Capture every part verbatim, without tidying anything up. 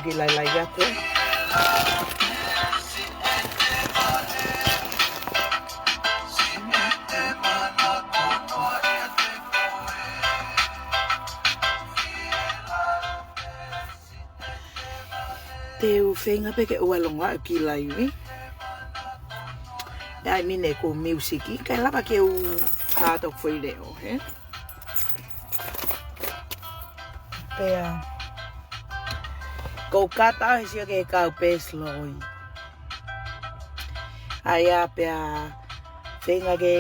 Kiʻi lailai atu. Te u feinga pē ke ʻoua ʻe longoaʻa e kiʻi laivi. ʻAi mine ko e miusiki, kae lava ke u kātaki foʻi leʻo, hē? Pea ko u kātaki he sio ki he kau pēsiloi. ʻAi ā pea feinga ke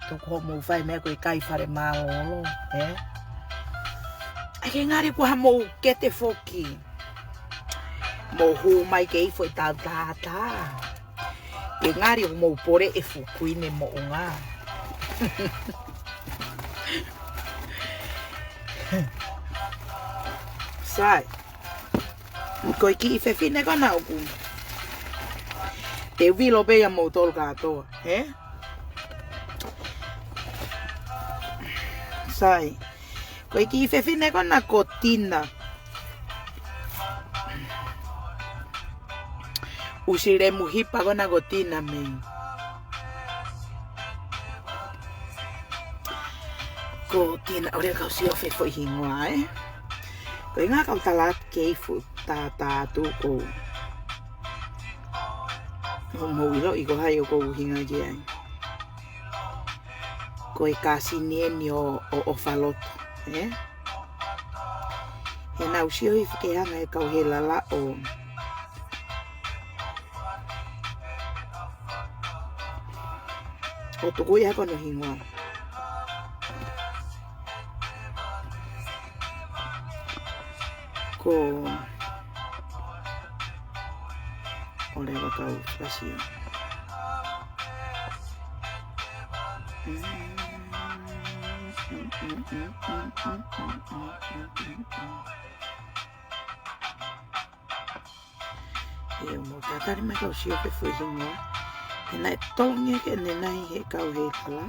tuku hoʻomou fai meʻa ko e kai fale mālōlō, ē? ʻAi ke ngali kuo haʻamou kete foki. Mou hū mai ke ifo e tautātā. Ke ngali ʻoku mou pole e fuʻu kuini moʻunga. Sai. Ko e kiʻi fefine ko ena ʻoku. Te u vilo pē ia moutolu kātoa, hē? Sai. Ko e kiʻi fefine ko ena ko Tina. ʻUsi lemu hipa ko ena ko Tina Mei. Ko Tina, ʻoua ʻe kau sio he foʻi hingoa, ē? Ko e ʻuhinga kau tala atu ke ifo tautātā atu ko. Mou ʻiloʻi ko hai ʻoku ou ʻuhinga ki ai. Ko e kāsini eni ʻo, ʻo, ʻo Faloto, ē? He naʻa ku sio hifo ki he anga e kau Heilala ʻo, ʻo tuku ia ko hono hingoa. Ko ʻOleva kau fakasio. ʻIo, mou tatali mai kau sio pē foʻi hingoa. He naʻe tolongi ke ne nai he kau Heilala.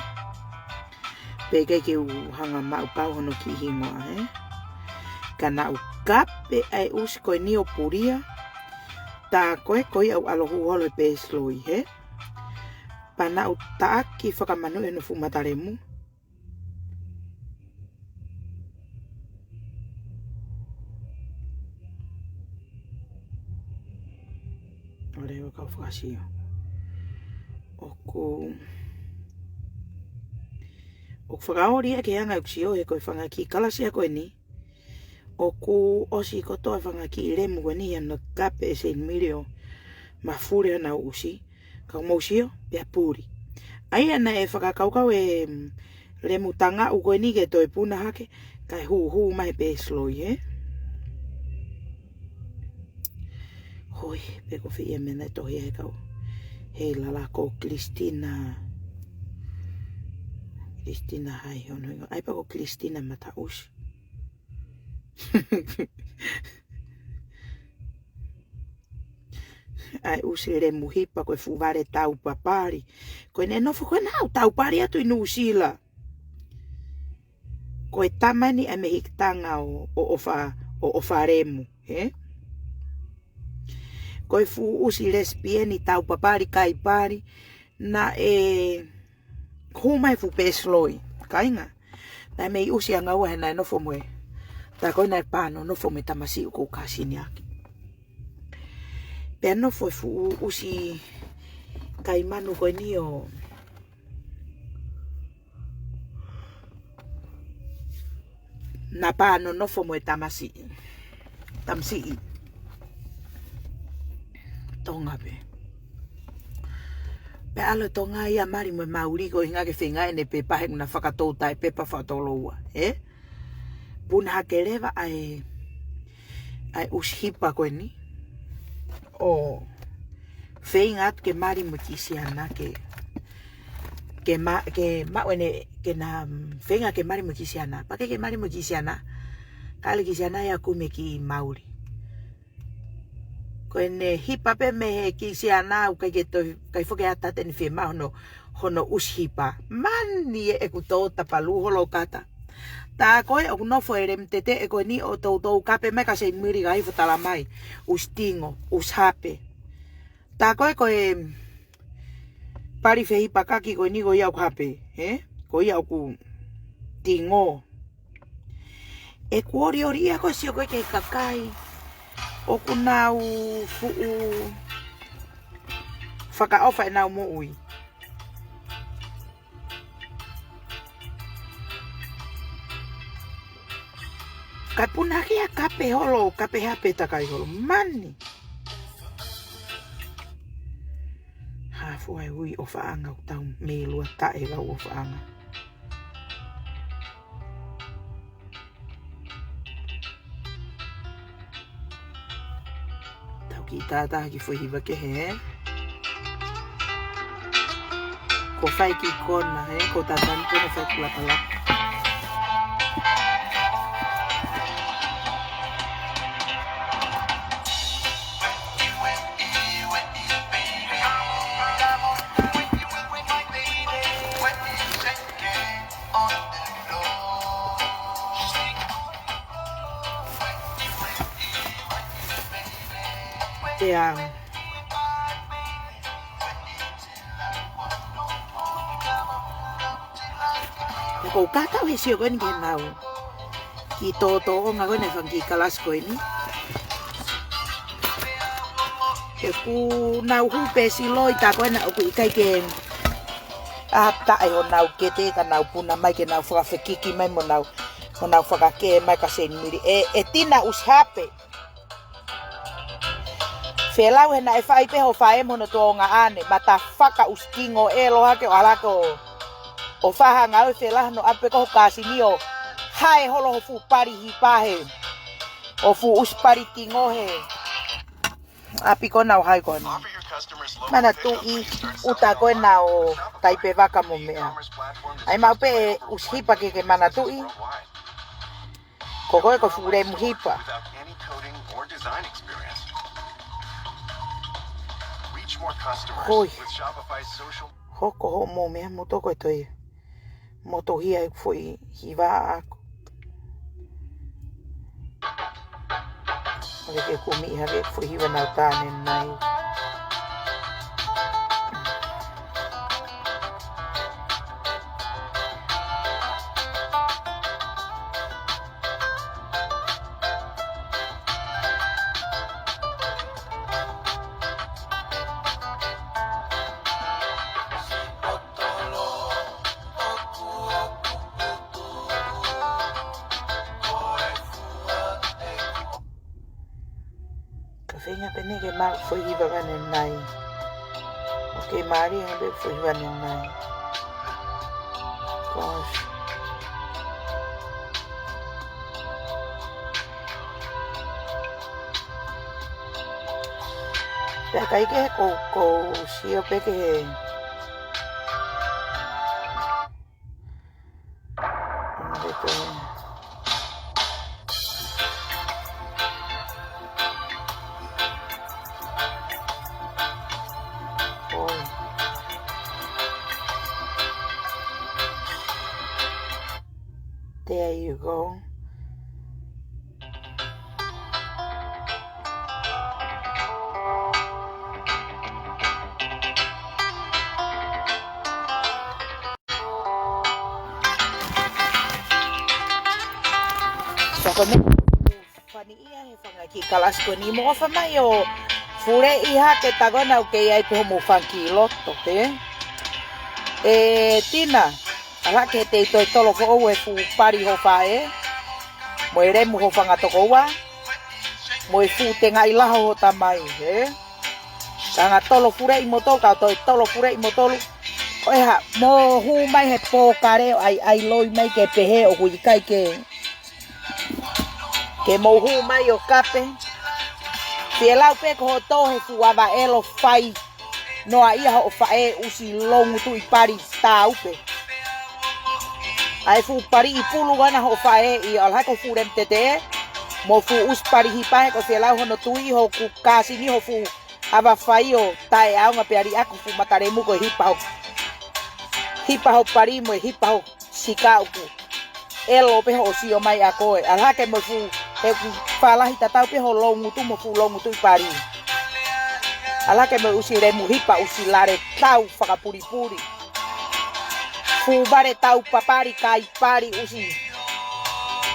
Pea ʻikai ke u hanga maʻu pau hono kiʻi hingoa, ē? Ka naʻa ku kape ʻa e ʻusi ko eni ʻo pulia. Tā ko ē ko ia ʻoku ʻalu hū holo he pēsiloi, hē? Pea naʻa ku taʻaki fakamanuʻi hono fuʻu matalemu. ʻOleva kau fakasio. ʻOku, ʻoku fakaoli ia ke anga ʻeku sio he ko e fanga kiʻi kalasi ko eni. ʻOku ʻosi kotoa fanga kiʻi lemu ko eni ʻa ʻena kape ʻe Saint Mary ʻo mafuli ʻena ʻusi. Ka mou sio, pea puli. ʻA ia naʻe fakakaukau e, mm, lemu tangaʻu ko eni ke toe puna hake, kae hū, hū mai pēsiloi, ē? Hoi, pe ko fē ia meʻa naʻe tohi he kau Heilala ko Christina. Christina hai hono hingoa. ʻAi pē ko Christina Mataʻusi. ʻA e ʻusi lemu hipa ko e fuʻu vale taupapali. Ko ʻene nofo ko ena ʻoku taupali atu ʻi Nuʻusila. Ko e tama eni ʻa e mehikitanga ʻo, ʻo, ʻofa, ʻo, ʻofa lemu, hē? Ko e fuʻu ʻusi lesipieni taupapali kaipali, naʻe hū mai he fuʻu pēsiloi, kāinga. Naʻe mei ʻusi ʻanga ua he naʻe nofo mo e. Tā ko ē naʻe pā nonofo mo e tamasiʻi ʻoku ou kāsini ʻaki. Pea nofo e fuʻu ʻusi kai manu ko eni ʻo naʻa pā nonofo mo e tamasiʻi. Tamasiʻi. Tonga pē. Pea ʻalu e Tonga ia mali mo e Mauli ko e ʻuhinga ke feinga ʻene pepa he ʻoku na fakatou taʻe pepa fakatoloua, ē? Puna hake leva ʻa e, ʻa e ʻusi hipa ko eni. ʻO feinga atu ke mali mo e kiʻi siana ke, ke ma-, ke maʻu ʻene, ke na, mm, feinga ke mali mo e kiʻi siana. Pea ʻikai ke mali mo e kiʻi siana, ka ʻalu e kiʻi siana ia ʻo kumi e kiʻi Mauli. Ko ʻene hipa pē mei he kiʻi siana ʻoku ʻikai ke toe, ʻikai foki ʻe ʻatā ʻene fiemaʻu hono, hono ʻusi hipa. Mani ē ʻeku tō tapalū holo kata. Tā ko ē ʻoku nofo e lemu teteʻe ko eni ʻo toutou kape mai ka Seinimili ka hifo tala mai. ʻUsi tingo, ʻusi hape. Tā ko ē ko e pali fehipakaki ko eni ko ia ʻoku hape, ē? Ko ia ʻoku tingo. ʻE kuo ʻoliʻoli ia ko e sio ko ē ki he kakai ʻoku nau fuʻu fakaʻofa ʻenau moʻui. Kae puna hake ia kape holo, kape hape takai holo. Mani. Hā fua e ui ʻofaʻanga ʻoku tau mei lua taʻe kau ʻofaʻanga. Tau kiʻi tātā ki he foʻi hiva kehe, ē? Ko fai ki kona, ē? Ko tātā ni kona fai kulapalapa. Te anga. Ko u kātau he sio ko eni ki he nau. Ki tōtōʻonga ko eni fanga kiʻi kalasi ko eni. He ʻoku nau hū pē siloi tā ko ena ʻoku ʻikai ke ʻa taʻe honau kete ka nau puna mai ke nau fakafekiki mai mo nau, mo nau fakakē mai ka Seinimili. ʻE, ʻe Tina ʻusi hape. Felau he naʻe fai pē ho faʻē mo hono tuongaʻane, mata faka ʻusi tingo ʻelo hake ʻo ʻalu hake ʻo, ʻo fai ha ngāue felau hono ʻapi pē ko ho kāsini ʻo hae holo ho fuʻu pali hipa he, ʻo fuʻu ʻusi pali tingo he ʻapi ko ena ʻo hai ko ena. Manatuʻi ʻuta ko ena ʻo taipe vaka mo meʻa. ʻAi maʻu pē ʻusi hipa ke ke manatuʻi. Ko koe ko e fuʻu lemu hipa. Hoi. Hoko hoʻomou meʻa mo toko e toe. Mo tohia e foʻi hiva ako. Ole ke kumi hake foʻi hiva nau tāne nai. Ka feinga pē eni ke maʻu foʻi hiva ka ne nai. ʻOku mālie pē foʻi hiva ne nai. Gosh. Pea ʻikai ke he ko, ko sio pē ke he. There you go. Soko ne fani ia he fanga kiʻi kalasi ko eni mo ʻofa mai ʻo fuleʻi hake tā ko ena ʻoku kei ʻi ai pē hoʻomou fanga kiʻi loto, ē? ʻE Tina, ʻalu hake he tei toe tolo foʻou e fuʻu pali ho faʻē, mo e lemu ho fanga tokoua, mo e fuʻu tengaʻi laho ho tamai, ē? Ka nga tolo fuleʻi mo tolu, ka toe tolo fuleʻi mo tolu. Ko e hā, mo hū mai he pōkale ʻo ʻai, ʻai loi mai ke pehē ʻoku ʻikai ke. Ke mou hū mai ʻo kape. Fielau pē ko hoʻo tō he fuʻu ava ʻelo fai. Noa ia hoʻo faʻē ʻusi longu tuʻi pali tāupe. ʻAi fuʻu pali ʻi pulu ʻana hoʻo faʻē ʻi ʻalu hake ho fuʻu lemu teteʻe. Mo fuʻu ʻusi pali hipa he ko fielau hono tui hoku kāsini ho fuʻu ava fai ʻo taʻeʻaonga pea liʻaki ho fuʻu mata lemu ko e hipa ho. Hipa ho pali mo e hipa ho sika ʻoku. ʻelo pē hoʻo sio mai ʻa koe. ʻAlu hake mo e fuʻu, he fuʻu fālahi tatau pē hoʻo loungutu mo e fuʻu loungutu ʻi pali. ʻAlu hake mo e ʻusi lemu hipa, ʻusi lale tau fakapulipuli. Fuʻu vale tau papali kai pali ʻusi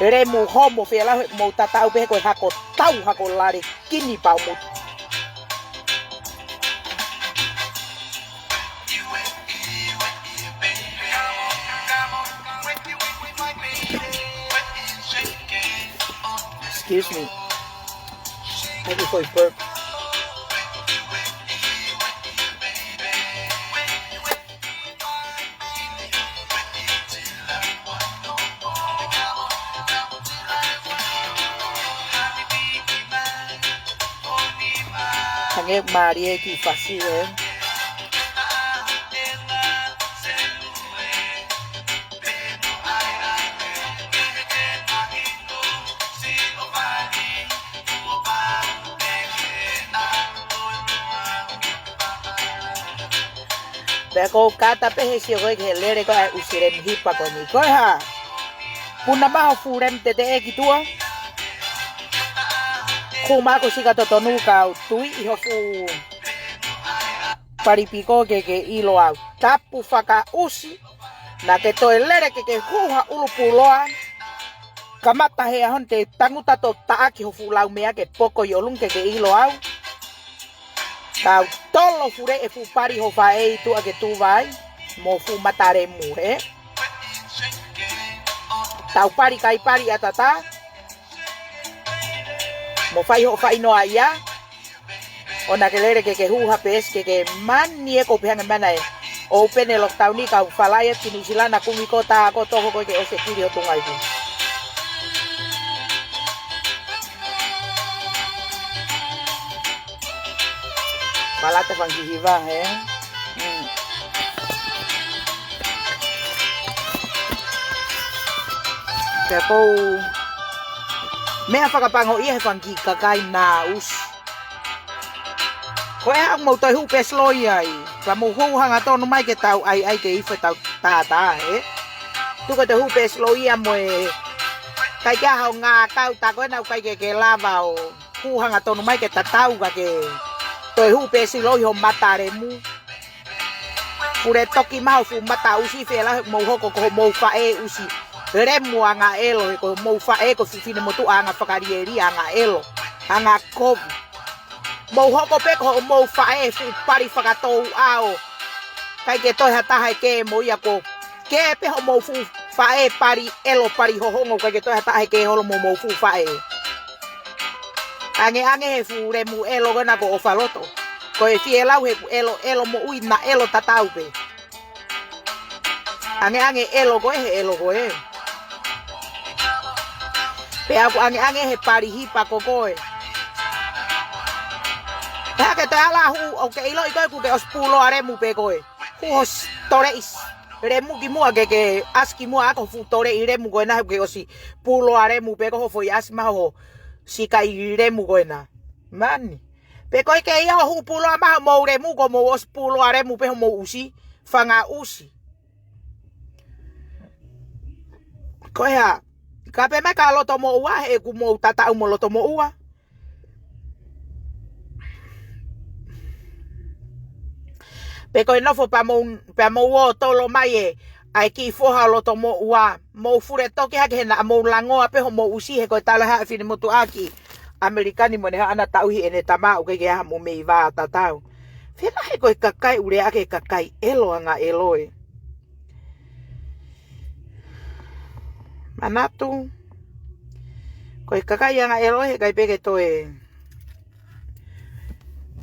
lemu homo, fēlau he mou tatau pē he ko e hako tau, hako lale kini pau mutu. Excuse me. Thank you for your burp. Hangē mālie e kiʻi fasi ē. Pea ʻoku ou kata pē he sio ko ē ki he lele ko ē ʻa e ʻusi lemu hipa ko eni. Ko e hā? Puna mai ho fuʻu lemu teteʻe ki tuʻa. Kū mai ko e sika totonu, kau tui ʻi ho fuʻu palipi ko ē ke ke ʻilo au. Tapu fakaʻusi. Naʻa ke toe lele ke ke hū ha ʻulu puloa. Kamata he ʻaho ni te u tangutu atu ʻo taʻaki ho fuʻu lau meʻa ke poko ʻi ʻolunga ke ke ʻilo au. Kau tolo fuleʻi e fuʻu pali ho faʻē ʻi tuʻa ke tuva ai mo e fuʻu mata lemu ē. Tau pali kai pali ʻatā. Mo fai hoʻo faʻinoa ia. ʻOua naʻa ke lele ke ke hū ha peesi ke ke mani ē, ko e pehē ange mana ē. ʻOpeni e lockdown ni, kau falai atu ki Nuʻusila, kumi ko ē tā ko ē toho ko ē ke ʻosi e kili ho tunga ipu. Palata fanga kiʻi hiva, ē? Mm. Pea ʻoku ou meʻa fakapango ia he fanga kiʻi kakai naʻa ʻusi. Ko e hā ʻoku mou toe hū peesi loi ai? Ka mou hū hangatonu mai ke tau ʻai ʻai ke ifo e tau tātā, ē? Tuku e toe hū peesi loi ia mo e kai ke ʻaho ngā kau tā ko ē naʻa ʻikai ke ke lava ʻo hū hangatonu mai ke tatau ka ke toe hū peesi loi ho mata lemu. Fule toki mai ho fuʻu mata ʻusi, fēlau he mou hoko ko homou faʻē ʻusi lemu anga ʻelo, he ko homou faʻē ko e fuʻu finemotuʻa anga fakalielia, anga ʻelo, anga kovi. Mou hoko pē ko homou faʻē fuʻu pali fakatouʻau. ʻIkai ke toe ha taha ʻe kē mo ia, ko e kē pē homou fuʻu faʻē pali ʻelo pali hohongo, ʻikai ke toe ha taha ʻe kē holo mo homou fuʻu faʻē. Angeange he fuʻu lemu ʻelo ko ena ko ʻOfaloto. Ko e fēlau he fuʻu ʻelo, ʻelo moʻui naʻe ʻelo tatau pē. Angeange ʻelo ko ē, he ʻelo ko ē. Pea ʻoku angeange he pali hipa ko koe. Pea ke toe ʻalu ʻo hū, ʻoku ke ʻiloʻi koe ʻoku ke ʻosi puloa lemu pē koe. Hū ho s-, toleʻi s-, lemu ki muʻa ke ke ʻasi ki muʻa ʻaki ho fuʻu toleʻi lemu ko ena he ʻoku ke ʻosi puloa lemu pē ko ho foʻi ʻasi mai ho sikai lemu ko ena. Mani. Pe ko e kē ia ʻo hū puloa mai homou lemu, ko mou ʻosi puloa lemu pē homou ʻusi, fanga ʻusi. Ko e hā, ka pē mai ka loto moʻua, he ʻoku mou tataʻu mo loto moʻua. Pe ko e nofo pea mou, pea mou ō tolo mai ē, ʻa e kiʻi foha loto moʻua, mou fule toki hake he naʻa mou langoa pē homou ʻusi he ko e talahaʻa finemotuʻa ki ʻAmelika ni mo ʻene haʻana tauhi ʻene tama ʻoku ʻikai ke ʻi ai haʻamou meʻi vā tatau. Fēlau he ko e kakai ʻoku lea ʻaki e kakai ʻelo anga ʻelo ē. Manatu, ko e kakai anga ʻelo ē, he ʻikai pē ke toe.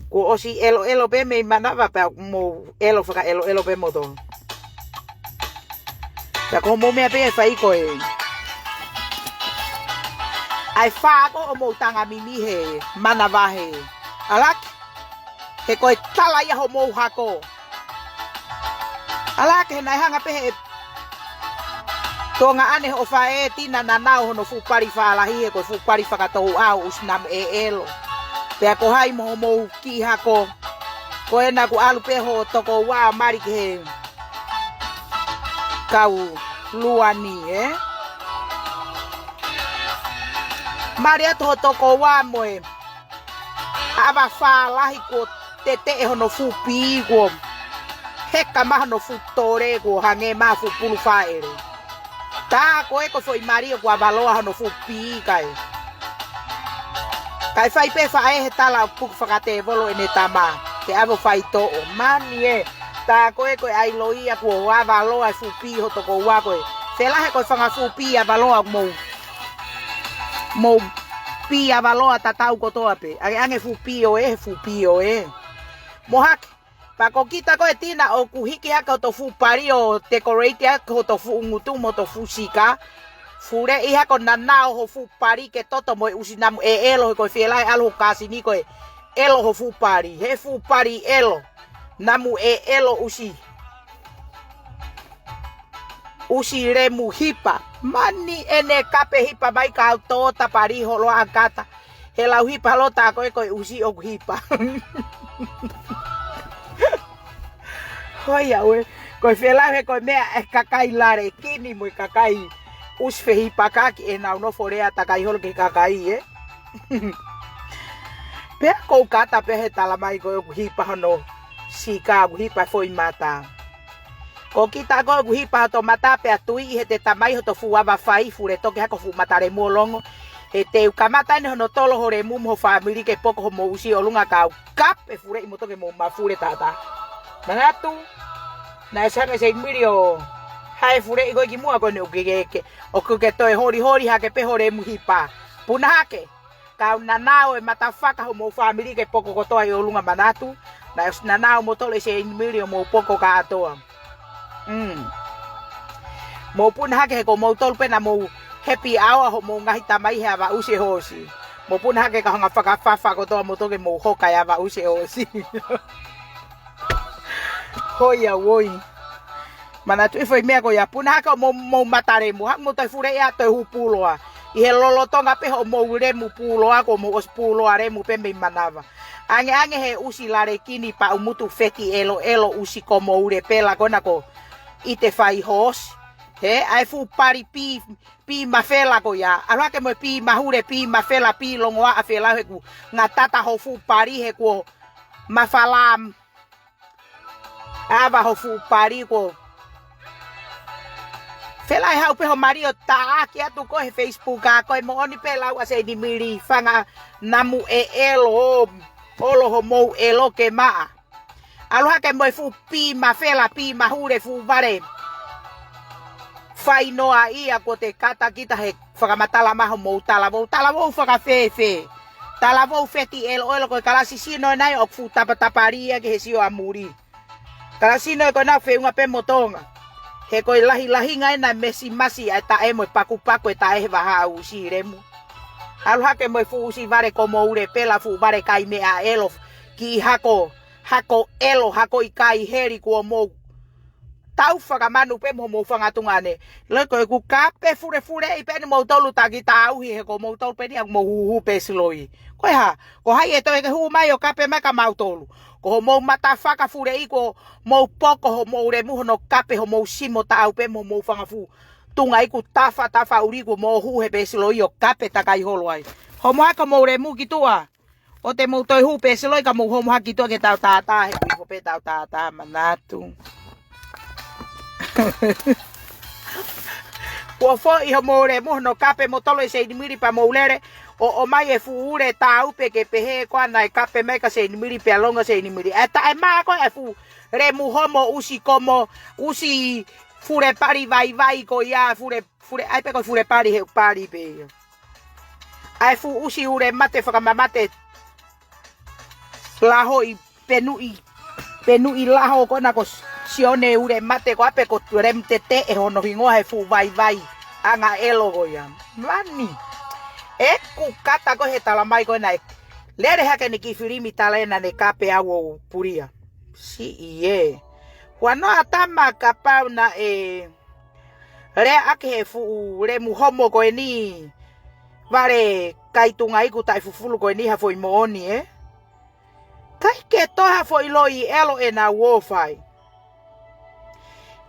Kuo ʻosi ʻeloʻelo pē mei manava pea mou ʻelo fakaʻeloʻelo pē moutolu. Pea ko homou meʻa pē ʻe fai ko ē. ʻAi fā ko homou tanga mimi he manava he. ʻAlaki, he ko e tala ia homou hako. ʻAlaki he naʻe hanga pē he Tonga ʻane hoʻo faʻē Tina naʻa nau hono fuʻu pali fālahi he ko e fuʻu pali fakatouʻau ʻusi namu ʻe ʻelo. Pea ko hai mo homou kiʻi hako. Ko ena kuo ʻalu pē hoʻo tokoua ʻo mali ki he kau luani, ē? Mali atu ho tokoua mo e ʻava fālahi kuo teteʻe hono fuʻu pī, kuo heka mai hono fuʻu tole, kuo hangē mai fuʻu pulu fāʻele. Tā ko ē ko e foʻi mali ʻoku ʻava loa hono fuʻu pī kae. Kae fai pē faʻē he tala ʻoku puke fakatēvolo ʻene tama. Ke ʻave ʻo faitoʻo. Mani ē. Tā ko ē ko e ʻailoa ia kuo ʻava loa e fuʻu pī ho tokoua ko ē. Fēlā he ko e fanga fuʻu pī ʻava loa mou. Mou pī ʻava loa tatau kotoa pē. ʻAngeʻange fuʻu pī ʻo ē, fuʻu pī ʻo ē. Mou hake. Pea ko kita ko ē Tina ʻoku hiki hake hoto fuʻu pali ʻo decorate hake hoto fuʻu ngutu mo hoto fuʻu sika. Fuleʻi hake ʻo nanao ho fuʻu pali ke toto mo e ʻusi namu ʻeʻelo he ko e fēlā ʻalu ho kāsini ko e ʻelo ho fuʻu pali. He fuʻu pali ʻelo. Namu ʻeʻelo ʻusi. ʻUsi lemu hipa. Mani ʻene kape hipa mai ka au tō tapali holo ʻa kata. He lau hipa lo tā ko ē ko e ʻusi ʻoku hipa. Hoi au ē. Ko e fēlā he ko e meʻa e kakai lale kini mo e kakai ʻusi fehipakaki ʻenau nofo lea takai holo ki he kakai ē. Pea ko u kata pē he tala mai ko ʻoku hipa hono sika ʻoku hipa foʻi mata. Ko kita ko ʻoku hipa hoto mata pea tui ʻi he te tamai hoto fuʻu ʻava fai fule toke hake ho fuʻu mata lemu ʻo longo. He te u kamata ʻeni hono tolo ho lemu mo ho fāmili ke poko homou ʻusi ʻolunga ka u kape fuleʻi mo toke mou mafule tata. Manatu, naʻe sanga se mili ʻo hae fuleʻi ko ē ki muʻa ko ʻene ʻoku ke, ke, ʻoku ke toe holiholi hake pē ho lemu hipa. Puna hake. Ka u nanao e matafaka homou fāmili ke poko kotoa ʻi ʻolunga manatu. Naʻe ʻosi nanao mo tolo e se mili ʻo mou poko kātoa. Mm. Mou puna hake he ko moutolu pē naʻa mou happy hour homou ngaahi tamai he ʻava ʻusi e hoosi. Mou puna hake ka hanga fakafafa kotoa mo toke mou hoka e ʻava ʻusi e hoosi. Hoi au oi. Manatu e foʻi meʻa ko ia puna hake ʻo mou, mou mata lemu. Haʻu mou toe fuleʻi ʻa toe hū puloa. ʻI he lolotonga pē homou lemu puloa ko mou ʻosi puloa lemu pē mei manava. ʻAngeʻange he ʻusi lale kini paʻumutu feti ʻeloʻelo ʻusi ko mou le pela ko ena ko ʻite fai hoosi. He ʻa e fuʻu pali pī, pī mafela ko ia. ʻAlu hake mo e pī mahule, pī mafela, pī longoaʻa fela he kuo ngatata ho fuʻu pali he kuo mafala ʻava ho fuʻu pali ko. Fēlā e haʻu pē ho mali ʻo taʻaki atu ko ē he Facebook ʻa ko e moʻoni pē lau ʻa Seinimili fanga namu ʻeʻelo ʻolo homou ʻelo ke maʻa. ʻAlu hake mo e fuʻu pī mafela pī mahule fuʻu vale. Fai noa ia kuo te kata kita he fakamatala mai homou talavou, talavou fakafēfē. Talavou feti ʻeloʻelo ko e kalasi sino ena ʻoku fuʻu tapatapali ia ki he sio ʻa muli. Kalasi sino ē ko ena feʻunga pē mo Tonga. He ko e lahilahinga ena mesimasi ʻa e taʻe mo e pakupaku e taʻe he vahaʻa ʻusi lemu. ʻAlu hake mo e fuʻu ʻusi vale ko mou le pela fuʻu vale kai meʻa ʻelo ki hako, hako ʻelo, hako ʻikai heli kuo mou tau fakamanu pē mo mou fanga tuongaʻane. Loi ko ʻeku kape fulefuleʻi pē ʻeni moutolu taki tauhi he ko moutolu pē ʻeni ʻoku mou huhu pē siloi. Ko e hā, ko hai ʻe toe ke hū mai ʻo kape mai kia mautolu. Ko homou matafaka fuleʻi ko mou poko homou lemu hono kape homou simo taʻau pē mo mou fanga fuʻu tuongaʻi kuo tafa tafa ʻuli kuo mou hū he pē siloi ʻo kape takai holo ai. Homo hake homou lemu ki tuʻa. ʻO te mou toe hū pē siloi ka mou homo hake ki tuʻa ke tau tātā, he kuo hifo pē tau tātā manatu. Kuo foʻi homou lemu hono kape mo tolo e Seinimili pea mou lele, ʻo ʻomai e fuʻu ule tāupe ke pehē ko ena e kape mai kia Seinimili pea longo Seinimili. ʻE taʻe mā ko e fuʻu lemu homo ʻusi komo, ʻusi fule pali vaivai ko ia, fule, fule, ʻai pē ko e fule pali he pali pē ia. ʻA e fuʻu ʻusi ule mate fakamamate. Lahoʻi penuʻi, penuʻi laho ko ena ko Sione ule mate ko ʻape ko Tulem Tete ʻe hono hingoa he fuʻu vaivai. ʻAngaʻelo ko ia. Mani. ʻEku kata ko ē he tala mai ko ena ē. Lele hake ʻene kiʻi filimi tala ena ne kape au ʻo pulia. Siʻi ē. Huanoa tama kapau naʻe lea ʻaki he fuʻu lemu homo ko eni. Vale kai tuongaʻi kuo taʻefufulu ko eni ha foʻi moʻoni ē. Kai ke toe ha foʻi loi ʻelo ʻenau ō fai.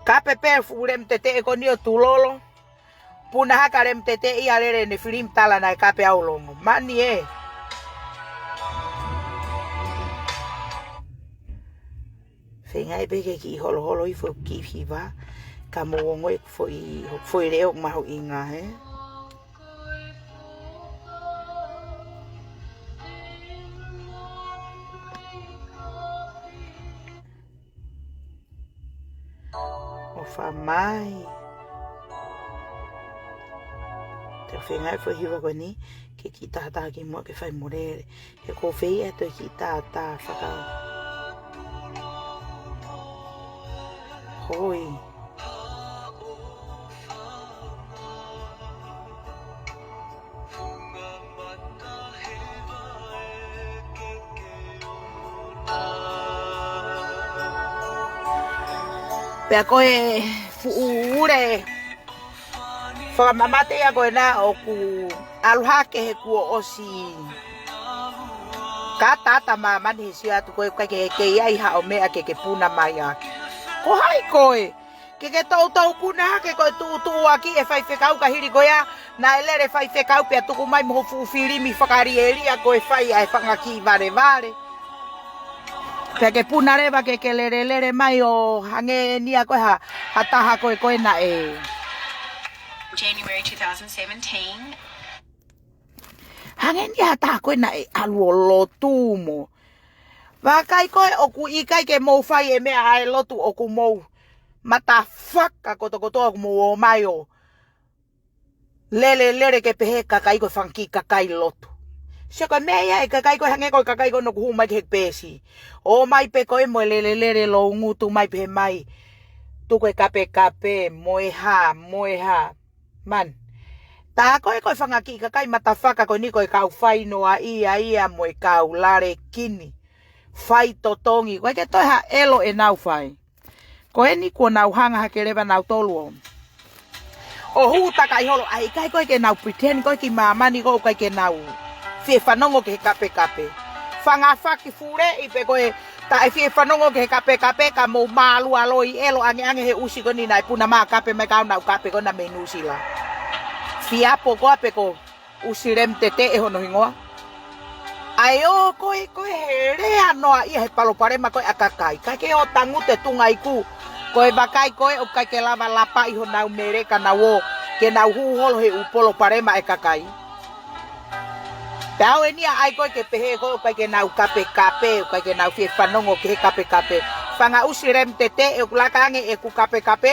Kape pē fuʻu lemu teteʻe ko eni ʻo tulolo. Puna hake ʻa Lem Tete ia lele ne filim tala naʻe kape au longo. Mani ē. Feingaʻi pē ke kiʻi holoholo hifo kiʻi hiva. Ka mou ongoʻi foʻi, foʻi leʻo mahuʻinga, ē? ʻOfa mai. Te u feingaʻi foʻi hiva ko eni, ke kiʻi tātā kimuʻa ke fai mo lele. He ko fē ia toe kiʻi tātā faka-, hoi. Pea ko e fuʻu ule fakamamate ia ko ena ʻoku ʻalu hake he kuo ʻosi kata ʻa māmani he sio atu ko e ʻikai ke, ke ʻi ai haʻo meʻa ke ke puna mai ʻaki. Ko hai koe? Ke ke toutou puna hake ko e tuʻutuʻuaki e faifekau ka hili ko ia, naʻe lele faifekau pea tuku mai mo ho fuʻu filimi fakalielia ko e fai ʻa e fanga kiʻi valevale. Pea ke puna leva ke ke lelelele mai ʻo hangē ni ia ko e ha, ha taha ko e ko e naʻe. January two thousand seventeen. Hangē ni ia ha taha ko e naʻe ʻalu ʻo lotu mo. Vakai ko e ʻoku ʻikai ke mou fai e meʻa ʻa e lotu ʻoku mou matafaka kotokotoa ʻoku mou ō mai ʻo lelelele ke pehē kakai ko e fanga kiʻi kakai lotu. Sio ko e meʻa ia e kakai ko e hangē ko e kakai ko ena ʻoku hū mai ki he peesi. ʻO mai pē ko e mo e lelelele lou ngutu mai pehē mai. Tuku e kapekape, mo e hā, mo e hā. Man. Tā ko e ko e fanga kiʻi kakai matafaka ko eni ko e kau fai noa ia ia mo e kau lale kini. Fai totongi. Ko e ke toe ha ʻelo ʻenau fai. Ko eni kuo nau hanga hake leva nautolu ʻo. ʻO hū takaʻi holo ʻa e ʻikai ko e ke nau pretend ko e ki māmani ko e ʻikai ke nau. Fie fanongo ki he kapekape. Fanga faki fuleʻi pē ko e taʻe fie fanongo ki he kapekape ka mou mālualoi ʻelo angeange he ʻusi ko eni naʻe puna mai kape mai kau nau kape ko ena mei Nuʻusila. Fiapo koa pē ko ʻUsi Lem Tete ʻe hono hingoa. ʻAi ʻo ko e, ko e he lea noa ia he palopalema ko e ʻa kakai. Kae ke ʻo tangutu e tunga iku. Ko e vakai ko e ʻoku ʻikai ke lava lapa ʻi honau mele ka nau ō. Ke nau hū holo he ʻū palopalema e kakai. Pea ʻoua eni ia ʻai ko e ke pehē ko e ʻikai ke nau kapekape, ʻikai ke nau fie fanongo ki he kapekape. Fanga ʻUsi Lem Tete ʻoku laka ange ʻeku kapekape.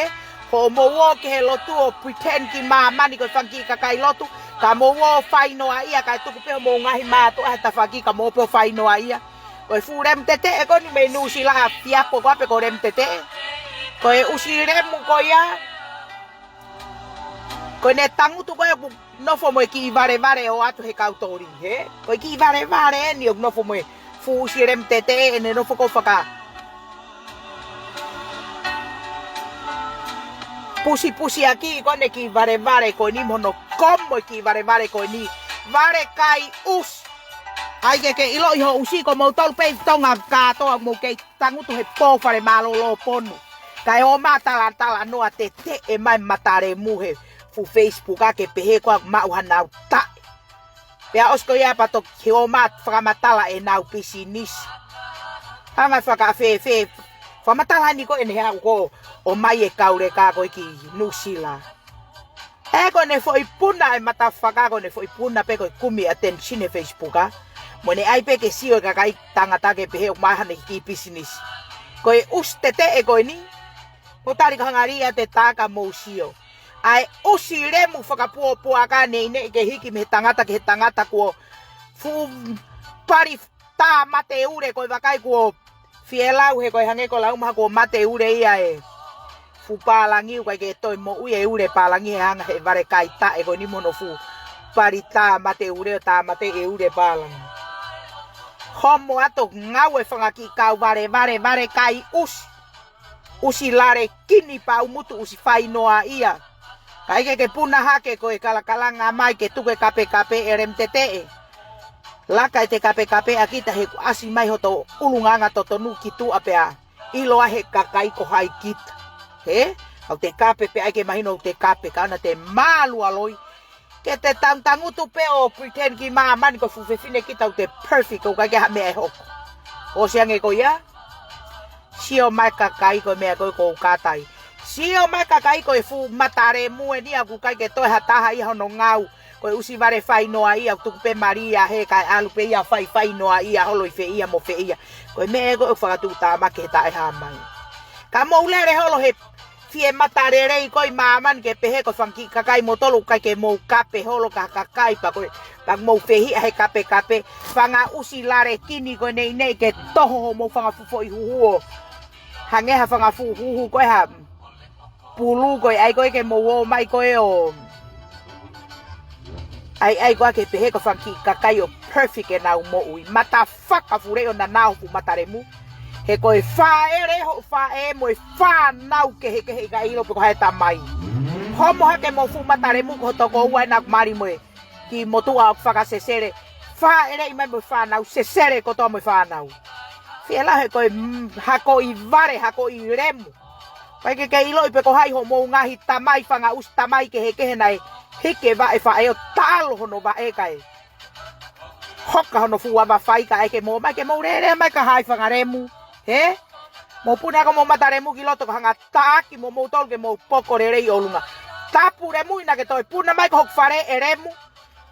Ko mou ō ki he lotu ʻo pretend ki māmani ko e fanga kiʻi kakai lotu. Ka mou ō fai noa ia, kae tuku pē homou ngaahi mātuʻa he tafaʻaki ka mou ō pē ʻo fai noa ia. Ko e fuʻu Lem Tete ʻe ko eni mei Nuʻusila ʻa Fiapo koa pē ko Lem Tete. Ko e ʻUsi Lemu ko ia. Ko ʻene tangutu ko e ʻoku nofo mo e kiʻi valevale ʻo ʻoatu he kau toli, hē? Ko e kiʻi valevale eni ʻoku nofo mo e fuʻu ʻUsi Lem Tete ʻene nofo ko e faka. Pusipusiʻaki ko ʻene kiʻi valevale ko eni mo hono komo e kiʻi valevale ko eni. Vale kai ʻusi. ʻAi ke ke ʻiloʻi ho ʻusi ko moutolu pē ʻi Tonga kātoa mou kei tangutu he pō fale mālōlō ponu. Kae ō mai talatala noa Tete ʻe mai matalemu he fuʻu Facebook ʻa ke pehē ko e maʻu hanau taʻe. Pea ʻosi ko ia pea toki ō mai fakamatala ʻenau pisinisi. Hanga fakafēfē, fakamatala ni ko ʻene haʻu ko ʻo mai e kau leka ko e ki Nuʻusila. He ko ʻene foʻi puna e matafaka ko ʻene foʻi puna pē ko e kumi attention he Facebook ʻa. Mo ʻene ʻai pē ke sio e kakai tangata ke pehē ʻoku mai haʻane kiʻi pisinisi. Ko e ʻUsi Tete ʻe ko eni. Mo tali ka hangari ia te taka mou sio. ʻAi ʻUsi Lemu fakapuapuaka nei nei ke hiki mei he tangata ki he tangata kuo fuʻu pali tā mate ule ko e vakai kuo fie lau he ko e hangē ko e lau maha kuo mate ule ia e fuʻu pālangi ʻoku ʻikai ke toe moʻui e ule pālangi he hanga he vale kai taʻe ko eni mo hono fuʻu pali tā mate ule ʻo tā mate e ule pālangi. Homo atu ngāue fanga kiʻi kau valevale vale kai ʻusi. ʻUsi lale kini pau mutu ʻusi fai noa ia. Kae ke ke puna hake ko e kalakalanga mai ke tuku e kapekape ʻe Lem Tete ʻe. Laka e te kapekape ʻa kita he kuo ʻasi mai hoto ʻulungaanga totonu ki tuʻa pea. ʻIlo ʻa he kakai ko hai kita. Hē? ʻOku te kape pē ʻai ke mahino ʻoku te kape, ka ʻoua te mālualoi. Ke te tangutangutu pē ʻo pretend ki māmani ko e fuʻu fefine kita ʻoku te perfect, ʻoku ʻikai ke ha meʻa ʻe hoko. ʻOsi ange ko ia. Sio mai kakai ko e meʻa ko ē ʻoku ou kātaki. Sio mai kakai ko e fuʻu mata lemu eni ʻoku ʻikai ke toe ha taha ia hono ngāue. Ko e ʻusi vale fai noa ia, ʻoku tuku pē mali ia he kae ʻalu pē ia faifai noa ia, holo ʻi fē ia mo fē ia. Ko e meʻa ē ko ē ʻoku fakatuʻutāmaki he taʻehāmai. Ka mou lele holo he fie mata lelei ko ē ʻi māmani ke pehē ko e fanga kiʻi kakai moutolu ʻoku ʻikai ke mou kape holo ka kakai pea ko e, pea mou fehiʻa he kapekape, fanga ʻusi lalekini ko ē neinei ke toho homou fanga fuʻu foʻi huhu ʻo hangē ha fanga fuʻu huhu ko ē ha pulu ko ē ʻai ko ē ke mou ō mai ko ē ʻo ʻai, ʻai ko ē ke pehē ko e fanga kiʻi kakai ʻoku perfect ʻenau moʻui. Mata fakafuleʻi ʻo nanao fuʻu mata lemu. He ko e faʻele hoʻo faʻē mo e fānau kehekehe ʻikai ʻilo pe ko hai e tamai. Homo hake mo e fuʻu mata lemu ko ho tokoua ena ʻoku mali mo e kiʻi motuʻa ʻoku fakasesele. Faʻeleʻi mai mo e fānau, sesele kotoa mo e fānau. Fie lau he ko e, mm, hakoʻi vale, hakoʻi lemu. ʻIkai ke ke ʻiloʻi pe ko hai hoʻomou ngaahi tamai, fanga ʻusi tamai kehekehe naʻe hiki e vaʻe faʻē ʻo talo hono vaʻe kae hoka hono fuʻu ava fai kae ke mou ō mai ke mou lele mai ka hai fanga lemu. Hē? Mou puna ko homou mata lemu ki loto ka hanga taʻaki mo moutolu ke mou poko lelei ʻi ʻolunga. Tapu lemu ina ke toe puna mai ko hoku fale ʻe lemu.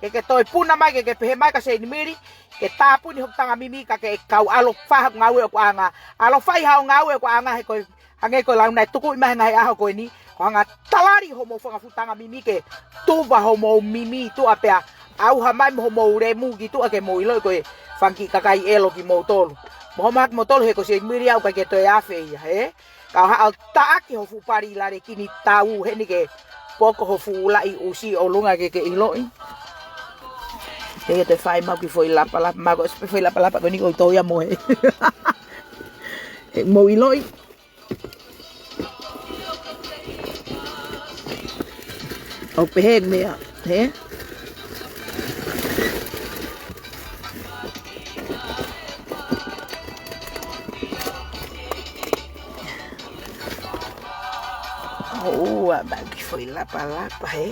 Ke ke toe puna mai ke ke pehē mai ka Seinimili, ke tāpuni hoku tanga mimi ka ke kau ʻalu fai haʻaku ngāue ʻoku ʻaonga. ʻAlu fai haʻo ngāue ʻoku ʻaonga he ko e hangē ko e lau naʻe tukuʻi mai he ngaahi ʻaho ko eni, ko e hanga talali homou fanga fuʻu tanga mimi ke tuva homou mimi ʻi tuʻa pea ʻauha mai mo homou lemu ki tuʻa ke mou ʻiloʻi ko e fanga kiʻi kakai ʻelo kimoutolu. Mo homo hake moutolu he ko Seinimili ʻoku ʻikai ke toe afe ia, hē? Ka ʻo haʻo taʻaki ho fuʻu pali lalekini tau heni ke poko ho fuʻu laʻi ʻusi ʻolunga ke ke ʻiloʻi. Ke ke toe fai maʻu kiʻi foʻi lapalapa, maʻu ko e foʻi lapalapa ko eni ʻoku ou tō ia mo e mou ʻiloʻi. ʻOku pehē meʻa, hē? ʻOua, maʻu kiʻi foʻi lapalapa, hē?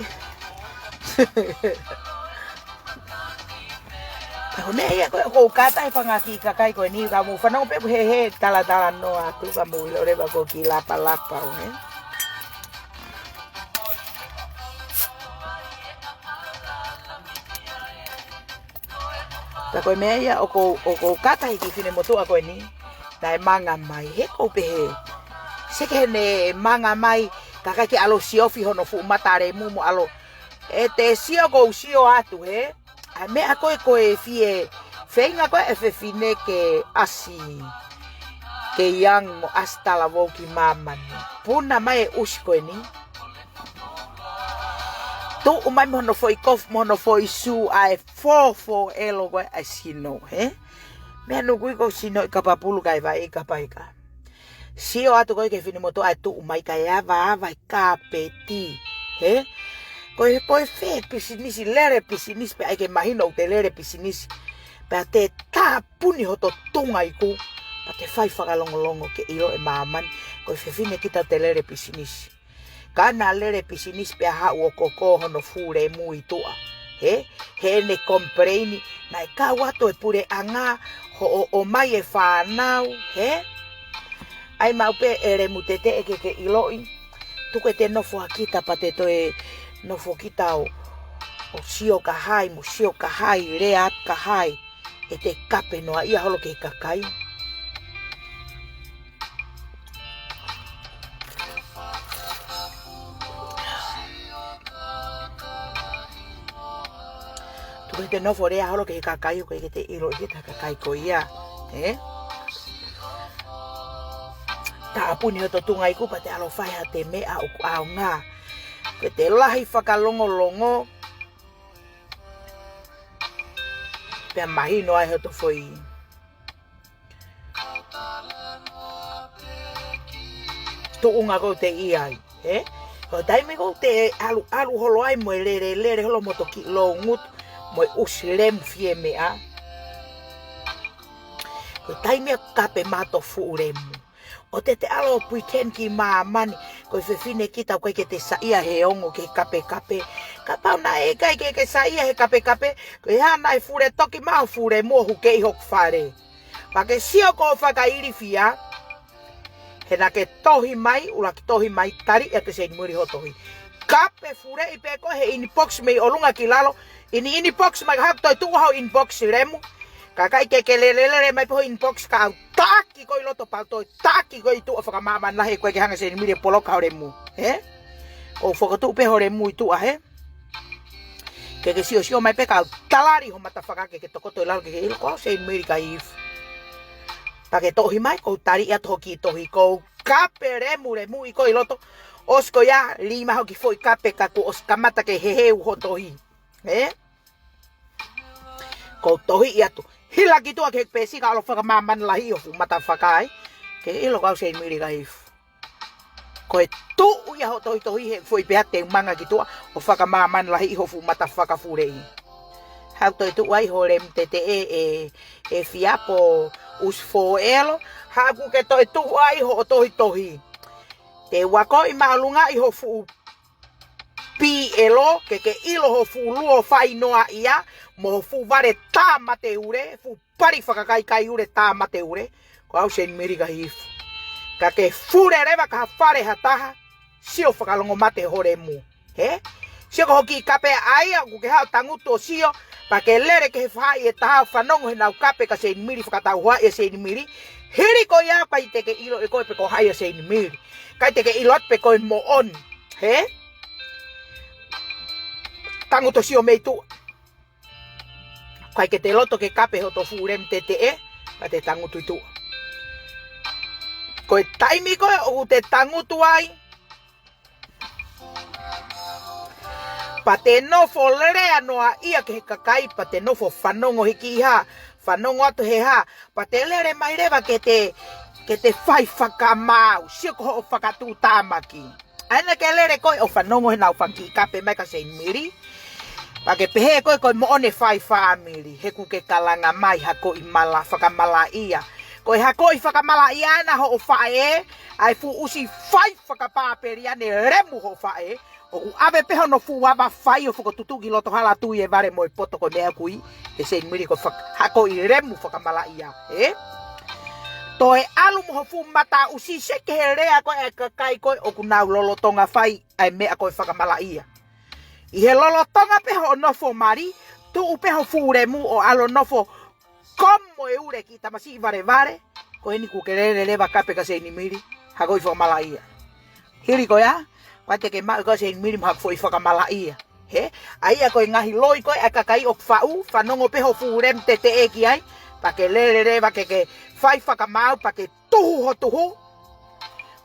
Ko e meʻa ia ko ē ʻoku ou kātaki he fanga kiʻi kakai ko eni, ka mou fanongo pē ʻoku hehe talatalanoa atu ka mou ʻilo leva ko e kiʻi lapalapa ʻo, hē? Ka ko e meʻa ia ʻoku ou, ʻoku ou kātaki he kiʻi fefine motuʻa ko eni, naʻe manga mai, he ʻoku ou pehē. Seke heʻene manga mai, ka ʻikai ke ʻalu ʻo siofi hono fuʻu mata lemu mo ʻalu. ʻE te sio ʻoku ou sio atu, hē? ʻA e meʻa ko ē ko e fie feinga ko ē ʻa e fefine ke ʻasi, ke ʻi ai mo ʻasi talavou ki māmani. Puna mai e ʻusi ko eni. Tuʻu mai mo hono foʻi kofu, mo hono foʻi sū ʻa e fōfō ʻelo ko ē ʻa e sino, hē? Meʻa nukui ko e sino ʻi kapapulu kae vaʻe ʻi kapaika. Sio atu ko ē ki he fefine motuʻa ʻe tuʻu mai kae avaava e kāpeti, hē? Ko e, ko e fē pisinisi, lele pisinisi pē ʻai ke mahino ʻoku te lele pisinisi. Pea te tāpuni hoto tunga iku, pea te fai fakalongolongo ke ʻilo ʻe māmani, ko e fefine kita te lele pisinisi. Ka naʻa lele pisinisi pea haʻu ʻo koko hono fuʻu lemu ʻi tuʻa. Hē? Heʻene complain, naʻe kau atu e puleʻanga, hoʻo ʻomai e fānau, hē? ʻAi maʻu pē e lemu teteʻe ke ke ʻiloʻi. Tuku ʻete nofo ʻa kita pea te toe nofo kita ʻo, ʻo sio ka hai, mo sio ka hai, lea atu ka hai. ʻE te kape noa ia holo ki he kakai. Tuku ʻete nofo lea holo ki he kakai ʻoku ʻikai ke te ʻilo ʻe kita ha kakai ko ia. Ē? Tāpuni hoto tunga iku pea te ʻalu ʻo fai haʻate meʻa ʻoku ʻaonga. Ke te lahi fakalongolongo. Pea mahino ai hoto foʻi tuʻunga ʻoku te ʻi ai, ē? Ko e taimi ʻoku te ʻalu, ʻalu holo ai mo e lele, lele holo mo hoto kiʻi loungutu, mo e ʻusi lemu fie meʻa. Ko e taimi ʻoku kape mai hoto fuʻu lemu. ʻO te te ʻalu ʻo pretend ki māmani, Ko e fefine kita ʻoku ʻikai ke te saiʻia he ongo ki he kapekape. Kapau naʻe ʻikai ke ke saiʻia he kapekape, ko e hā naʻe fule toki mai ho fuʻu lemu ʻo hukeʻi hoku fale. Pea ke sio ko e fakailifia, he naʻa ke tohi mai, ʻuluaki tohi mai, tali ʻe Seinimili hoʻo tohi. Kape fuleʻi pē koe he inbox mei ʻolunga ki lalo, ʻi he inbox mai ka haʻaku toe tuʻu ho inbox lemu. Ka ʻikai ke ke lelelele mai pē ho inbox ka u taki koe ʻi loto pea u toe taki koe ʻi tuʻa fakamāmani lahi he ʻoku ʻikai ke hanga ʻe Seinimili ʻo poloka ho lemu. He? ʻOku ou fokotuʻu pē ho lemu ʻi tuʻa he. Ke ke siosio mai pē ka u talali ho mata faka ke ke tokoto ʻi lalo ke ke ʻilo ko au Seinimili Kahifu. Pea ke tohi mai ʻoku ou tali atu hoʻo kiʻi tohi ʻoku ou kape lemulemuʻi koe ʻi loto. ʻOsi ko ia, lima hoʻo kiʻi foʻi kape ka kuo ʻosi kamata ke heheu hoʻo tohi. He? ʻOku ou tohiʻi atu. Hila ki tuʻa ki he peesi ka ʻalu ʻo fakamāmani lahi ho fuʻu mata faka ai. Ke ʻilo ko au Seinimili Kahifu. Ko e tuʻu ia hoʻo tohitohi he foʻi pē ha te u manga ki tuʻa ʻo fakamāmani lahi ho fuʻu mata faka fuleʻi. Haʻu toe tuʻu ai ho lemu teteʻe ʻe, ʻe Fiapo ʻUsi Foʻelo. Haʻaku ke toe tuʻu ai hoʻo tohitohi. Te u akoʻi māʻolunga ʻi ho fuʻu pīʻelo, ke ke ʻilo ho fuʻu luo fai noa ia, mo ho fuʻu vale tāmate ule, fuʻu pali fakakaikai ule tāmate ule, ko au Seinimili Kahifu. Ka ke fule leva ki ha fale ha taha, sio fakalongomate ho lemu. He? Sio ko hoʻo kiʻi kape ʻa ia, ʻoku ke haʻu ʻo tangutu ʻo sio, pea ke lele ki he faʻahi ʻe taha ʻo fanongo he nau kape ka Seinimili fakatauhoaʻi ʻe Seinimili. Hili ko ia ʻikai te ke ʻilo ʻe koe pe ko hai ʻa Seinimili. ʻIkai te ke ʻilo atu pe ko e moʻoni. He? Tangutu ʻo sio mei tuʻa. ʻIkai ke te loto ke kape hoto fuʻu lemu teteʻe, ka te tangutu ʻi tuʻa. Ko e taimi ko ē ʻoku te tangutu ai, pea te nofo lea noa ia ki he kakai, pea te nofo fanongo he kiʻi hā, fanongo atu he hā, pea te lele mai leva ke te, ke te fai fakamaau, sio ko hoʻo fakatuʻutāmaki. ʻA ia naʻa ke lele koe ʻo fanongo he nau fanga kiʻi kape mai ka Seinimili. Pea ke pehē koe ko e moʻoni e fai fāmili, he ʻoku ke kalanga mai ha ko e mala, fakamalaʻia. Ko e ha ko e fakamalaʻia ʻena hoʻo faʻē, ʻa e fuʻu ʻusi fai fakapāpeli ʻene lemu hoʻo faʻē, ʻoku ʻave pē hono fuʻu ava fai ʻo fokotuʻutuʻu ki loto hala tui e vale mo e poto ko e meʻa ʻoku ui ʻe Seinimili ko e fak-, ha ko e lemu fakamalaʻia, ē? Toe ʻalu mo ho fuʻu mata ʻusi seke he lea ko ē ʻa e kakai ko ē ʻoku nau lolotonga fai ʻa e meʻa ko e fakamalaʻia. ʻI he lolotonga pē hoʻo nofo mali, tuʻu pē ho fuʻu lemu ʻo ʻalu ʻo nofo komo e ule kiʻi tamasiʻi valevale, ko eni ʻoku ke lele leva kape ka Seinimili, ha ko e fakamalaʻia. Hili ko ia, pea te ke maʻu ʻe koe Seinimili mo ha foʻi fakamalaʻia. He, ʻa ia ko e ngaahi loi ko ē ʻa e kakai ʻoku faʻu, fanongo pē ho fuʻu lemu teteʻe ki ai, pea ke lele leva ke ke fai fakamaau, pea ke tuhu ho tuhu.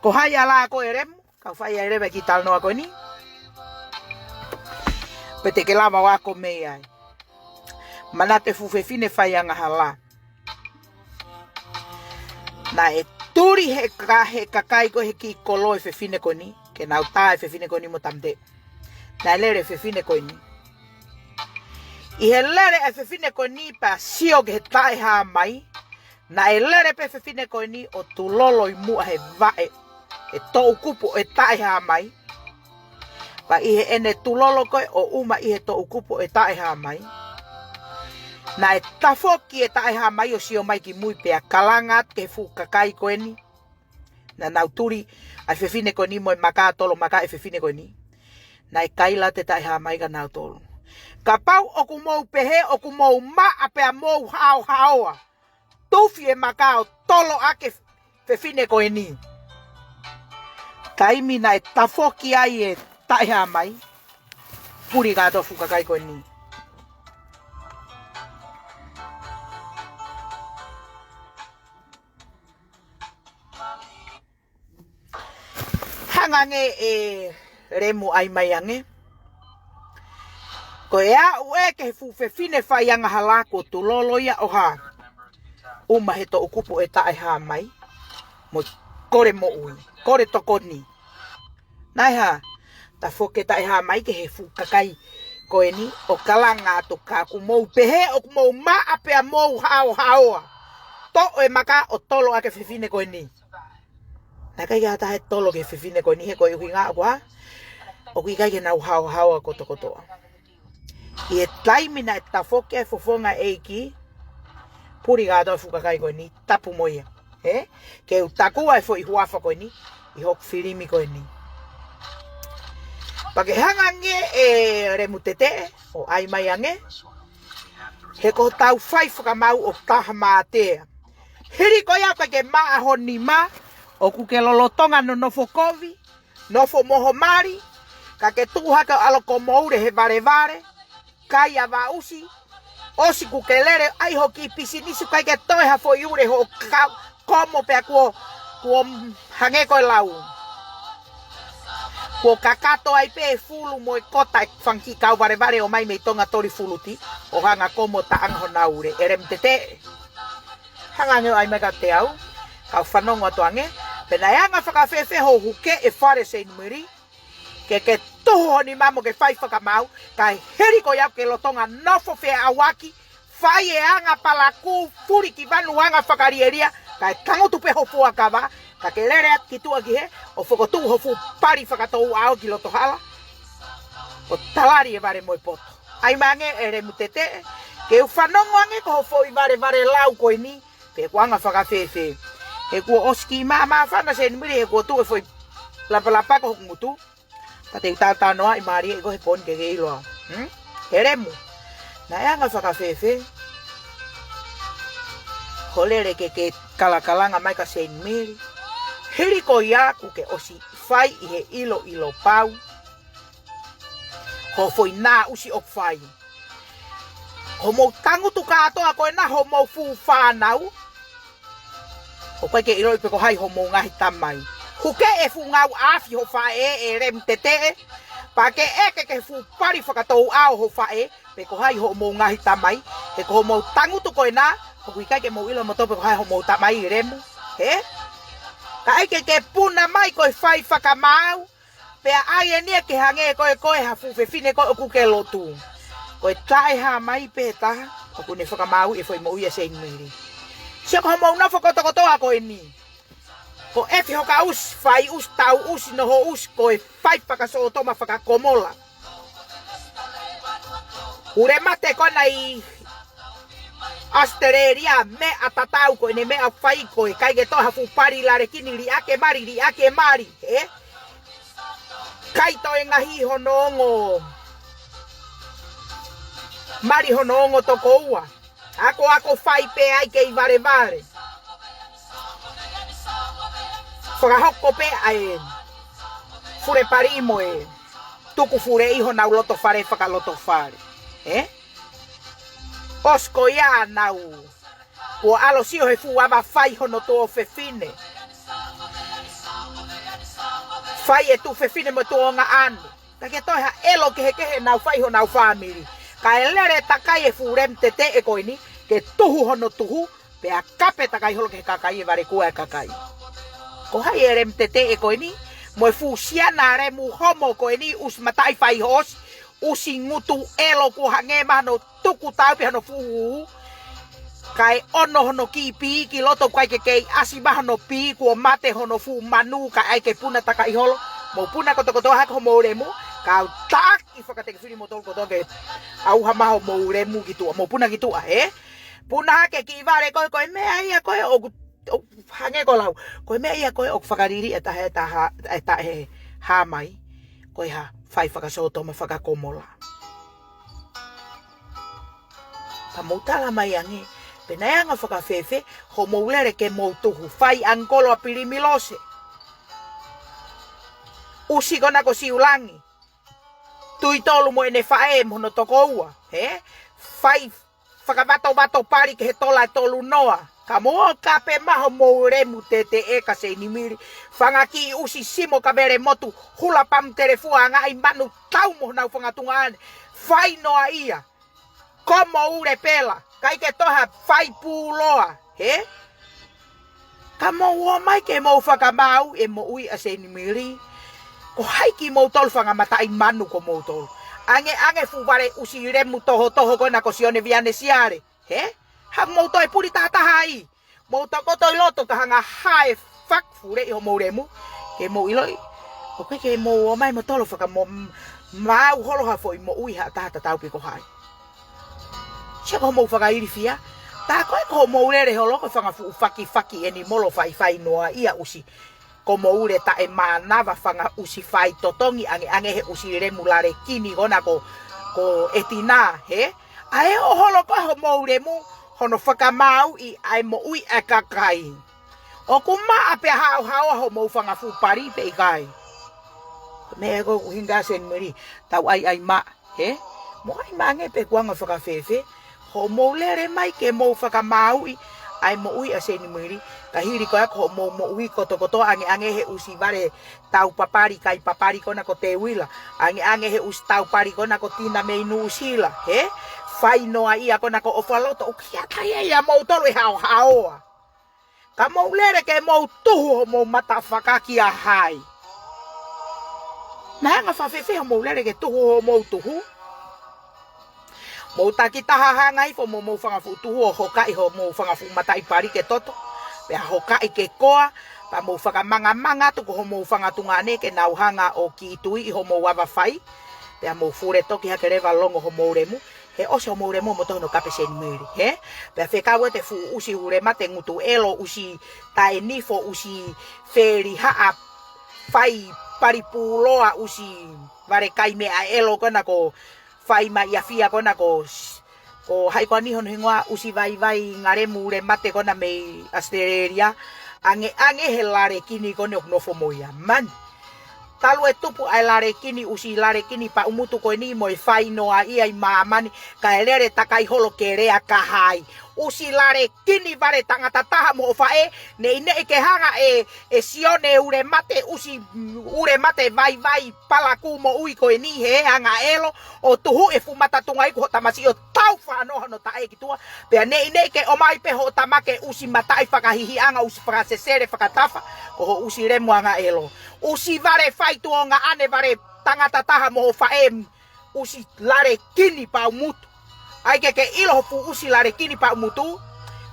Ko hai ʻa e lā ko e lemu, kau fai ai leva e kiʻi talanoa ko eni. Pea te ke lava ʻo ako mei ai. Manatu e fuʻu fefine fai angahala. Naʻe tuli he ka-, he kakai ko ē he kiʻi kolo e fefine ko eni, ke nau tā e fefine ko eni mo Tamte. Naʻe lele e fefine ko eni. ʻI he lele e fefine ko eni pea sio ki he taʻehāmai, naʻe lele pē fefine ko eni ʻo tulolo ʻi muʻa he vaʻe, he toʻukupu ʻo e taʻehāmai. Pea ʻi heʻene tulolo ko ē ʻo ʻuma ʻi he toʻukupu ʻo e taʻehāmai, naʻe tafoki e taʻehāmai ʻo sio mai ki mui pea kalanga atu ki he fuʻu kakai ko eni. Naʻa nau tuli ʻa e fefine ko eni mo e maka, tolo maka e fefine ko eni. Naʻe kaila atu e taʻehāmai kia nautolu: Kapau ʻoku mou pehē ʻoku mou maʻa pea mou haohaoa, tufi e maka ʻo tolo ʻaki e fefine ko eni. Taimi naʻe tafoki ai e taʻehāmai, puli kātoa e fuʻu kakai ko eni. Hanga ange e lemu ʻai mai ange. Ko e aʻu ē ki he fuʻu fefine fai angahala kuo tulolo ia ʻo hā, ʻuma he toʻukupu e taʻehāmai, mo kole moʻui, kole tokoni. Naʻe hā, tafoki e taʻehāmai ki he fuʻu kakai ko eni ʻo kalanga atu: Kapau ʻoku mou pehē ʻoku mou maʻa pea mou haohaoa, toʻo e maka ʻo tolo ʻaki e fefine ko eni. Naʻe ʻikai ke ʻi ai ha taha ʻe tolo ki he fefine ko eni he ko e ʻuhinga ʻoku ʻa, ʻoku ʻikai ke nau haohaoa kotokotoa. ʻI he taimi naʻe tafoki ai e fofonga ʻo e ʻEiki, puli kātoa e fuʻu kakai ko eni, tapu mo ia. Ē? Ke u takua e foʻi huafa ko eni ʻi hoku filimi ko eni. Pea ke hanga ange ʻe Lemu Teteʻe ʻo ʻai mai ange, he ko hotau fai fakamaau ʻoku taha mātea. Hili ko ia ʻoku ʻikai ke maʻa ho nima, ʻoku ke lolotonga nonofo kovi, nofo mo ho mali, ka ke tuʻu hake ʻo ʻalu ʻo komo ule he valevale, kai ʻa Vaʻusi, ʻosi kuo ke lele ai ho kiʻi pisinisi, ʻikai ke toe ha foʻi ule hoʻo ka-, komo pea kuo, kuo hangē ko e lau. Kuo kakato ai pē e fulu mo e kota e fanga kiʻi kau valevale ʻo ʻomai mei Tonga toli fuluti, ʻo hanga ʻo komo taʻanga honau ule, ʻe Lemu Teteʻe. Hanga ange ʻo ʻai mai kiate au, kau fanongo atu ange, pe naʻe anga fakafēfē hoʻo huke e fale Seinimili, ke ke tuhu ho nima mo ke fai fakamaau, kae hili ko ia ʻoku ke lolotonga nofo feʻauaki, fai e anga palakū, fuli ki vanu anga fakalielia, kae tangutu pē ho fuakava, ka ke lele atu ki tuʻa ki hē, ʻo fokotuʻu ho fuʻu pali fakatouʻau ki loto hala, ʻo talali e vale mo e poto. ʻAi mai ange ʻe Lemu Teteʻe, ke u fanongo ange ko ho foʻi valevale lau ko eni, pe ʻoku anga fakafēfē. He kuo ʻosi kiʻi māmāfana Seinimili he kuo tuʻu e foʻi lapalapa ko hoku ngutu. Pea te u talanoaʻi mālie ʻi ko he pō ni ke ke ʻilo au. Hmm? ʻE Lemu, naʻe anga fakafēfē hoʻo lele ke ke kalakalanga mai kia Seinimili, hili ko ia kuo ke ʻosi fai ʻi he ʻiloʻilo pau ho foʻi naʻusi ʻoku fai. Hoʻomou tangutu kātoa ko ena homou fuʻu fānau, ʻoku ʻikai ke ʻiloʻi pe ko hai homou ngaahi tamai. Huke e fuʻu ngāue ʻa ho faʻē ʻe Lemu Teteʻe, pea ke ʻeke ki he fuʻu pali fakatouʻau ho faʻē, pe ko hai homou ngaahi tamai, he ko hoʻomou tangutu ko ena, ʻoku ʻikai ke mou ʻilo moutolu pe ko hai homou tamai, Lemu, hē? Ka ʻai ke ke puna mai ko e fai fakamaau, pea ʻai eni ia ke hangē ko e ko e ha fuʻu fefine ko ē ʻoku ke lotu. Ko e taʻehāmai pē taha, ʻoku ne fakamaauʻi e foʻi moʻui ʻa Seinimili. Sio ko hoʻomou nofo kotokotoa ko eni. Ko ʻEfi Hokaʻusi, Faiʻusi, Tauʻusi, Nohoʻusi, ko e fai fakasōtoma fakakomola. Ule mate ko ena ʻi ʻAositelēlia, meʻa tatau ko ʻene meʻa fai ko e ʻikai ke toe ha fuʻu pali lalekini, liʻaki e mali, liʻaki e mali, ē? Kai toe ngahi hono ongo mali hono ongo tokoua. Akoako fai pē ai kei valevale. Fakahoko pē ʻa e fule pali mo e tuku fule ʻi honau loto fale fakalotofale. Ē? ʻOsi ko ia naʻa nau ʻalu ʻo sio he fuʻu ava fai hono tuofefine. Fai e tuofefine mo e tuongaʻane. ʻIkai ke toe ha ʻelo kehekehe naʻa nau fai honau fāmili. Kae lele takai e fuʻu Lemu Teteʻe ko eni, ke tuhu hono tuhu, pea kape takai holo ki he kakai e valekua e kakai. Ko hai e Lemu Teteʻe ko eni, mo e fuʻu siana lemu homo ko eni, ʻusi mataʻi fai hoosi, ʻusi ngutu ʻelo kuo hangē mai hano tuku tau pē hano fuʻu ū. Kae ono hono kiʻi pī ki loto, ʻikai ke kei ʻasi mai hono pī, kuo mate hono fuʻu manu, kae ʻai ke puna takai holo. Mou puna kotokotoa hake homou lemu, kau taki fakatekefili moutolu kotoa ke ʻauha mai homou lemu ki tuʻa. Mou puna ki tuʻa, ē? Puna hake kiʻi vale ko ē, ko e meʻa ia ko ē ʻoku, ʻoku hangē ko e lau. Ko e meʻa ia ko ē ʻoku fakaliliʻi e taʻe, taʻe, taʻehāmai. Ko e hā, fai fakasōtoma fakakomola. Ka mou tala mai ange, pe naʻe anga fakafēfē hoʻomou lele ke mou tuhu, fai ʻangikolo ʻa Pilimilose. ʻUsi ko ena ko Siulangi. Tuitolu mo ʻene faʻē mo hono tokoua, ē? Fai fakavatovato pali ki he tola ʻe tolu noa. Ka mou ō kape mai homou Lemu Teteʻe kia Seinimili. Fanga kiʻi ʻusi simo ka vele motu, hula pamu telefua, ngaʻi manu tau mo honau fanga tuongaʻane. Fai noa ia. Komo ule pela. ʻIkai ke toe ha fai pūloa. Hē? Ka mou ō mai ke mou fakamaau e moʻui ʻa Seinimili. Ko hai kimoutolu fanga mataʻi manu ko moutolu. Angeange fuʻu vale ʻusi lemu tohotoho ko ena ko Sione Viane Siale. Hē? Haʻamou toe puli tahataha ai. Mou tokoto ʻi loto ka hanga hae fakafuleʻi homou lemu, ke mou ʻiloʻi ʻoku ʻikai ke mou ō mai mo tolo fakamo-, maau holo ha foʻi moʻui ha taha tatau pē ko hai. Sio ko homou fakailifia. Tā ko ē ko homou lele holo ko e fanga fuʻu fakifaki eni molo faifai noa ia ʻusi. Ko mou lele taʻemānava fanga ʻusi fai totongi angeange he ʻusi lemu lalekini kona ko, ko ʻEtina, hē? ʻA e ō holo ko ē homou lemu hono fakamāuʻi ʻa e moʻui ʻa e kakai. ʻOku maʻa pea haohaoa homou fanga fuʻu pali pe ʻikai? Meʻa ko ē ʻoku hinga Senimeli, tau ʻaiʻai maʻa, hē? Mo ʻai maʻa ange pe kuo anga fakafēfē homou lele mai ke mou fakamāuʻi ʻa e moʻui ʻa Senimeli, ka hili ko ē ko homou moʻui kotokotoa angeange he ʻusi vale tau papali kai papali kona ko Teuila, angeange he ʻusi tau pali kona ko Tina mei Nuʻusila, hē? Fai noa ia kona ko ʻOfaloto, ʻoku ʻikai ke ʻi ai ʻia moutolu e haohaoa. Ka mou lele ke mou tuhu homou mata faka kia hai? Naʻe anga fakafēfē homou lele ke tuhu homou tuhu? Mou takitaha hanga hifo mo homou fanga fuʻu tuhu ʻo hokaʻi homou fanga fuʻu mataʻi pali ke toto, pea hokaʻi ke koa, pea mou fakamangamanga atu ko homou fanga tuongaʻane ke nau hanga ʻo kiʻi tuiʻi homou ava fai, pea mou fule toki hake leva longo homou lemu, he ʻosi homou lemu mo tohono kape Senimeli, hē? Pea fekau ʻete fuʻu ʻusi ulemate ngutu ʻelo, ʻusi taʻenifo, ʻusi felihaʻa, fai pali pūloa, ʻusi vale kai meʻa ʻelo kona ko fai mai ʻa fia kona ko s-, ko hai koa ni hono hingoa, ʻusi vaivai ngalemu ulemate kona mei ʻAositelēlia. Angeange he lalekini ko eni ʻoku nofo mo ia. Mani. Talu e tupu ʻa e lalekini, ʻusi lalekini paʻumutu ko eni mo e fai noa ia ʻi māmani, kae lele takai holo ke lea ka hai? ʻUsi lalekini vale tangata taha mo hoʻo faʻē, neʻineʻi ke hanga ʻe, ʻe Sione ulemate, ʻusi ulemate vaivai palakū moʻui ko eni he anga ʻelo, ʻo tuhu e fuʻu mata tuongaʻane ʻo hoʻo tamasiʻi ʻo tau fanoa hono taʻe ki tuʻa. Pea neʻineʻi ke ʻomai pē hoʻo tama ke ʻusi mataʻi fakahihiʻanga, ʻusi fakasesele fakatafa, ko hoʻo ʻusi lemu anga ʻelo. ʻUsi vale fai tuongaʻane vale tangata taha mo hoʻo faʻē, ʻusi lalekini paʻumutu. ʻAi ke ke ʻilo ho fuʻu ʻusi lalekini paʻumutu,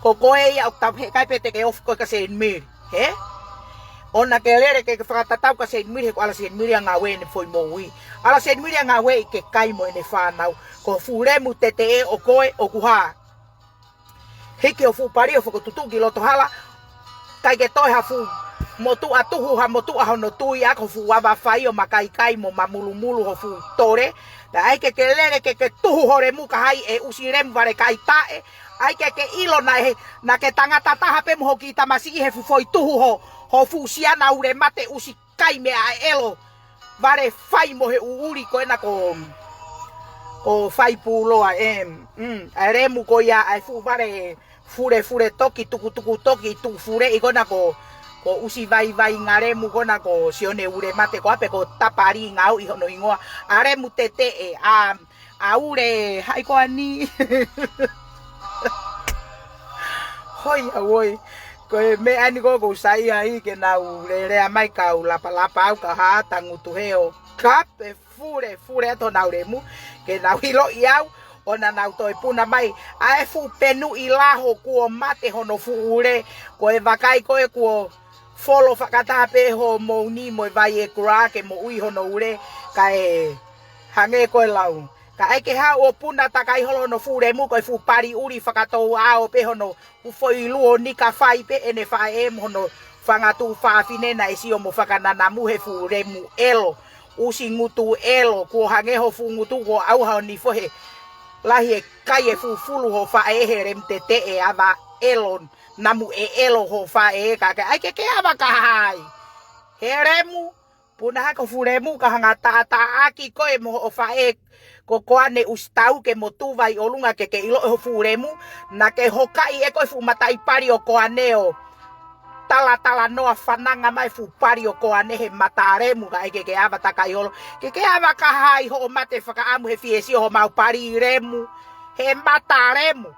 ko koe ia ʻoku tau heʻikai pē te ke ofi koe kia Senimeli, hē? ʻOua naʻa ke lele ke ke fakatatau kia Senimeli, he ko ʻAla Senimeli ʻa ngāue ʻene foʻi moʻui. ʻAla Senimeli ʻa ngāue ʻi ke kai mo ʻene fānau. Ko e fuʻu lemu teteʻe ʻo koe ʻoku hā? Hiki ho fuʻu pali ʻo fokotuʻutuʻu ki loto hala, ʻikai ke toe ha fuʻu motuʻa tuhu, ha motuʻa hono tui ʻaki ho fuʻu ava fai ʻo makaikai mo mamulumulu ho fuʻu tole. Pea ʻai ke ke lele ke ke tuhu ho lemu ka hai, ʻe ʻusi lemu vale kai taʻe. ʻAi ke ke ʻilo naʻe, naʻa ke tangata taha pē mo hoʻo kiʻi tamasiʻi he fuʻu foʻi tuhu ho, ho fuʻu siana ulemate ʻusi kai meʻa ʻelo vale fai mo he ʻuʻuli ko ena ko, ko fai pūloa, ē, mm, ʻa e lemu ko ia, ʻa e fuʻu vale fulefule toki, tukutuku toki, tuku fuleʻi ko ena ko, ko ʻusi vaivai ngalemu ko ena ko Sione ulemate ko ē pe ko Tapali ngāueʻi hono hingoa, ʻa e lemu teteʻe, ʻa, ʻa ule, hai koa ni. Hoi, ʻa ui. Ko e meʻa ni ko ē ʻoku ou saiʻia ai ke nau lelea mai kau lapalapa au ka hā tangutu heo. Kape fulefule atu honau lemu, ke nau ʻiloʻi au, ʻo na nau toe puna mai. ʻA e fuʻu penuʻi laho kuo mate hono fuʻu ule, ko e vakai ko ē kuo folo fakataha pē hoʻomou ni mo e vai ʻe kula ke moʻui hono ule, kae hangē ko e lau. Ka ʻai ke haʻu ʻo puna takai holo hono fuʻu lemu ko e fuʻu pali ʻuli fakatouʻao pē hono fuʻu foʻi luo nika fai pē ʻene faʻē mo hono fanga tuofāfine naʻe sio mo fakananamu he fuʻu lemu ʻelo, ʻusi ngutu ʻelo, kuo hangē ho fuʻu ngutu kuo ʻauha ʻo nifo he lahi e kai e fuʻu fulu hoʻo faʻē he lemu teteʻe ava ʻelo, namu ʻe ʻelo hoʻo faʻē ka ke ʻai ke ke ava ka hai. He lemu, puna hake ho fuʻu lemu ka hanga taʻataʻaki koe mo hoʻo faʻē ko Koane ʻusi tau ke mo tū vai ʻolunga ke ke ʻiloʻi ho fuʻu lemu, naʻa ke hokaʻi ʻe koe fuʻu mataʻi pali ʻo Koane ʻo talatalanoa fananga mai fuʻu pali ʻo Koane he mata lemu ka ʻai ke ke ava takai holo. Ke ke ava ka hai hoʻo mate fakaʻamu he fie sio homau pali lemu he mata lemu.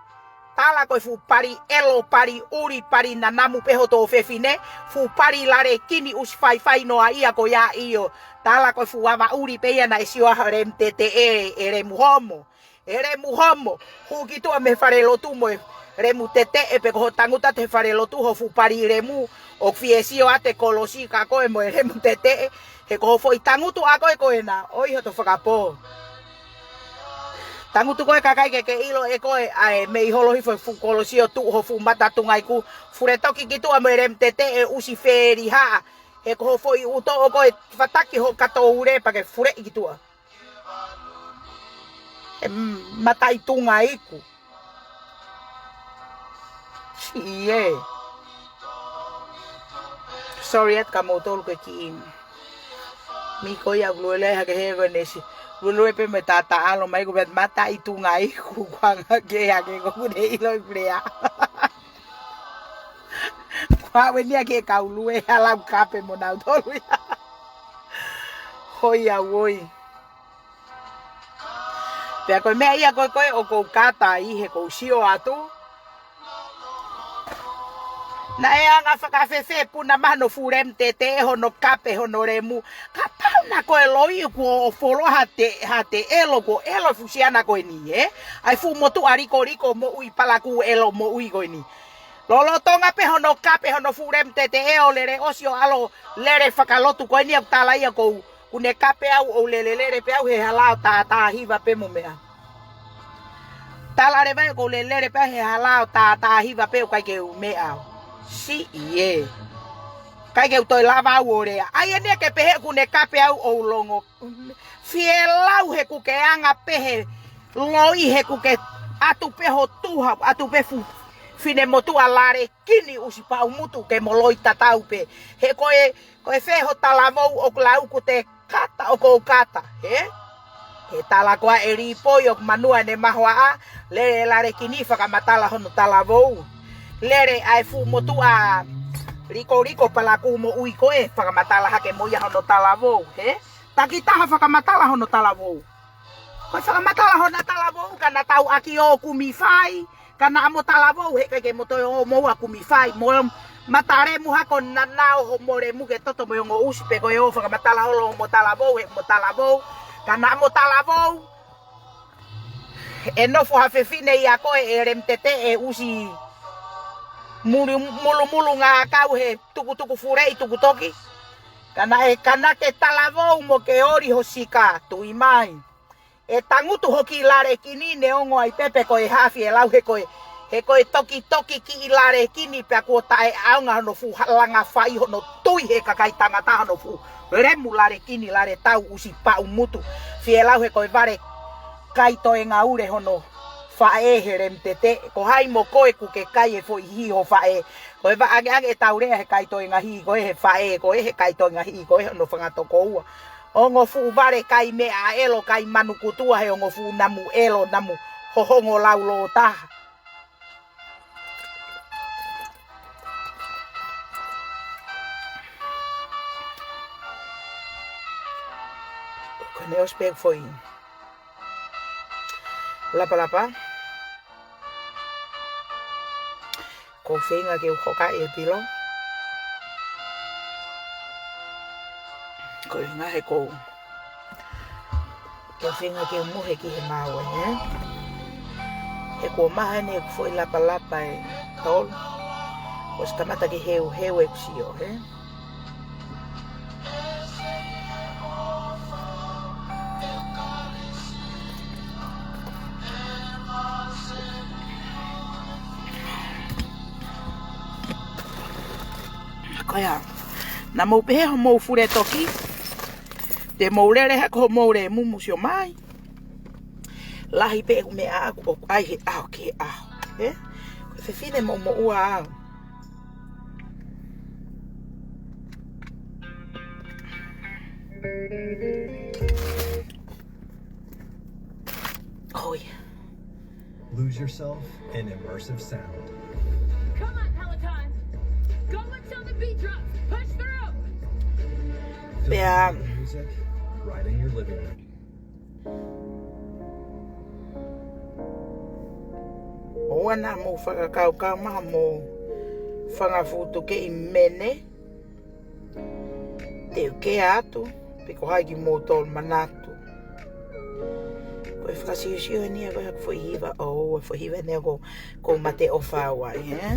Tala ko e fuʻu pali ʻelo, pali ʻuli, pali nanamu pē ho tuofefine, fuʻu pali lalekini ʻusi faifai noa ia ko ia ʻio. Tala ko e fuʻu ava ʻuli pē ia naʻe sio ai ho lemu teteʻe, ʻe lemu homo. ʻE lemu homo, hū ki tuʻa mei he falelotu mo e lemu teteʻe, pe ko hoʻo tangutu atu he falelotu ho fuʻu pali lemu, ʻoku fie sio atu e kolosi kia koe mo e lemu teteʻe, he ko hoʻo foʻi tangutu ʻa koe ko ena, ʻoi hoto fakapō. Tangutu koe kakai ke ke ʻilo ʻe koe ʻa e meʻi holo hifo he fuʻu kolosi ʻo tuʻu ho fuʻu mata tunga iku, fule toki ki tuʻa mo e lemu teteʻe ʻusi fēlihaʻa, he ko hoʻo foʻi ʻuto ʻo koe fataki ho kato ule pea ke fuleʻi ki tuʻa. E mataʻi tunga iku. Siʻi ē. Sorry atu kia moutolu ke ki. Miko ia ʻoku luelue hake he ko nesi. Luelue pē mo e tata alo mai ko pē mataʻi tunga iku kuanga ke hake ko kune ʻilo i pulea. Kua weni ake kau lue ʻa lau kape mo nautolu ia. Hoi au ʻoi. Pea ko e meʻa ia ko ē ko ē ʻoku ou kata ai he ʻoku ou sio atu. Naʻe anga fakafefē puna mai hono fuʻu lemu teteʻe hono kape hono lemu. Kapau naʻa ko e loi kuo ʻofo loa ha te, ha te ʻelo kuo ʻelo fuʻu siana ko eni, ē? ʻA e fuʻu motuʻa likoliko moʻui palakū ʻelo moʻui ko eni. Lolotonga pē hono kape hono fuʻu lemu teteʻe ʻo lele ʻosi ʻo ʻalu lele fakalotu ko eni ʻoku tala ia ʻoku ou, kuo ne kape au ʻo lele lele pē au he hala ʻo tātā hiva pē mo meʻa. Tala leva ia ʻoku ou lele lele pē au he hala ʻo tātā hiva pē ʻo ʻikai ke u meʻa au. Siʻi ē. ʻIkai ke u toe lava au ʻo lea. ʻAi eni ia ke pehē kuo ne kape au ʻo u longo. Fie lau he kuo ke anga pē he loi he kuo ke ʻatu pē ho tuha, ʻatu pē fuʻu finemotuʻa lale kini ʻusi paʻumutu ke mo loi tatau pē. He ko e, ko e fē ho talavou ʻoku lau kuo te kata ʻoku ou kata, hē? He tala ko ē ʻe Lipoi ʻoku Manua ʻene mahoaʻa, lele lale kini fakamatala hono talavou. Lele ʻa e fuʻu motuʻa likoliko palakū moʻui ko ē fakamatala hake mo ia hono talavou, hē? Takitaha fakamatala hono talavou. Ko e fakamatala hona talavou, ka naʻa tau ʻaki ʻo kumi fai, ka naʻa mo talavou, he ʻikai ke mo toe ō mo ua kumi fai, mo mata lemu hako naʻa nau ho mo lemu ke toto mo e ongo ʻusi pe ko e ō fakamatala holo mo talavou, he mo talavou, ka naʻa mo talavou. ʻE nofo ha fefine ia ko ē ʻe lemu teteʻe ʻusi mulu, mulumulu ngākau he tukutuku fuleʻi tukutoki. Ka naʻe, ka naʻa ke talavou mo ke oli ho sika, tui mai. ʻE tangutu ho kiʻi lale kini neongo ai pē pe ko e hā fie lau he ko e, he ko e tokitoki kiʻi lale kini pea kuo taʻeʻaonga hono fuʻu ha-, langa fai hono tui he kakai tangata hono fuʻu lemu lale kini lale tau ʻusi paʻumutu. Fie lau he ko e vale kai toenga ule hono faʻē he lemu teteʻe. Ko hai mo koe kuo ke kai e foʻi hī ho faʻē. Ko e vaʻangeʻange ʻetau lea he kai toenga hī ko ē he faʻē ko ē he kai toenga hī ko ē hono fanga tokoua. Ongo fuʻu vale kai meʻa ʻelo kai manukutua he ongo fuʻu namu ʻelo namu hohongo laulōtaha. Ko ʻene ʻosi pē foʻi lapalapa. Ko e feinga ke u hokaʻi e pilo. Ko e ngaahi ko. Ko e feinga ke u mohe ki he maau ē. He kuo maha eni ʻeku foʻi lapalapa ʻe tolu. Kuo ʻosi kamata ke heuheu ʻeku sio, hē? Ko ia, naʻa mou pehē hoʻomou fule toki, te mou lele hake hoʻomou lemu mo sio mai. Lahi pē ʻeku meʻa ʻaʻaku ʻoku ʻai he ʻaho ki he ʻaho, ē? Ko e fefine moʻumoʻua au. Oh, yeah. Lose yourself in immersive sound. Come on, Peloton. Go until the beat drops. Push through. Feel the music right in your living room. ʻOua naʻa mou fakakaukau mai haʻamou fanga fuʻu tukeʻi mene. Te u kea atu, pe ko hai kimoutolu manatu. Ko e fakasiosio eni ʻa ko e haʻaku foʻi hiva ʻo, foʻi hiva eni ʻoku ou mate ʻofa au ai, ē?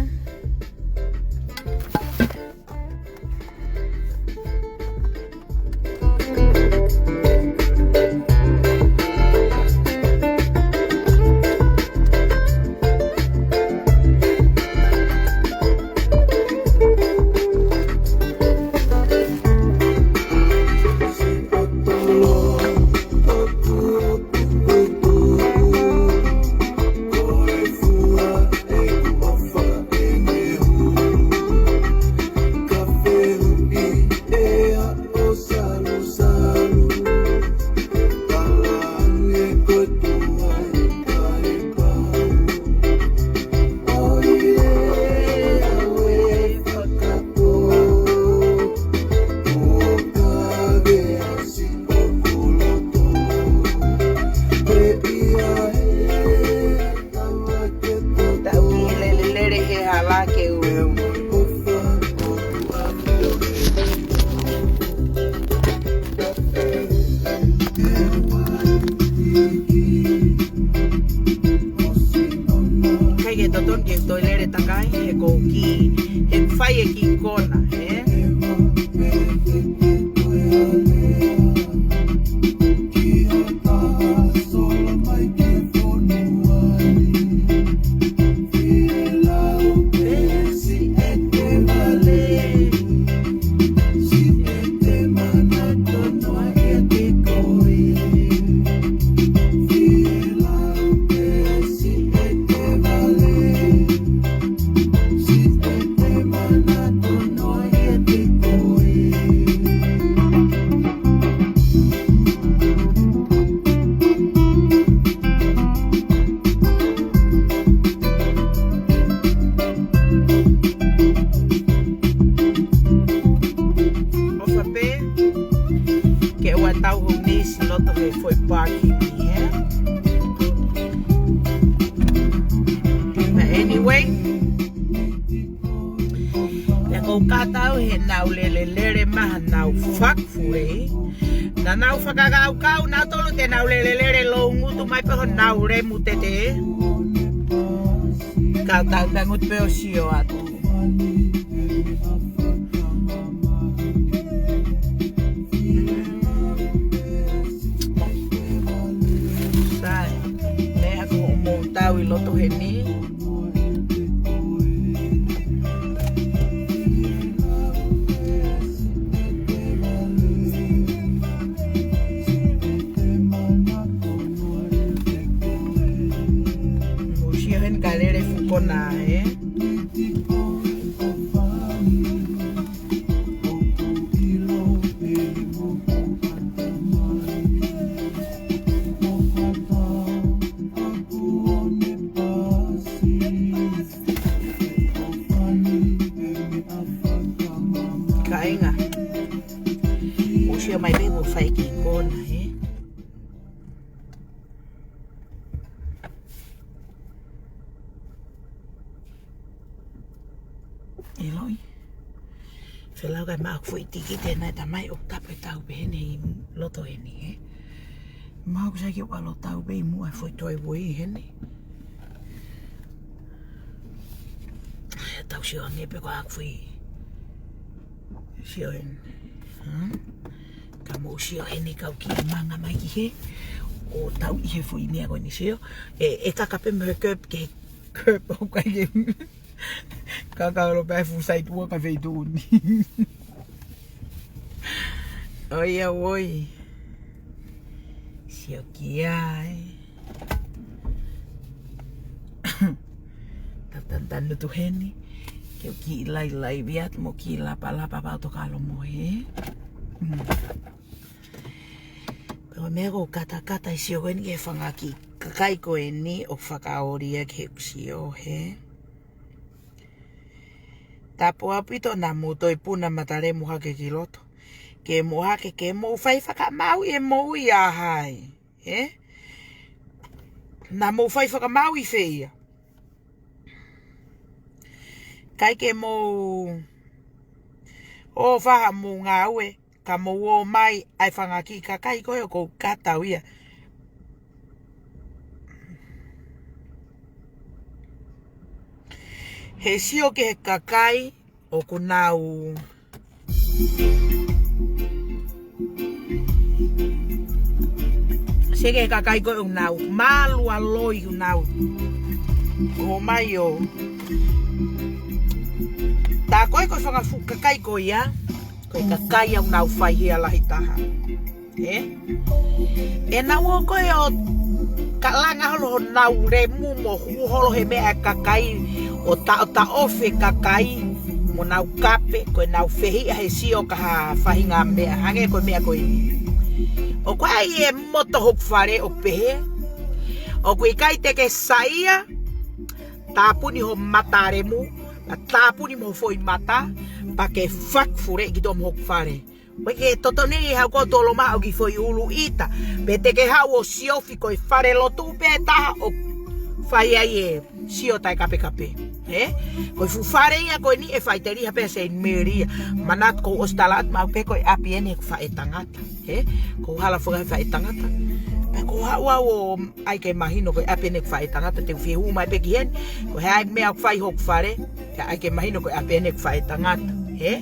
Tau kiʻi lelelele he hala ke u Kai ke totonu ke u toe lele takai, he ʻoku ou kiʻi, he ʻoku fai e kiʻi kona, ē? ʻOfa pē ke ʻoua tau hou nisi loto he foʻi parking ē. But anyway, pea ʻoku ou kātaki he naʻa nau lelelele mai haʻanau fakafulei. Naʻa nau fakakaukau nautolu te nau lelelele loungutu mai pē honau lemu tete. Ka tau tangutu pē ʻo sio atu. Sai, meʻa ko hoʻomou tau ʻi loto heni. Mou sio heni ka lele e fuʻu kona, ē? Kāinga. Mou sio mai pē ʻoku fai e kiʻi kona, ē? ʻIloʻi. Feʻiloaki mai ʻeku foʻi tikite naʻe tamai ʻo tapu e tau pē heni ʻi loto heni, ē. Mahalo ʻoku sai ke u ʻalu ʻo tau pē ʻi muʻa e foʻi toe voi heni. Tau sio ange pē ko ʻeku foʻi sio heni. Hmm? Ka mou sio heni kau kiʻi manga mai ki hē. ʻO tau ʻi he foʻi meʻa ko eni sio. ʻE, ʻe kaka pē mo e curb ke curb ʻoku ʻikai ke. Kaka ʻalu pē fuʻu side walk ʻa e feituʻu ni. ʻOiauē. Sio ki ai. Tau tanutanu atu heni. Ke u kiʻi lailai viat mo kiʻi lapalapa pau tokalo mo hē. Hmm. Pea meʻa ʻoku ou katakata ʻi sio ko eni ki he fanga kiʻi kakai ko eni ʻoku fakaoli ia ki heʻeku sio hē. Tapu ʻaupito naʻa mou toe puna mata lemu hake ki loto. Ke mou hake ke mou fai fakamaau ʻi he moʻui ʻa hai. Ē? Naʻa mou fai fakamaau ʻi fē ia. ʻIkai ke mou ō fai haʻamou ngāue. Ka mou ō mai ʻa e fanga kiʻi kakai ko ē ʻoku ou kata au ia. He sio ki he kakai ʻoku nau. Sio ki he kakai ko ē ʻoku nau. Mālualoi ʻoku nau. ʻOmai ʻo. Tā ko ē ko e fanga fuʻu kakai ko ia. Ko e kakai ʻoku nau fai hia lahi taha. Ē? ʻE nau ō ko ē ʻo kalanga holo honau lemu mo hū holo he meʻa ʻa e kakai ʻo taʻotaʻofi e kakai mo nau kape, ko ʻenau fehiʻa he sio ki ha faʻahinga meʻa, hangē ko e meʻa ko eni. ʻOku ʻi ai e moto hoku fale ʻoku pehē. ʻOku ʻikai te ke saiʻia, tāpuni ho mata lemu, pea tāpuni mo ho foʻi mata, pea ke fakafule ki toʻo mo hoku fale. ʻOku ʻikai ke totonu ia ke haʻu koe ʻo tolomā ʻo ki foʻi ʻulu ʻita. Pe te ke haʻu ʻo siofi ko e fale lotu pē taha ʻoku fai ai e sio taʻe kapekape. Ē? Ko e fuʻu fale ia ko eni ʻe faʻiteliha pē Saint Mary ia. Manatu ʻoku ou ʻosi tala atu maʻu pē ko e ʻapi eni ʻeku faʻētangata. Ē? ʻOku ou hala foki he faʻētangata. Pea ʻoku ou haʻu au ʻo ʻai ke mahino ko e ʻapi eni ʻeku faʻētangata te u fie hū mai pē ki heni. Ko e hā e meʻa ʻoku fai hoku fale. Pea ʻai ke mahino ko e ʻapi eni ʻeku faʻētangata. Ē?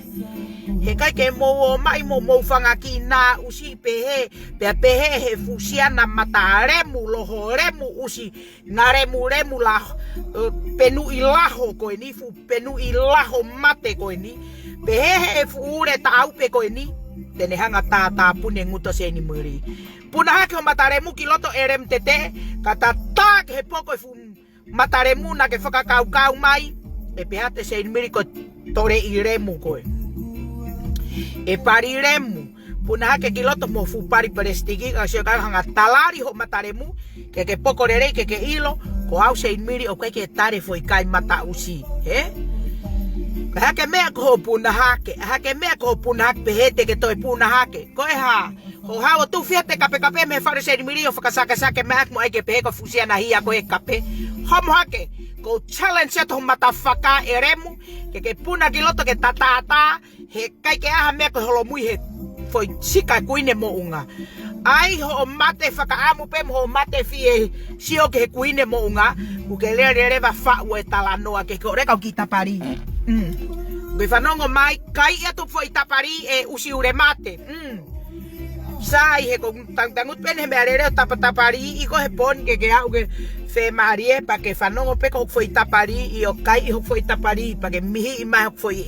He ʻikai ke mou ō mai mo mou fanga kiʻi nāʻusi pehē, pea pehē he fuʻu siana mata lemu, loho lemu ʻusi, ngā lemu lemu laho, ē, penuʻi laho ko eni, fuʻu penuʻi laho mate ko eni. Pehē he fuʻu ule taʻau pē ko eni, te ne hanga tātāpuni e ngutu ʻa Saint Mary. Puna hake ho mata lemu ki loto ʻElemu Tete, ka tatā ki he poko e fuʻu mata lemu naʻa ke fakakaukau mai, ʻe pehē atu ʻe Saint Mary ko e toleʻi lemu koe. ʻE pali lemu, puna hake ki loto mo fuʻu pali palesitiki, ka sio ka hanga talali ho mata lemu, ke ke poko lelei ke ke ʻilo, ko au Saint Mary ʻoku ʻikai ke tali foʻi kai mata ʻusi, ē? Ka hake meʻa ko hoʻo puna hake, hake meʻa ko hoʻo puna hake, pehē te ke toe puna hake, ko e hā, Ko hao tu fia te kapekape mei he fale Saint Mary ʻo fakasakesake mai ʻaki mo ʻai ke pehē ko e fuʻu siana hia ko e kape. Homo hake, ko e challenge atu ho mata fakaʻelemu, ke ke puna ki loto ke tatātā, he ʻikai ke ʻi ai ha meʻa ko e holomui he foʻi sika kuini moʻunga. ʻAi hoʻo mate fakaʻamu pē mo hoʻo mate fie sio ki he kuini moʻunga, ʻoku ke lele leva faʻu e talanoa ke ko ʻoleka ʻo kiʻi tapali. Mm. Ke fanongo mai, kai atu foʻi tapali ʻe ʻusi ule mate. Mm. Sai he ko e tangutangutu pē eni he meʻalele ʻo tapatapaliʻi ko e he pō ni ke ke aʻu ke femālie pea ke fanongo pē ko hoku foʻi tapaliʻi ʻo kai hoku foʻi tapali pea ke mihiʻi mai hoku foʻi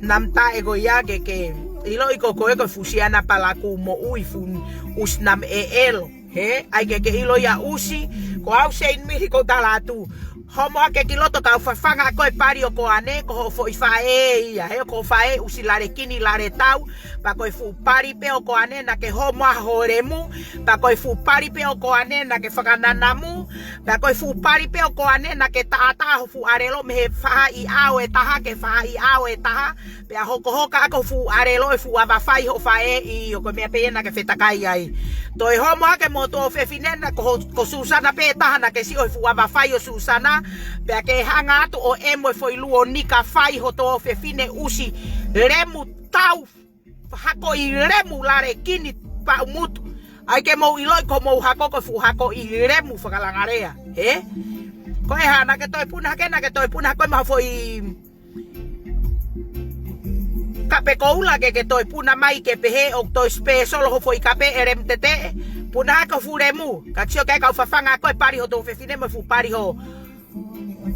namataʻe ko ia ke ke ʻiloʻi ko koe ko e fuʻu siana palakū moʻui fuʻu ʻusi namaʻeʻelo. He, ʻai ke ke ʻilo ia ʻusi, ko au Saint Mary ʻoku ou tala atu. Homo hake ki loto kau fafanga ko e pali ʻo Koane, ko hoʻo foʻi faʻē ia, he ko e faʻē ʻusi lalekini laletau, pea ko e fuʻu pali pē ʻo Koane naʻa ke homo ʻa ho lemu, pea ko e fuʻu pali pē ʻo Koane naʻa ke fakananamu, pea ko e fuʻu pali pē ʻo Koane naʻa ke taʻataʻa ho fuʻu ʻalelo mei he faʻahi ʻao ʻe taha ki he faʻahi ʻao ʻe taha, pea hokohoko ʻaki ho fuʻu ʻalelo ʻi he fuʻu ava fai hoʻo faʻē ʻi ʻo ko e meʻa pē ia naʻa ke fetakai ai. Toe homo hake mo tuofefine naʻa ko ho, ko Susana pē taha naʻa ke sio he fuʻu ava fai ʻo Susana, pea ke hanga atu ʻo ʻemu e foʻi luo nika fai ho tuofefine ʻusi lemu tau hakoʻi lemu lalekini paʻumutu. ʻAi ke mou ʻiloʻi ko mou hako ko e fuʻu hakoʻi lemu fakalangalea. He? Ko e hā naʻa ke toe puna hake naʻa ke toe puna hake mo ha foʻi kape koula ke ke toe puna mai ke pehē ʻoku toe special ho foʻi kape ʻElemu Tete. Puna hake ho fuʻu lemu. Ka sio ki ai kau fafanga ko e pali ho tuofefine mo e fuʻu pali ho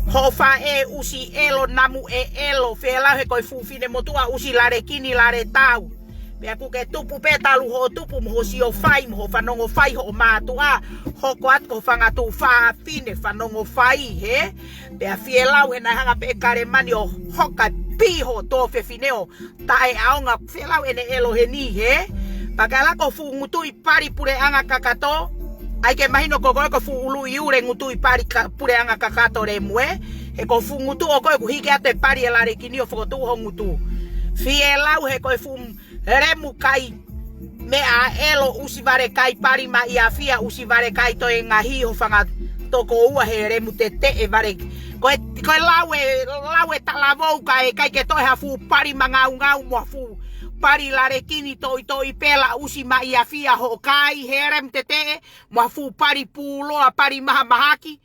hoʻo faʻē ʻusi ʻelo namu ʻeʻelo, felau he ko e fuʻu finemotuʻa ʻusi lalekini laletau. Pea ʻoku ke tupu pē talu hoʻo tupu mo hoʻo sio fai mo hoʻo fanongo fai hoʻo mātuʻa, hoko atu ko ho fanga tuofefine fanongo fai, he? Pea felau he naʻe hanga pē ʻe Kalemani ʻo hoka pē ho tuofefine ʻo taʻeʻaonga felau ʻene ʻelo heni, he? Pea ke ʻalu ko e fuʻu ngutuʻi pali puleʻanga kakato, ʻai ke mahino ko koe ko e fuʻu ʻuluʻi ule ngutuʻi pali ka, puleʻanga kakato lemu ē. He ko e fuʻu ngutu ʻo koe ʻoku hiki atu e pali ʻe lalekini ʻo fokotuʻu ho ngutu. Felau he ko e fuʻu lemu kai meʻa ʻelo ʻusi vale kai pali maʻi afia ʻusi vale kai toe ngaahi ho fanga tokoua he lemu teteʻe vale. Ko e, ko e lau ē, lau ē talavou ka ʻe ʻikai ke toe ha fuʻu pali mangaungau mo ha fuʻu pali lalekini toʻitoʻi pela ʻusi maʻi afia hoʻo kai he lemu teteʻe mo ha fuʻu pali pūloa pali mahamahaki.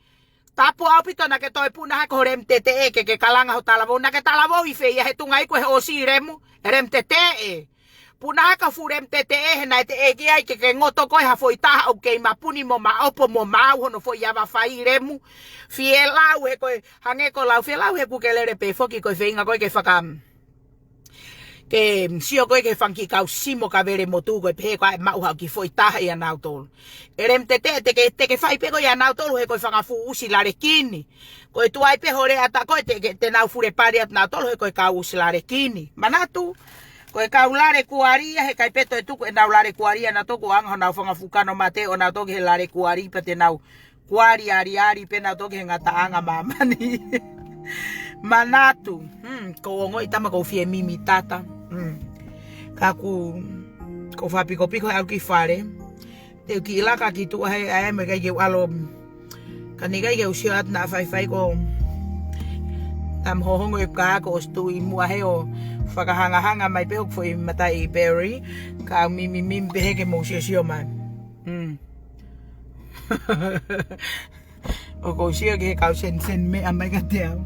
Tapu ʻaupito naʻa ke toe puna hake ho lemu teteʻe ke ke kalanga ho talavou. Naʻa ke talavou ʻi fē ia he tunga iku he ʻosi lemu, e lemu teteʻe. Puna hake ho fuʻu lemu teteʻe he naʻe teʻeki ai ke ke ngoto koe ha foʻi taha ʻoku kei mapuni mo maʻopo mo maau hono foʻi ava fai lemu. Fielau he ko e hangē ko lau fielau he kuo ke lele pē foki ko e feinga ko ē ke faka ke sio ko ē ki he fanga kiʻi kau simo kavele motu ko ē pehē ko ē maʻu haʻo kiʻi foʻi taha ʻia nautolu. E lemu teteʻe te ke, te ke fai pē ko ē ʻia nautolu he ko e fanga fuʻu ʻusi lalekini. Ko e tuai pē ho lea ʻatā ko ē te, ke, te nau fule pali atu nautolu he ko e kau ʻusi lalekini. Manatu, ko e kau lale kualia he ʻikai pē toe tuku ʻenau lale kualia nautolu ko e anga honau fanga fuʻu kano mate ʻo nautolu ki he lale kuali pea te nau kuali aliali pē nautolu ki he ngataʻanga māmani. Manatu. Hmm, ʻoku ou ongoʻi tama ʻoku ou fie mimi tata. Hmm. Ka ʻoku, ʻoku ou fakapikopiko he ʻalu ki fale. Te u kiʻi laka ki tuʻa he ʻae mo e ʻikai ke u ʻalu. Ka naʻe ʻikai ke u sio atu naʻa faifai ko. Naʻa mo hohongo e kā ko ʻosi tuʻu ʻi muʻa he ʻo fakahangahanga mai pē hoku foʻi mataʻi peri. Ka u mimi mimi pē he ke mou siosio mai. Hmm. ʻOku ou sio ki he kau send send meʻa mai kiate au.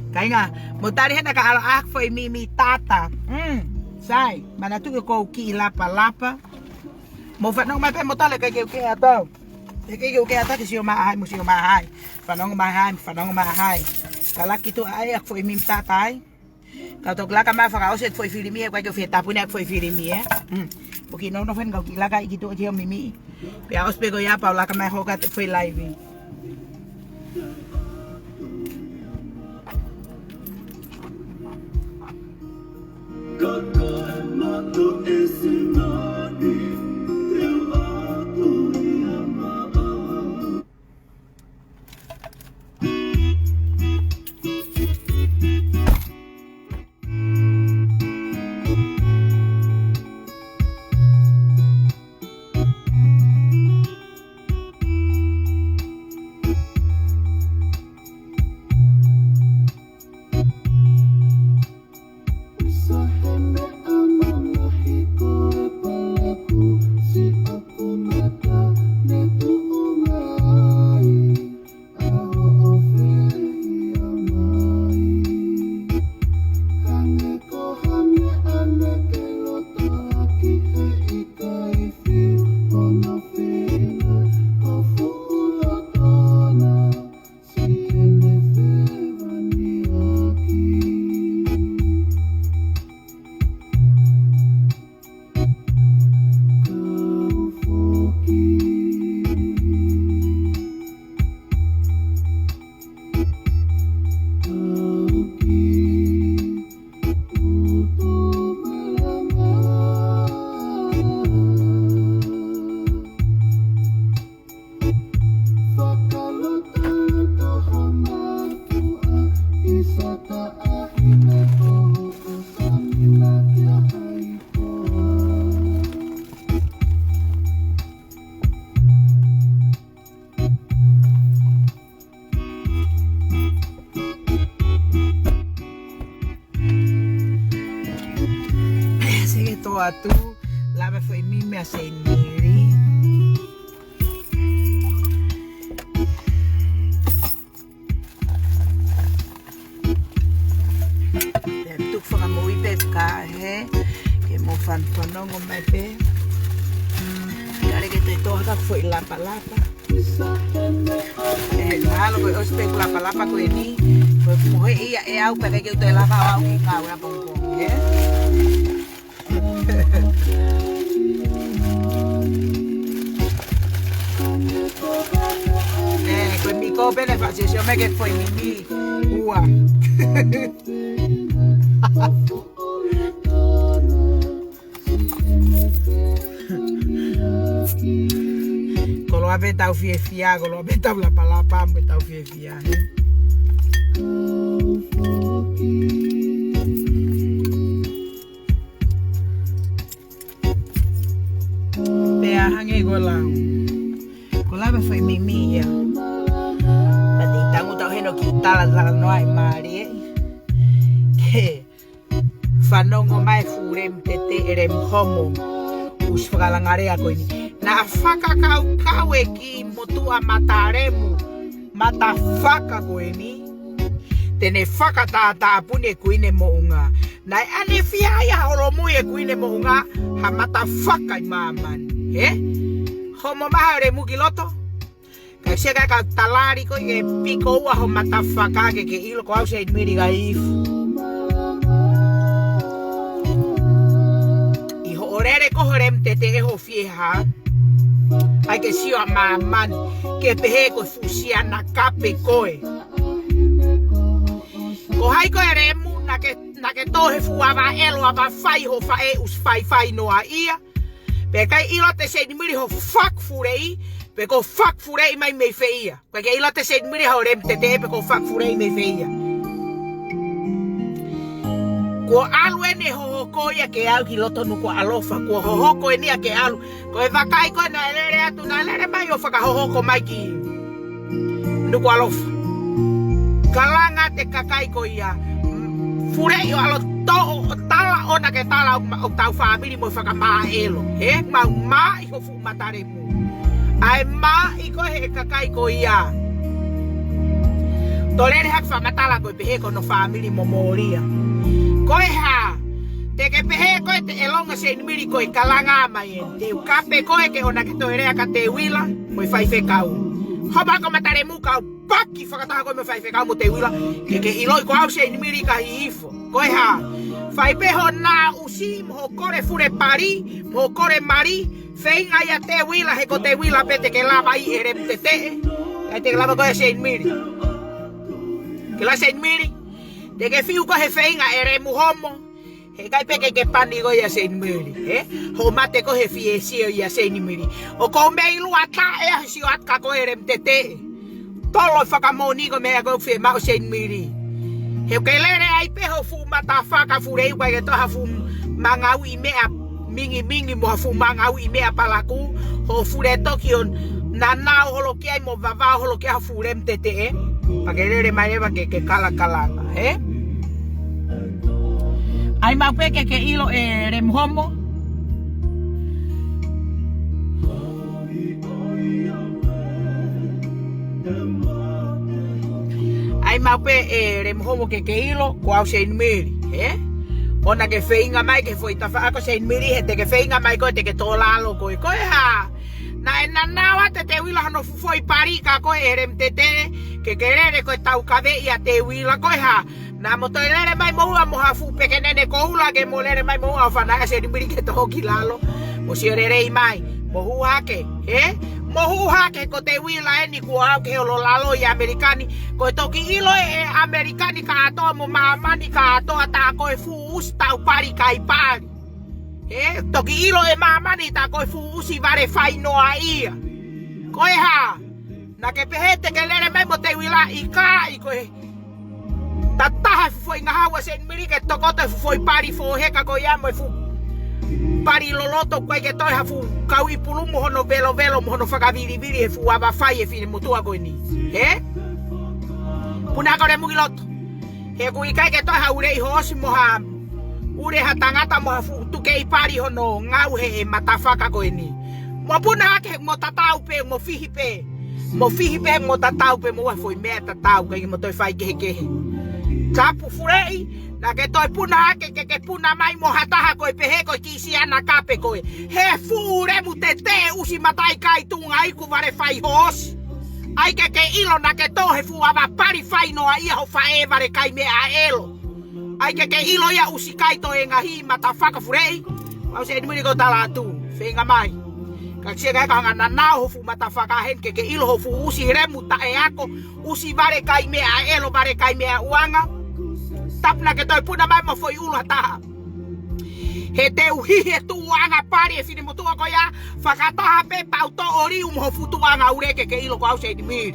Kāinga, mou tali hena ka ʻalu ʻaku foʻi mimi tata. Mm, sai, manatu ke kou kiʻi lapalapa. Mou fanongo mai pē mou tali ʻikai ke u kē atu. He ʻikai ke u kē atu ke sio mai ai, mou sio mai ai. Fanongo mai ai, fanongo mai ai. Ka laka ki tuʻa ai ʻaku foʻi mimi tata ai. Ka u toki laka mai fakaʻosi e foʻi filimie, ʻoku ʻikai ke u fie tāpuni ʻaku foʻi filimie. Mm. ʻOku ou kiʻi nofo heni ka u kiʻi laka ʻi ki tuʻa ki he mimi. Pea ʻosi pē ko ia pea u laka mai hoko atu foʻi laivi. Seke tō atu, lava foʻi mimi ʻa Saint Mary. Te tuku fakamoʻui pē ka he, ke mou fanongo mai pē. Mm, kale ke te toha ka foʻi lapalapa. E, mahalo ko e ʻosi pē ʻeku lapalapa ko eni. Ko e mohe ia ʻe au pē ke u toe lava au ki ngāue ʻapongipongi, ē? E, ko e miko pē ne faʻa siosio mai ke foʻi mimi ua. Koloa pē tau fiefia, koloa pē tau lapalapa, mo tau fiefia, he? Pea hangē ko lau. Ko lava foʻi mimi ia. Pati tangu tau heno ki tala tala noa i mālie. Ke fanongo mai fuʻu lemu teteʻe lemu homo. ʻUsi fakalanga lea ko eni. Naʻa fakakaukau e kiʻi motuʻa mata lemu. Matafaka ko eni, te ne fakatātāpuni e Kuini Moʻunga. Naʻe ʻanefia ia holomui e Kuini Moʻunga, ha matafaka ʻi māmani. He? Homo mai ha lemu ki loto. Kae ʻosi ʻikai ke talali ko e piko ua ho matafaka ke ke ʻilo ko au Seinimili Kaihifo. ʻI hoʻo lele ko ho lemu teteʻe ho fie hā. ʻAi ke sio ʻa māmani, ke pehē ko e fuʻu siana kape koe. Ko hai ko e lemu, naʻa ke, naʻa ke tō he fuʻu ava ʻelo, ava fai ho faʻē ʻosi faifai noa ia. Pea ʻikai ʻilo ʻe Seinimili ho fakafuleʻi, pe ko e fakafuleʻi mai mei fē ia. Pea ʻikai ʻilo ʻe Seinimili ho lemu teteʻe pe ko e fakafuleʻi mei fē ia. Kuo ʻalu eni e hohoko ia ke aʻu ki loto Nukuʻalofa. Kuo hohoko eni ia ke ʻalu. Ko e vakai ko ē naʻe lele atu, naʻe lele mai ʻo fakahohoko mai ki Nukuʻalofa. Kalanga atu e kakai ko ia. Fuleʻi ʻo ʻalu ʻo toʻo, ʻo tala ʻoʻona ke tala ʻo, ʻo tau fāmili mo e fakamāʻelo. He, mau māʻi ho fuʻu mata lemu. ʻAi māʻi ko e he kakai ko ia. Toe lele hake fakamatala ko e pehē ko hono fāmili mo Molia. Ko e hā, te ke pehē ko e te ʻilonga Seinimili ko e kalanga mai ē. Te u kape koe ke ʻoua ke toe lea kia Teuila, mo e faifekau. Homo ʻaki ho mata lemu kau paki fakataha koe mo e faifekau mo Teuila, ke ke ʻiloʻi ko au Seinimili Kaihifo. Ko e hā, fai pē ho naʻusi, mo ho kole fule pali, mo ho kole mali, feinga ia Teuila, he ko Teuila pē te ke lava ʻi he lemu teteʻe. ʻAi te ke lava ko e Seinimili. Ke la Seinimili. Te ke fiu ko e he feinga e lemu homo. He ʻikai pē ke ke pani ko ia Seinimili, he? Hoʻo mate ko e he fie sio ia Seinimili. ʻOku ou mei lua taʻe ʻa he sio atu kia koe lemu teteʻe. Tolo fakamoʻoni ko e meʻa ko e fie maʻu Seinimili. He ʻoku ke lele ai pē ho fuʻu mata fakafuleʻi ʻoku ʻikai ke toe ha fuʻu mangauʻi meʻa mingimingi mo ha fuʻu mangauʻi meʻa palaku. Ho fule toki ʻo nanau holo ki ai mo vavao holo ki ai ho fuʻu lemu teteʻe. Pea ke lele mai leva ke, ke kalakalanga, he? ʻAi maʻu pē ke ke ʻilo e lemu homo. ʻAi maʻu pē e lemu homo ke ke ʻilo, ko au Seinimili, he? ʻOua ke feinga mai ke foʻi tafaʻaki Seinimili, he te ke feinga mai ko e te ke tō lalo ko e, ko e hā? Naʻe nanau atu ʻe Teuila hono fuʻu foʻi pali kia koe e lemu teteʻe, ke ke lele ko e taukaveʻi ʻa Teuila ko e hā. Naʻa mo toe lele mai mo ua mo ha fuʻu pekenene koula ke mo lele mai mo ua ʻo fana ʻa Seinimili ke tō ki lalo. Mo sio lelei mai, mo hū hake, he? Mo hū hake ko Teuila eni kuo aʻu ki he olo lalo ʻi ʻAmelika ni. Ko e toki ʻilo ʻe ʻAmelika ni kātoa mo māmani kātoa tā ko e fuʻu ʻusi tau pali kai pali. He, toki ʻilo ʻe māmani tā ko e fuʻu ʻusi vale fai noa ia. Ko e hā, naʻa ke pehē te ke lele mai mo Teuila ʻikai ko e. Tataha e fuʻu foʻi ngahau ʻa Seinimili ke tokoto e fuʻu foʻi pali foheka ko ia mo e fuʻu pali loloto ʻoku ʻikai ke toe ha fuʻu kau ʻi pulu mo hono velovelo mo hono fakavilivili he fuʻu ava fai e finemotuʻa ko eni. He? Puna ko e lemu ki loto. He ʻoku ʻikai ke toe ha ʻuleʻi hoosi mo ha ʻule ha tangata mo ha fuʻu tukeʻi pali hono ngāue he matafaka ko eni. Mo puna hake mo tatau pē, mo fihi pē. Mo fihi pē, mo tatau pē, mo ua foʻi meʻa tatau, ʻikai ke mo toe fai kehekehe. Tapu fuleʻi, naʻa ke toe puna hake ke ke puna mai mo ha taha ko e pehē ko e kiʻi siana kape koe. He fuʻu lemu teteʻe ʻusi mataʻi kai tuʻunga iku vale fai hoosi. ʻAi ke ke ʻilo naʻa ke tō he fuʻu ava pali fai noa ia ho faʻē vale kai meʻa ʻelo. ʻAi ke ke ʻilo ia ʻusi kai toe ngaahi matafaka fuleʻi. Mau Seinimili ko tala atu, feinga mai. Ka sia kai ka hanga nanau ho fuʻu matafaka heni ke ke ʻilo ho fuʻu ʻusi lemu taʻeako, ʻusi vale kai meʻa ʻelo, vale kai meʻa ʻuanga. Tapu naʻa ke toe puna mai mo foʻi ʻulu ha taha. He te u hihi e tuʻuʻanga pali e finemotuʻa ko ia, fakataha pē pau toʻo liu mo ho fuʻu tuʻuʻanga ʻule ke ke ʻilo ko au Seinimili.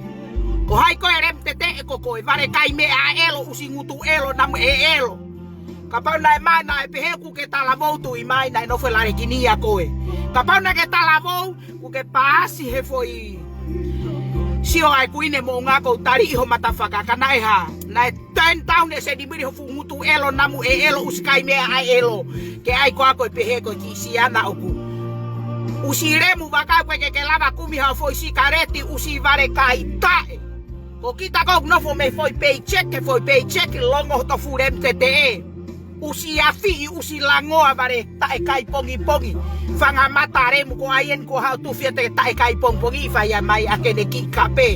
Ko hai ko e lemu teteʻe ko koe, vale kai meʻa ʻelo, ʻusi ngutu ʻelo, namu ʻe ʻelo. Kapau naʻe mai, naʻe pehē ʻoku ke talavou tuʻi mai, naʻe nofo e lalekinia koe. Kapau naʻa ke talavou, ʻoku ke paasi he foʻi sio ʻa e Kuini Moʻunga ʻoku tali ʻi ho matafaka, ka naʻe hā, naʻe ten taun ʻe Seinimili ho fuʻu ngutu ʻelo namu ʻe ʻelo ʻusi kai meʻa ʻa e ʻelo. Ke ʻai ko ako e pehē ko e kiʻi siana ʻoku ʻusi lemu vaka koe ke ke lava kumi ha foʻi sikaleti ʻusi vale kai taʻe. Ko kita ʻoku nofo mei he foʻi paycheck ki he foʻi paycheck, longo hoto fuʻu lemu teteʻe. ʻUsi afi, ʻusi langoa, vale taʻe kai pongipongi. Fanga mata lemu ko ʻeni kuo haʻu tufi ʻa e taʻe kai pongipongi, fai mai ʻa ʻene kiʻi kape.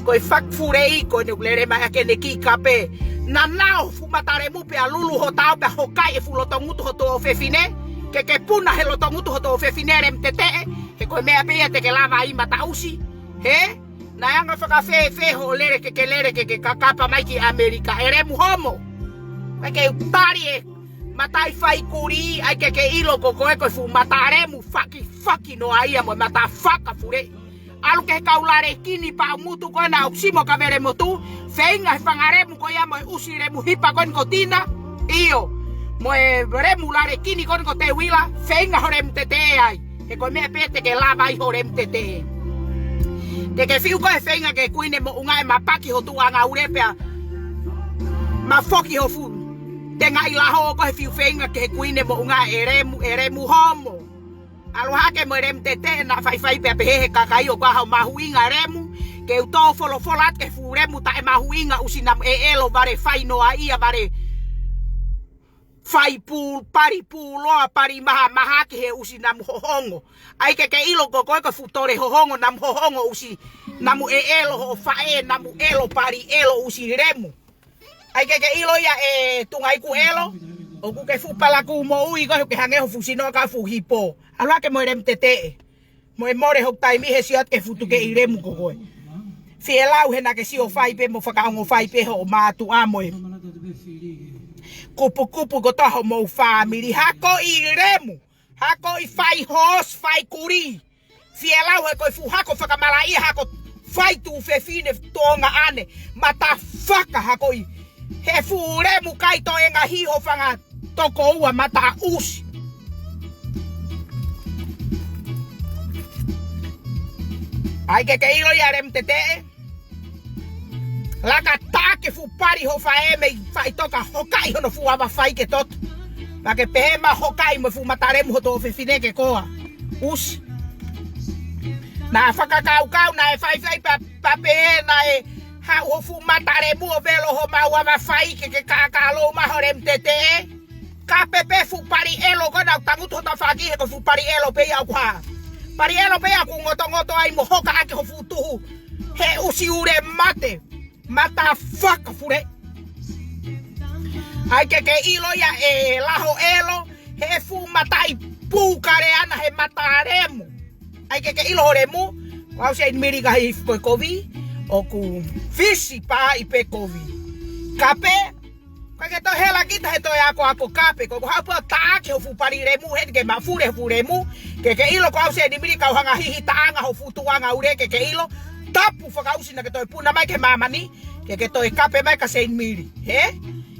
Ko e fakafuleʻi ko ʻene lele mai ʻa ʻene kiʻi kape. Naʻa nau fuʻu mata lemu pea lulu hotau pea hokai e fuʻu lotongutu hoto ʻofefine. Ke ke puna he lotongutu hoto ʻofefine lemu teteʻe. He ko e meʻa pē ia te ke lava ai mataʻusi. He? Naʻe anga fakafēfē hoʻo lele ke ke lele ke ke kakapa mai ki ʻAmelika, e lemu homo? Mai ke u tali e mataʻi fai kulī, ʻai ke ke ʻilo ko koe ko e fuʻu mata lemu fakifaki noa ia mo e mata fakafuleʻi. ʻAlu ki he kau lale kini paʻumutu ko ena ʻoku simo ka vele motu, feinga he fanga lemu ko ia mo e ʻusi lemu hipa ko eni ko Tina. ʻIo, mo e lemu lale kini ko eni ko Teuila, feinga ho lemu teteʻe ai. He ko e meʻa pē te ke lava ai ho lemu teteʻe. Te ke fiu ko e feinga ki he kuini moʻunga ʻe mapaki ho tuʻanga ule pea mafoki ho fuʻu tengaʻi laho ko e fiu feinga ki he kuini moʻunga e lemu, e lemu homo. ʻAlu hake mo e lemu teteʻe naʻa faifai pea pehē he kakai ʻoku ʻi ai haʻo mahuʻinga lemu. Ke u tō folofola atu ki he fuʻu lemu taʻe mahuʻinga ʻusi namu ʻeʻelo vale fai noa ia vale fai pū, pali pūloa, pali maha maha ki he ʻusi namu hohongo. ʻAi ke ke ʻilo ko koe ko e fuʻu tole hohongo, namu hohongo ʻusi, namu ʻeʻelo hoʻo faʻē, namu ʻelo pali ʻelo ʻusi lemu. ʻAi ke ke ʻilo ia e tunga iku ʻelo, ʻoku ke fuʻu palakū moʻui ko ē ke hangē ho fuʻu sino ka fuʻu hipo. ʻAlu hake mo e lemu teteʻe. Mo e mole hoku taimi he sio atu ki he fuʻu tukeʻi lemu ko koe. Fielau he naʻa ke sio fai pē mo fakaongo fai pē hoʻo mātuʻa mo e kupukupu kotoa homou fāmili. Hakoʻi lemu. Hakoʻi fai hoosi, fai kulī. Fielau he ko e fuʻu hako fakamalaʻia, hako fai tuofefine tuongaʻane. Mata faka hakoʻi. He fuʻu lemu kai toenga hifo fanga toko ua mataʻusi. ʻAi ke ke ʻilo ia lemu teteʻe. Laka taʻaki e fuʻu pali hoʻo faʻē mei faʻitoka hokaʻi hono fuʻu ava fai ke toto. Pea ke pehē mai hokaʻi mo e fuʻu mata lemu hoto ʻofefine ke koa. ʻUsi. Naʻa fakakaukau naʻe faifai pa, pa pehē naʻe haʻu ho fuʻu mata lemu ʻo velo homau ava fai ke ke kākā lou mai ho lemu teteʻe. Kape pē fuʻu pali ʻelo ko ena ʻoku tangutu ho tafaʻaki he ko e fuʻu pali ʻelo pē ia ʻoku hā. Pali ʻelo pē ia ʻoku ngotongoto ai mo hokaʻaki ho fuʻu tuhu. He ʻusi ule mate. Mata fakafuleʻi. ʻAi ke ke ʻilo ia e laho ʻelo. He fuʻu mataʻi pū kale ana he mata lemu. ʻAi ke ke ʻilo ho lemu. Ko au Seinimili ka hifo ko e kovi. ʻOku fisi pāʻi pē kovi. Kape. Ko e ke toe hela kita he toe akoako kape, ko e ko haʻu pē ʻo taʻaki ho fuʻu pali lemu, he ke mafule ho fuʻu lemu, ke ke ʻilo ko au Seinimili kau hanga hihi taʻanga ho fuʻu tuʻanga ule ke ke ʻilo, tapu fakaʻusi naʻa ke toe puna mai ki māmani, ke ke toe kape mai ka Seinimili, he?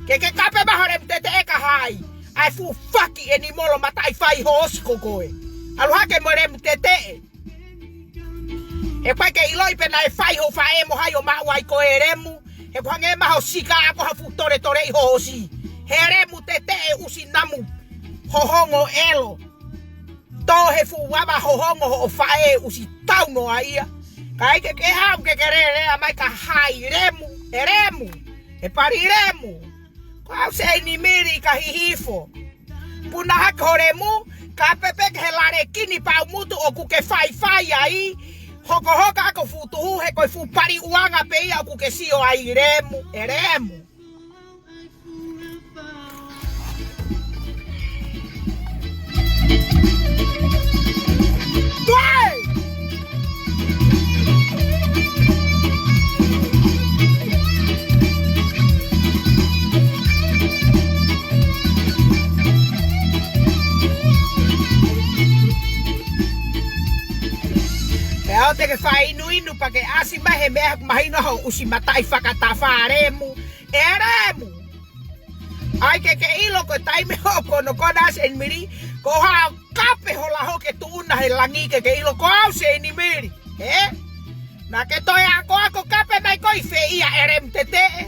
Ke ke kape mai ho lemu teteʻe ka hai, ʻai fuʻu faki ʻeni molo mataʻi fai hoosi ko koe. ʻAlu hake mo e lemu teteʻe. He ʻikai ke ʻiloʻi pe naʻe fai hoʻo faʻē mo hai ʻo maʻu ai ko e lemu. He ʻoku hangē mai ho sika ko ha fuʻu toletoleʻi hoosi. He lemu teteʻe ʻusi namu hohongo ʻelo. Tō he fuʻu ava hohongo hoʻo faʻē ʻusi tau noa ia. Ka ʻai ke ke haʻu ke ke lele mai ka hai lemu. E lemu. E pali lemu. Ko au Seinimili ka hihifo. Puna hake ho lemu, kape pē ki he lale kini paʻumutu ʻoku ke faifai ai. Hokohoko ʻaki ho fuʻu tuhu he ko e fuʻu pali ʻuanga pē ia ʻoku ke sio ai lemu, e lemu. Toe! Pea ʻoua te ke faʻa inuinu pea ke ʻasi mai he meʻa mahino hoʻo ʻusi mataʻi fakatafa lemu. E lemu. ʻAi ke ke ʻilo ko e taimi hoʻo konokona Seinimili, ko haʻo kape ho laho ke tuʻuna he langi ke ke ʻilo ko au Seinimili. He? Naʻa ke toe akoako kape mai koe ʻi fē ia e lemu teteʻe.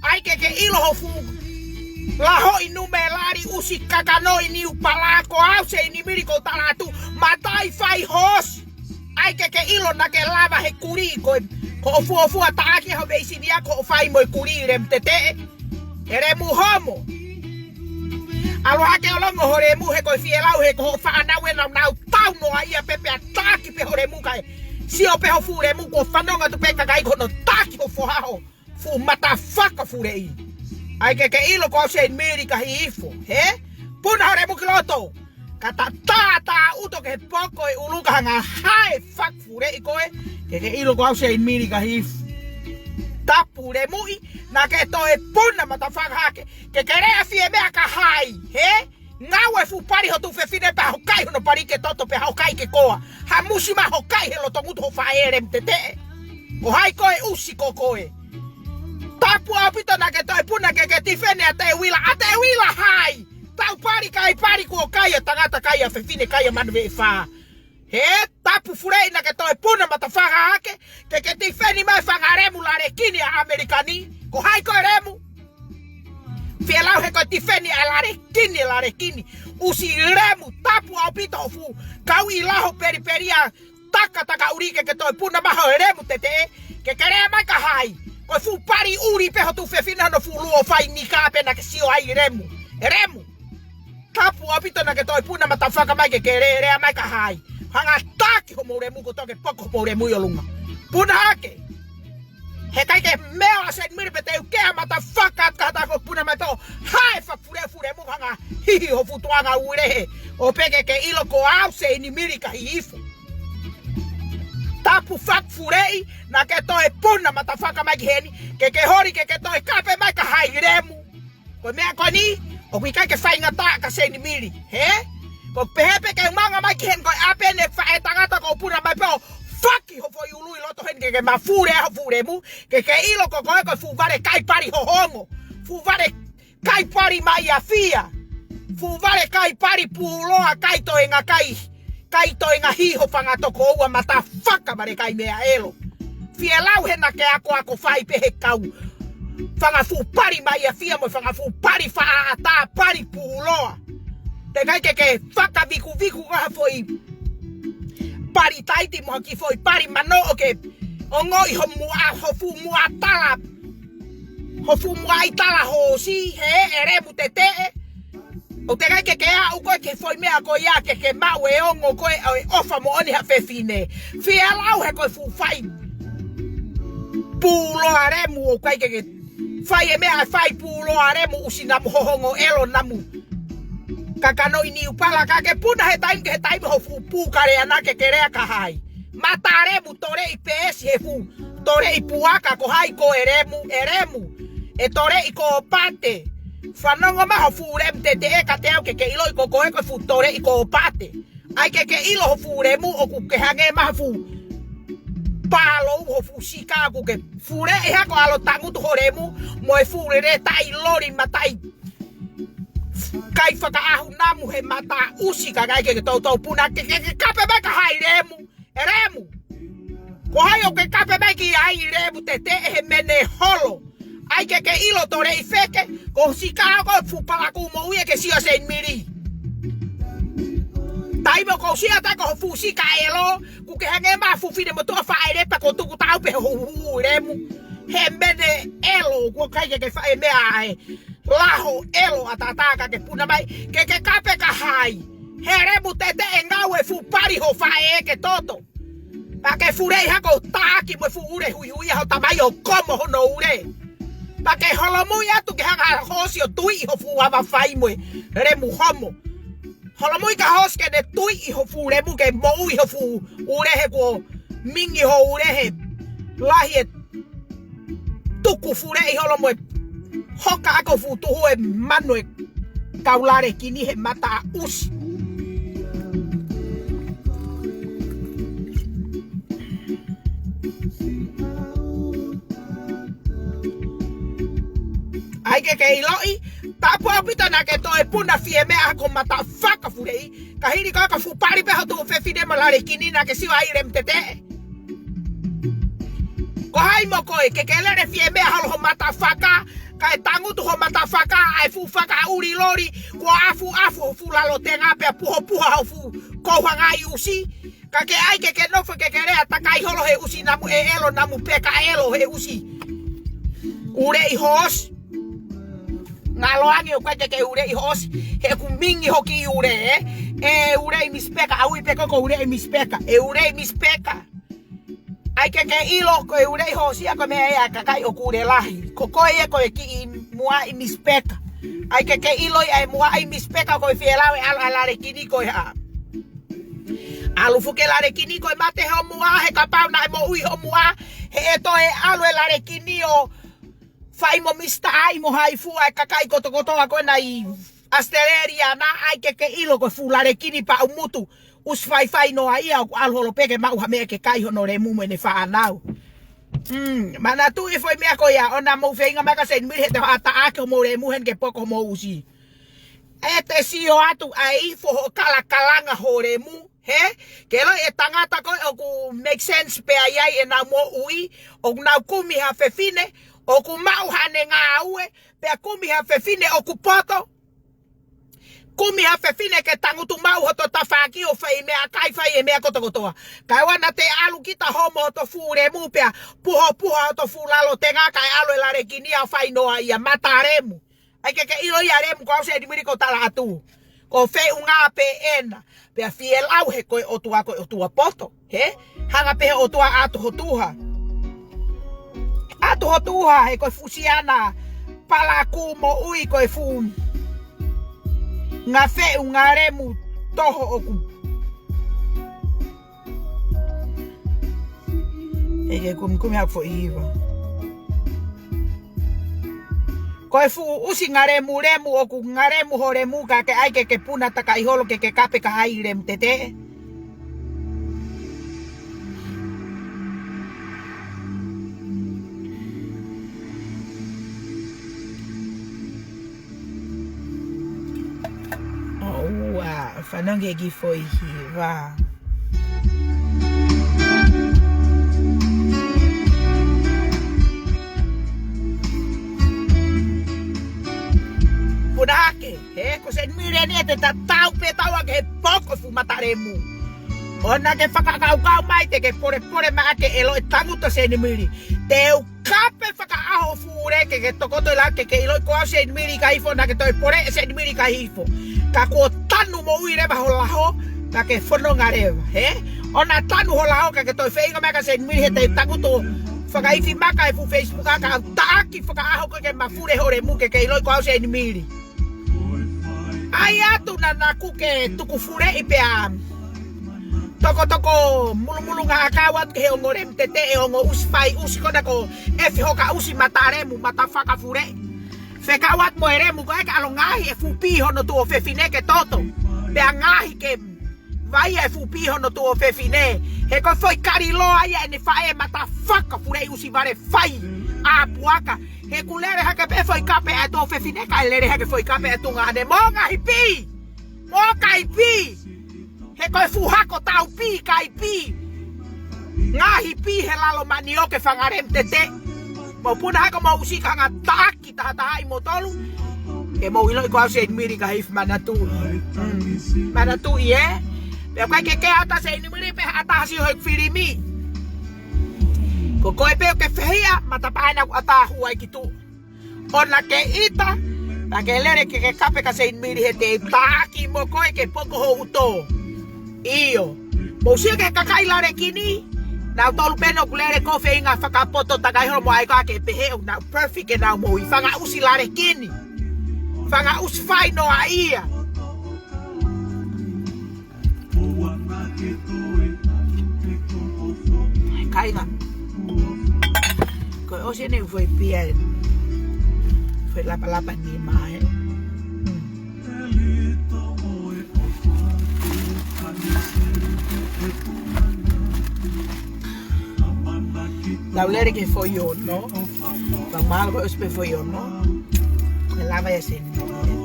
ʻAi ke ke ʻilo ho fuʻu lahoʻi numelali ʻusi kakanoʻi niu pala ko au Seinimili ko talatu mataʻi fai hoosi. ʻAi ke ke ʻilo naʻa ke lava he kulī ko e Ko hoʻo fuofua taʻaki ho veisinia, ko hoʻo fai mo e kulī lemu teteʻe. ʻE lemu homo. ʻAlu hake ʻo longo ho lemu he ko e fielau he ko hoʻo fānau ē naʻa nau tau noa ia pē pea taʻaki pē ho lemu kae sio pē ho fuʻu lemu kuo fanongo atu pē kakai ko hono taʻaki ho foha ho fuʻu mata fakafuleʻi. ʻAi ke ke ʻilo ko au Seini Mili ka Hihifo. He? Puna ho lemu ki loto. Ka ta tātā ʻuto ke poko e ʻulu ka hanga hae fakafuleʻi koe. Ke ke ʻilo ko au Seini Mili ka Hihifo. Tapu lemuʻi, naʻa ke toe puna mata fakahake. Ke ke lea fie meʻa ka hai. He? Ngāue fuʻu pali ho tuofefine pea hokai hono pali ke toto pea hokai ke koa. Hamusi mai hokai he loto ngutu ho faʻē lemu teteʻe. Ko hai koe ʻusi ko koe. Tapu ʻaupito naʻa ke toe puna ke ke tifeni ʻa Teuila. ʻA Teuila hai. Tau pali kai pali kuo kai ʻa tangata kai ʻa fefine kai ʻa manu veʻe fā. He tapu fuleʻi naʻa ke toe puna mata fakahake, ke ke tifeni mai fanga lemu lalekini ʻa ʻAmelika ni, ko hai koe lemu. Fielau he ko e tifeni ʻa lalekini, lalekini. ʻUsi lemu, tapu ʻaupito ho fuʻu kau ʻi laho pelipelia, takataka ʻuli ke ke toe puna mai ho lemu teteʻe, ke ke lea mai ka hai. Ko e fuʻu pali ʻuli pē ho tuofefine hono fuʻu luo fai nika pē naʻa ke sio ai lemu. ʻE lemu. Tapu ʻaupito naʻa ke toe puna mata faka mai ke ke lea, lea mai ka hai. Hanga taʻaki homou lemu ko toke poko homou lemu ʻi ʻolunga. Puna hake. He ʻikai ke meʻa ʻa Seini Mili pē te u kea mata faka atu ka hata ko puna mai tō. Hae fakafuleʻi fuʻu lemu hanga hihi ho fuʻu tuʻanga ulehe. ʻO pē ke ke ʻilo ko au Seini Mili ka Hihifo. Tapu fakafuleʻi naʻa ke toe puna mata faka mai ki heni. Ke ke holi ke ke toe kape mai ka hai lemu. Ko e meʻa ko eni, ʻoku ʻikai ke faingataʻa ka Seini Mili, he? Ko e pehē pē ke u manga mai ki heni ko e ʻapi ʻene faʻē tangata ko puna mai pē ʻo faki ho foʻi ʻulu ʻi loto heni ke ke mafule ho fuʻu lemu, ke ke ʻilo ko koe ko e fuʻu vale kai pali hohongo, fuʻu vale kai pali mai ʻa fia, fuʻu vale kai pali puloa kai toenga kai. Kai toenga hī ho fanga tokoua mata faka vale kai meʻa ʻelo. Fielau he naʻa ke akoako fai pē he kau. Fanga fuʻu pali mai ʻa fia mo fanga fuʻu pali faʻa ʻatā pali puloa. Te kai ke ke fakavikuviku ka ha foʻi pali taiti mo ha kiʻi foʻi pali mano ʻo ke ongoʻi ho muʻa ho fuʻu muʻa tala. Ho fuʻu muʻa ʻi tala hoosi he ʻe lemu teteʻe. ʻOku teʻeki ke ke aʻu koe ki he foʻi meʻa ko ia ke ke maʻu e ongo ko ē ʻo e ʻofa moʻoni ha fefine. Fielau he ko e fuʻu fai puloa lemu ʻoku ʻikai ke ke fai e meʻa fai puloa lemu ʻusi namu hohongo ʻelo namu. Kakano ʻi Niupala ka ke puna he taimi ke he taimi ho fuʻu pū kale ana ke ke lea ka hai. Mata lemu toleʻi peesi he fuʻu toleʻi puaka ko hai ko e lemu, ʻe lemu. ʻE toleʻi ko pate. Fanongo mai ho fuʻu lemu teteʻe ka te au ke ke ʻiloʻi ko koe ko e fuʻu toleʻi ko pate. ʻAi ke ke ʻilo ho fuʻu lemu ʻoku ke hangē mai ha fuʻu pālou ho fuʻu sika ʻoku ke fuleʻi hako ʻalo tangutu ho lemu mo e fuʻu lele taʻi loli mataʻi. Kai fakaʻahu namu he mata ʻusi ka kai ke ke toutou puna ke ke ke kape mai ka hai lemu. ʻE lemu. Ko hai ʻoku ke kape mai ki ai lemu teteʻe he mene holo. ʻAi ke ke ʻilo toleʻi feke, ko sika ko fuʻu palaku moʻui ʻe ke sio Seini Mili. Taimi ʻoku ou sio atu ko ho fuʻu sika ʻelo, ʻoku ke hangē mai ha fuʻu fine motuʻa faʻelepa ko tuku tau pē ho hū lemu. He mene ʻelo, ʻoku ʻikai ke ke faʻe meʻa ʻe. Laho ʻelo ʻatātā ka ke puna mai, ke ke kape ka hai. He lemu teteʻe ngāue fuʻu pali ho faʻē ke toto. Pea ke fuleʻi hako taʻaki mo e fuʻu ule huihui ʻa ho tamai ʻo komo hono ule. Pea ke holomui atu ke hanga hoosi ʻo tuiʻi ho fuʻu ava fai mo e lemu homo. Holomui ka hoosi ke ne tuiʻi ho fuʻu lemu ke moʻui ho fuʻu ule he kuo mingi ho ule he lahi e tuku fuleʻi holo mo e hoka ako fuʻu tuhu e manu e kau lalekini he mata ʻusi. ʻAi ke ke ʻiloʻi, tapu ʻaupito naʻa ke toe puna fie meʻa ko mata fakafuleʻi, ka hili ko ka fuʻu pali pē ho tuofefine mo lalekini naʻa ke sio ai lemu teteʻe. Ko hai mo koe, ke ke lele fie meʻa holo ho mata faka, kae tangutu ho mata faka, ʻa e fuʻu faka ʻuli loli, kuo afuafu ho fuʻu lalo tenga pea puhopuha ho fuʻu kouhangai ʻusi, Ka ke ʻai ke ke nofo ke ke lea takai holo he ʻusi namu ʻeʻelo, namu peka ʻelo he ʻusi. Uleʻi ho ʻosi. Ngalo ange ʻoku ʻikai ke ke uleʻi ho ʻosi. He ʻoku mingi hoʻo kiʻi ule, ē? ʻE uleʻi Miss Peka, ʻa ui pē koe ko uleʻi Miss Peka. ʻE uleʻi Miss Peka. ʻAi ke ke ʻilo ko e uleʻi ho ʻosi ia ko e meʻa ia ʻa e kakai ʻoku ule lahi. Ko koe ia ko e kiʻi muaʻi Miss Peka. ʻAi ke ke ʻilo ia ʻa e muaʻi Miss Peka ko e fie lau e ʻalu ʻa e lalekini ko e hā. ʻAlu fuʻu ke lalekini ko e mate hoʻo muʻa, he kapau naʻe moʻui hoʻo muʻa, he ʻe toe ʻalu e lalekini ʻo fai mo Misitā ʻAi mo Haifua e kakai kotokotoa ko ena ʻi ʻAositelēlia na. ʻAi ke ke ʻilo ko e fuʻu lalekini paʻumutu, ʻusi faifai noa ia ʻoku ʻalu holo pē ke maʻu ha meʻa ke kai hono lemu mo ʻene fānau. Mm, manatuʻi e foʻi meʻa ko ia, ʻoua naʻa mou feinga mai ka Senimili he te hoʻata ake hoʻomou lemu heni ke poko hoʻomou ʻusi. ʻE te sio atu ʻa e ifo hoʻo kalakalanga ho lemu, he? Ke ʻilo e tangata ko ē ʻoku make sense pē ai ʻenau moʻui, ʻoku nau kumi ha fefine ʻoku maʻu haʻane ngāue, pea kumi ha fefine ʻoku poto, kumi ha fefine ke tangutu maʻu hoto tafaʻaki ʻo fai meʻakai, fai e meʻa kotokotoa. Kae ʻoua naʻa te ʻalu kita homo hoto fuʻu lemu pea puhopuha hoto fuʻu lalo tenga kae ʻalu e lalekini ʻo fai noa ia, mata lemu. ʻAi ke ke ʻilo ia lemu ko au Senimili ko tala atu. Ko e feʻunga pē ena. Pea fie lau he ko e ʻOtua ko e ʻOtua poto. He? Hanga pē he ʻOtua ʻatu ho tuha. ʻAtu ho tuha he ko e fuʻu siana palaku moʻui ko e fuʻu ngaahi feʻunga lemu toho ʻoku ʻEke kumikumi haʻaku foʻi hiva. Ko e fuʻu ʻusi ngalemu lemu ʻoku ngalemu ho lemu ka ke ʻai ke ke puna takai holo ke ke kape ka hai lemu tete. ʻOua, fanongo ki he foʻi hiva. Puna hake, he, ko Senimili eni ʻe te tatau pē taua ki he poko fuʻu mata lemu. ʻOua naʻa ke fakakaukau mai te ke polepole mai ʻa ke ʻilo e tangutu Senimili. Te u kape fakaʻaho fuʻu ule ke ke tokoto ʻi la ke ke ʻiloʻi ko au Senimili Kaihifo, naʻa ke toe pole e Senimili Kaihifo. Ka kuo tanu moʻui leva ho laho, ka ke fononga leva, he? ʻOua naʻa tanu ho laho ka ke toe feinga mai ka Senimili he te tangutu fakaifi mai ka e fuʻu Facebook ka au taʻaki fakaʻaho ko ke mafule ho lemu ke ke ʻiloʻi ko au Senimili. ʻAi atu naʻa naʻa ku ke tuku fuleʻi pea tokotoko mulumulunga ʻakau atu ki he ongo lemu tete ʻe ongo ʻusi fai ʻusi ko ena ko e efi hoka ʻusi mata lemu mata fakafuleʻi. Fekau atu mo e lemu ko e ka ʻalu ngaahi e fuʻu pī hono tuofefine ke toto. Pea ngaahi ke vai e fuʻu pī hono tuofefine. He ko e foʻi kaliloa ia ʻene faʻē mata fakafuleʻi ʻusi vale fai ʻa puaka. He ʻoku lele hake pē foʻi kape ʻa e tuofefine kae lele hake foʻi kape ʻa e tuongaʻane mo ngaahi pī. Mo kai pī. He ko e fuʻu hako tau pī, kai pī. Ngaahi pī he lalo manioke fanga lemu tete. Mou puna hake mou ʻusi ka hanga taʻaki tahatahaʻi mo tolu. Ke mou ʻiloʻi ko au Senimili Kaihifo manatuʻi. Mm. Manatuʻi, ē? Pea ʻoku ʻikai ke ke ʻata Senimili pē ha ʻata hasi ho filimi. Ko koe pē ʻoku ke fehiʻa, matapā ena ʻoku ʻatā hua ai ki tuʻa. ʻOua naʻa ke ʻita, naʻa ke lele ke ke kape ka Senimili he te taʻaki mo koe ke poko ho ʻuto. ʻIo. Mou sio ki he kakai lalekini, nautolu pē ʻoku lele ko e feinga fakapoto takai holo mo ʻai ko ā ke pehē ʻoku nau perfect ke nau moʻui fanga ʻusi lalekini. Fanga ʻusi fai noa ia. Kāinga. Ko e ʻosi eni foʻi pia ē. Foʻi lapalapa ni mai. Hmm. Lau lele ki he foʻi ono. Pea mahalo ko e ʻosi pē foʻi ono. Ko e lava ia Senimili.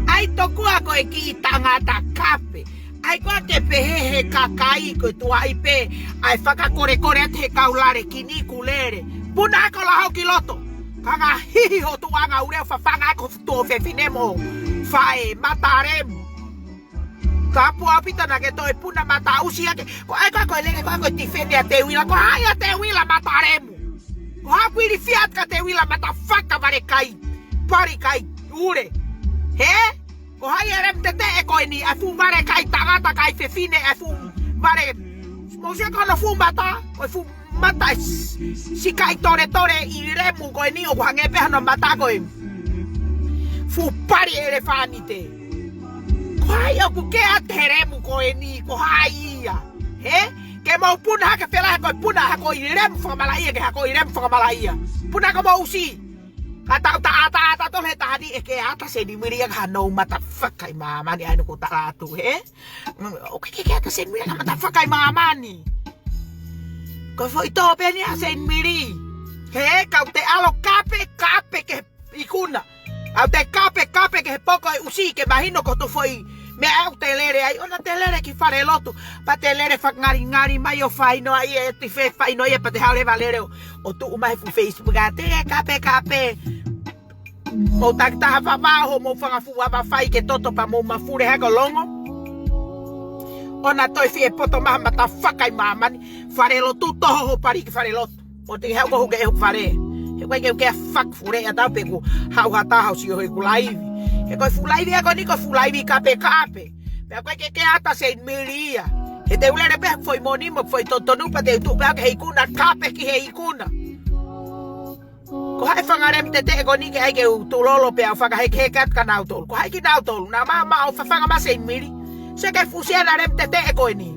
ʻAi tokua ko e kiʻi tangata kape. ʻAi koā ke pehē he kakai ko e tuai pē ʻa e fakakolekole atu he kau lale kini kulele. Puna ʻa e kola hau ki loto. Ka ngā hihi ho tuʻanga ule ʻo fafanga ʻa e ko tuʻo fefine mo faʻē matalemu. Ka pua pita na ke toe puna mata ʻusi ake. Ko ʻai koā ko e lele koā ko e tifeni ʻa Teuila. Ko hai ʻa Teuila matalemu. Ko haku ili fiat ka Teuila mata faka vale kai. Pari kai ule. He? Ko hai ʻa e lemu teteʻe ko eni ʻa e fuʻu vale kai tangata kai fefine ʻa e fuʻu vale. Mo se ko hono fuʻu mata, ko e fuʻu mata s-, sikai toletole ʻi lemu ko eni ʻoku hangē pē hano mata ko e fuʻu pali ʻelefānite. Ko hai ʻoku ke ʻa e lemu ko eni, ko hai ia. He? Ke mau puna hake fela ko e puna hako ʻi lemu fakamalaʻia ke hako ʻi lemu fakamalaʻia. Puna ko mau ʻusi. Ka tau ta ata ata tole taha ni ʻe ke ata seni mili ia ka hano mata faka ʻi māmani ʻa ē naʻa ku tala atu, he? Mm, ʻoku ke ke ata seni mili ka mata faka ʻi māmani. Ko e foʻi tō pē ni ʻa seni mili. He, kau te ʻalu kape, kape ke ikuna. ʻAu te kape, kape ke he poko ʻe ʻusi ke mahino ko hoto foʻi meʻa ʻoku te lele ai, ʻona te lele ki fale lotu, pea te lele fakangalingali mai ʻo faino ai e ti fe faino ia pea te haole valele ʻo, ʻo tuʻu mai he fuʻu Facebook ʻa te kape, kape. Mo taki taha fafao, mo fanga fuʻu ava fai ke toto pea mo mafule hako longo. ʻOna toe fie poto maha mata faka ʻi māmani, fale lotu toho ho pali ki fale lotu. ʻO te hau ko huke e hu fale. He ʻoku ʻikai ke u ke fak fule ʻa tau pe ku hau ha taha ʻo sio he ku laivi. He ko e fuʻu laivi ʻa ko ni ko e fuʻu laivi kape kape. Pea ʻoku ʻikai ke ke ata seni mili ia. He te u lele pē foʻi moni mo foʻi totonu pea te u tuʻu pē ʻa ke he ikuna kape ki he ikuna. Ko hai fanga lemu teteʻe ko ni ke ʻai ke u tulolo pea ʻo fakahekeheke atu kia nautolu. Ko hai kinautolu. Naʻa mā mā ʻo fafanga mā seni mili. Se ke fusia na lemu teteʻe ko eni.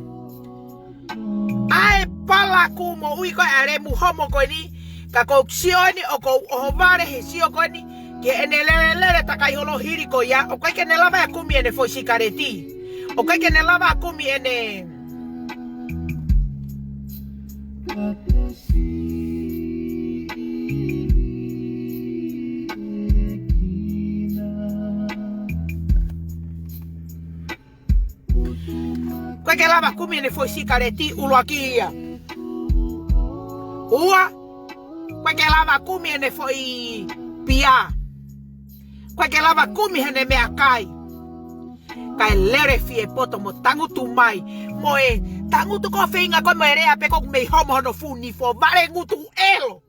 ʻA e palaku moʻui ko ē ʻa e lemu homo ko eni, ka ko u sio eni ʻoku ou ʻohovale he sio ko eni, ke ʻene lele lele takai holo hili ko ia, ʻoku ʻikai ke ne lava ʻa kumi ʻene foʻi sikaleti. ʻOku ʻikai ke ne lava ʻa kumi ʻene. ʻOku ʻikai ke lava kumi ʻene foʻi sikaleti ʻuluaki ia. Ua, ʻoku ʻikai ke lava kumi ʻene foʻi pia. ʻOku ʻikai ke lava kumi heʻene meʻakai. Kae lele fie poto mo tangutu mai. Mo e tangutu ko feinga ko mo e lea pē ko mei homo hono fuʻu nifo. Vale ngutu ʻelo.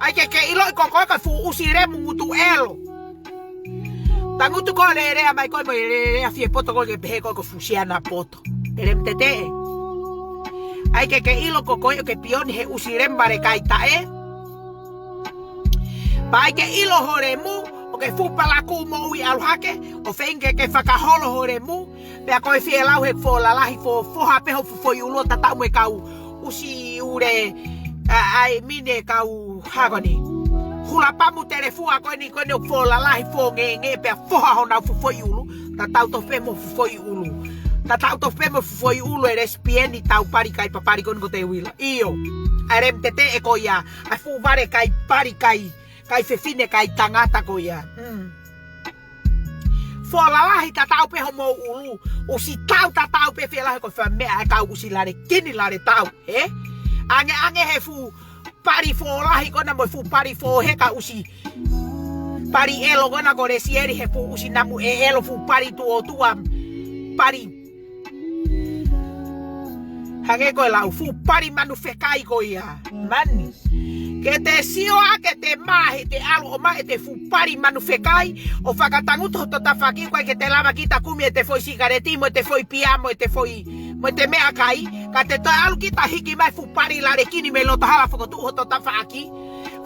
ʻAi ke ke ʻiloʻi ko koe ko e fuʻu ʻusi lemu ngutu ʻelo. Tangutu ko lele mai ko mo e lele fie poto ko ke pehē ko ko fusia na poto. Lemu teteʻe. ʻAi ke ke ʻilo ko koe ʻoku ke pioni he ʻusi lemu vale kai taʻe. Pea ʻai ke ʻilo ho lemu, ʻoku ke fuʻu palaku moʻui ʻalu hake, ʻo feinga ke ke fakaholo ho lemu, pea ko e fie lau he fō lalahi fō, foha pē ho fuʻu foʻi ʻulu ʻo tatau mo e kau ʻusi ule, ʻa, ʻai mine kau hako ni. Hula pamu telefua ko eni ko eni ʻoku fō lalahi fō ngenge pea foha honau fuʻu foʻi ʻulu, tatau tofu pē mo fuʻu foʻi ʻulu. Tatau tofu pē mo fuʻu foʻi ʻulu e lesipieni tau pali kai papali ko eni ko Teuila. ʻIo, ʻa e lemu teteʻe ko ia, ʻa e fuʻu vale kai pali kai, kai fefine kai tangata ko ia. Mm. Fō lalahi tatau pē homou ʻulu, ʻusi tau tatau pē fie lahi ko e fai meʻa ʻa e kau ʻusi lale kini lale tau, he? Ange ange he fuʻu pali fō lahi ko ena mo e fuʻu pali fō heka ʻusi. Pali ʻelo ko ena ko Lesieli he fuʻu ʻusi namu ʻe ʻelo fuʻu pali tuʻo tua. Pali Hangē ko e lau fuʻu pali manu fekai ko ia. Mani. Ke te sio ʻa ke te mā he te ʻalu ʻo mā ʻe te fuʻu pali manu fekai ʻo fakatangutu hoto tafaʻaki ko ē ke te lava kita kumi ʻe te foʻi sikaleti mo ʻe te foʻi pia mo ʻe te foʻi mo ʻe te meʻakai. Ka te toe ʻalu kita hiki mai fuʻu pali lale kini mei loto hala fokotuʻu hoto tafaʻaki.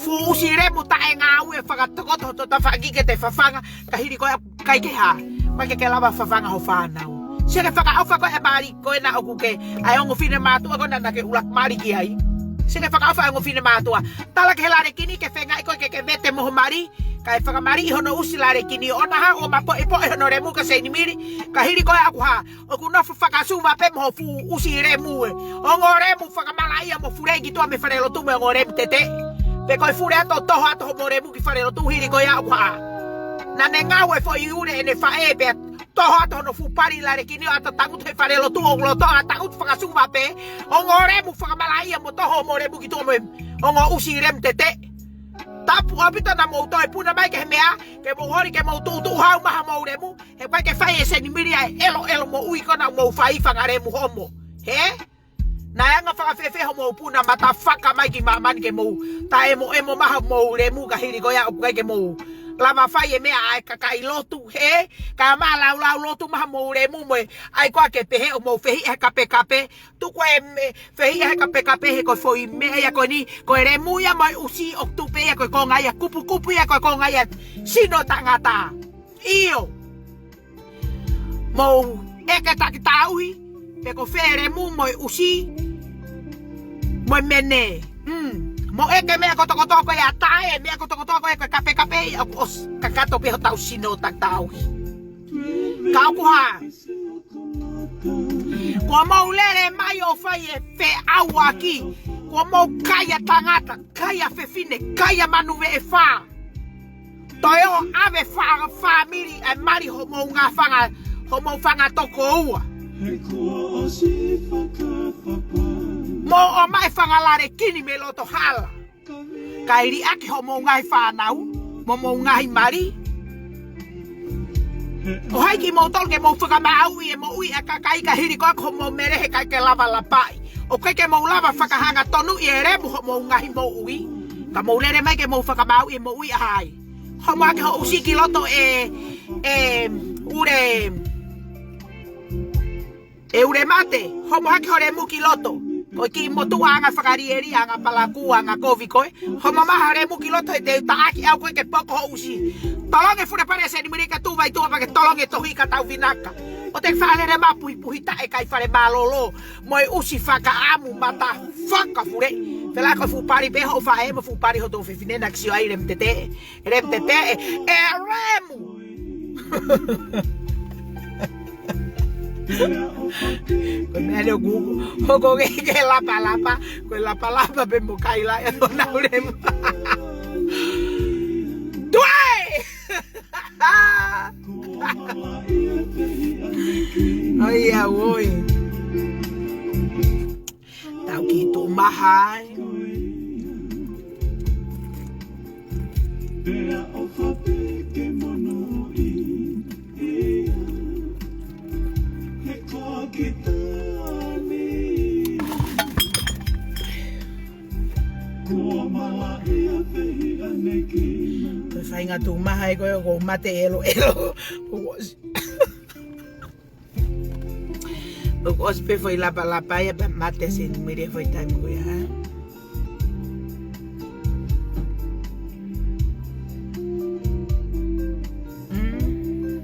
Fuʻu ʻusi lemu taʻe ngāue fakatokoto hoto tafaʻaki ke te fafanga ka hili ko ē ʻikai ke hā, ʻikai ke ke lava fafanga ho fānau. Sio ki he fakaʻofa ko ē ʻa e mali ko ena ʻoku ke, ʻa e ongo finemātuʻa ko ena naʻa ke ʻuluaki mali ki ai. Sio ki he fakaʻofa ʻa e ongo finemātuʻa. Tala ki he lale kini ke feingaʻi ko ē ke ke vete mo ho mali, kae fakamaliʻi hono ʻusi lale kini ʻo na hā ʻo mapoʻipoʻi hono lemu ka seinimili, ka hili ko ē ʻaku hā, ʻoku nofo fakasuva pē mo ho fuʻu ʻusi lemu ē. Ongo lemu fakamalaʻia mo fuleʻi ki tuʻa mei falelotu mo e ongo lemu teteʻe. Pe ko e fule atu ʻo toho atu homo lemu ki falelotu hili ko ē ʻaku hā. Naʻa ne ngāue foʻi ule ʻene faʻē pea toho atu hono fuʻu pali lalekini ʻo ʻalu ʻo tangutu he falelotu ʻo loto ʻalu ʻo tangutu fakasuva pē. Ongo lemu fakamalaʻia mo toho mo lemu ki tuʻa mo e ongo ʻusi lemu tete. Tapu ʻaupito naʻa mou toe puna mai ki he meʻa, ke mou holi ke mou tuʻutuʻu hau mai hamou lemu. He ʻoku ʻikai ke fai ʻe Seni Mili ʻa e ʻeloʻelo moʻui ko ena ʻoku mou fai fanga lemu homo. Hē? Naʻe anga fakafēfē hoʻomou puna mataʻufaka mai ki māmani ke mou taʻemoʻemo mai hamou lemu ka hili ko ia ʻoku ʻikai ke mou lava fai e meʻa ʻa e kakai lotu, hē? Ka mālaulau lotu mai hamou lemu mo e ʻai koā ke pehē ʻoku mou fehiʻa he kapekape. Tuku e me-, fehiʻa he kapekape he ko e foʻi meʻa ia ko eni, ko e lemu ia mo e ʻusi ʻoku tupu ia ko e konga ia kupukupu ia ko e konga ia sino tangata. ʻIo. Mou ʻeke taki tauhi, pe ko fē lemu mo e ʻusi, mo e mene. Mm. Mou ʻeke meʻa kotokotoa ko ia tae, meʻa kotokotoa ko ia ko e kapekape ia ʻoku ʻosi kakato pē hotau sino taki tauhi. Ka ʻoku hā. Kuo mou lele mai ʻo fai e feʻauaki. Kuo mou kai ʻa tangata, kai ʻa fefine, kai ʻa manuveʻefā. Toe ʻo ʻave fa-, fāmili ʻa e mali hoʻomou ngaahi fanga, hoʻomou fanga tokoua. Mou ʻomai fanga lalekini mei loto hala. Kae liʻaki hoʻomou ngaahi fānau, mo homou ngaahi mali. ʻO hai kimoutolu ke mou fakamaauʻi e moʻui ʻa e kakai ka hili ko ē ko hoʻomou mele he ʻikai ke lava lapaʻi. ʻOku ʻikai ke mou lava fakahanga tonuʻi e lemu hoʻomou ngaahi moʻui. Ka mou lele mai ke mou fakamaauʻi e moʻui ʻa hai. Homo hake hoʻo ʻusi ki loto e, e, ʻule, e ʻule mate. Homo hake ho lemu ki loto. Ko e kiʻi motuʻa anga fakalielia, anga palakū, anga kovi ko ē. Homo mai ho lemu ki loto he te u taʻaki au koe ke poko hoʻo ʻusi. Tolongi e fule pale ʻa Seni Mili ka tuʻu vai tuʻa pea ke tolongi e tohi ka tau vinaka. ʻO te ke fakalele mai puhipuhi taʻe kai fale mālōlō. Mo e ʻusi fakaʻamu mataʻufaka fule. Felā ko e fuʻu pali pē hoʻo faʻē mo e fuʻu pali hoto fefine naʻa ke sio ai lemu tete. Lemu tete. E lemu. Ko e meʻa leo kuku. Hoko ke ke lapalapa. Ko e lapalapa pē mo kai la e tona lemu. Tuai! ʻAi, ʻa oi. Tau kiʻi tuʻu maha ai. Ko e faʻahinga tuʻu maha ai ko ē ʻoku ou mate ʻeloʻelo. ʻOku ʻosi pē foʻi lapalapa ia pea mate Seni Mili foʻi taimi ko ia. Mm.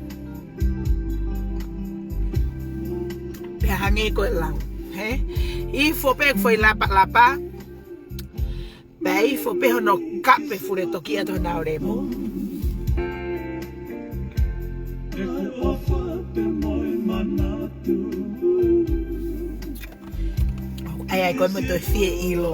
Pea hangē ko e lau. Hē? ʻIfo pē foʻi lapalapa. Pea ʻifo pē hono kape fule toki ʻa tona lemu. ʻAi, ʻai, ko e mo toe fie ʻilo.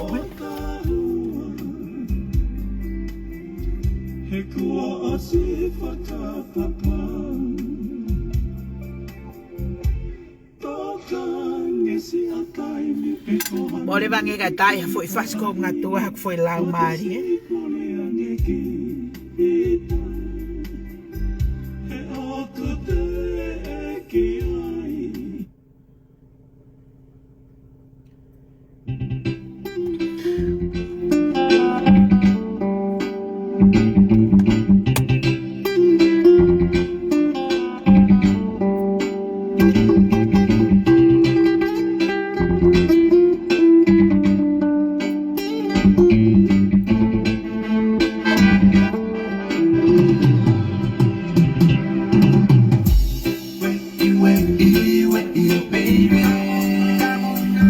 Mole vange ka tai ha foʻi fasi ko ngatua haku foʻi lau mali, ē.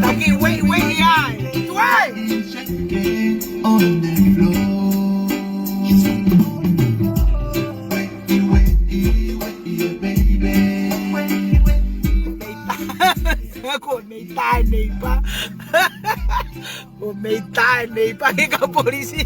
Taki wei wei ai. Tuai. Ko e mei tae neipa. Ko e mei tae neipa ke kau polisi.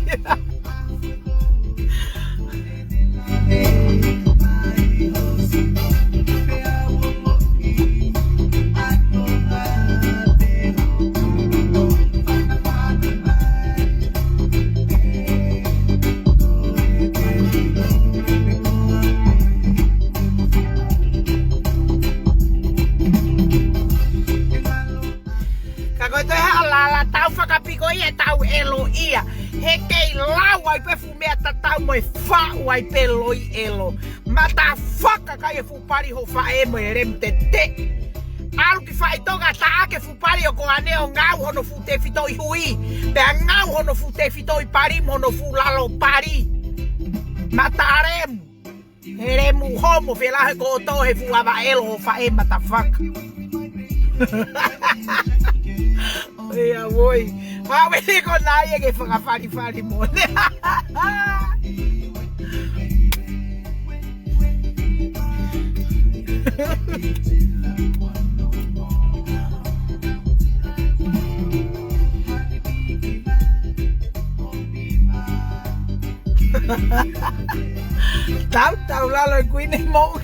ʻEtau ʻelo ia. He kei lau ai pē fuʻu meʻa tatau mo e faʻu ai pē loi ʻelo. Mata faka kai e fuʻu pali ho faʻē mo e lemu tete. ʻAlu ki faʻitoka taʻaki e fuʻu pali ʻo ko ane ʻo ngāue hono fuʻu tefitoʻi hui. Pea ngāue hono fuʻu tefitoʻi pali mo hono fuʻu lalo pali. Mata lemu. He lemu homo fela he ko tō he fuʻu ava ʻelo ho faʻē mata faka. Ia ʻoi. Hawe ko nai e ke fakafalifali mo ne. Tau, tau lalo e kuini mo.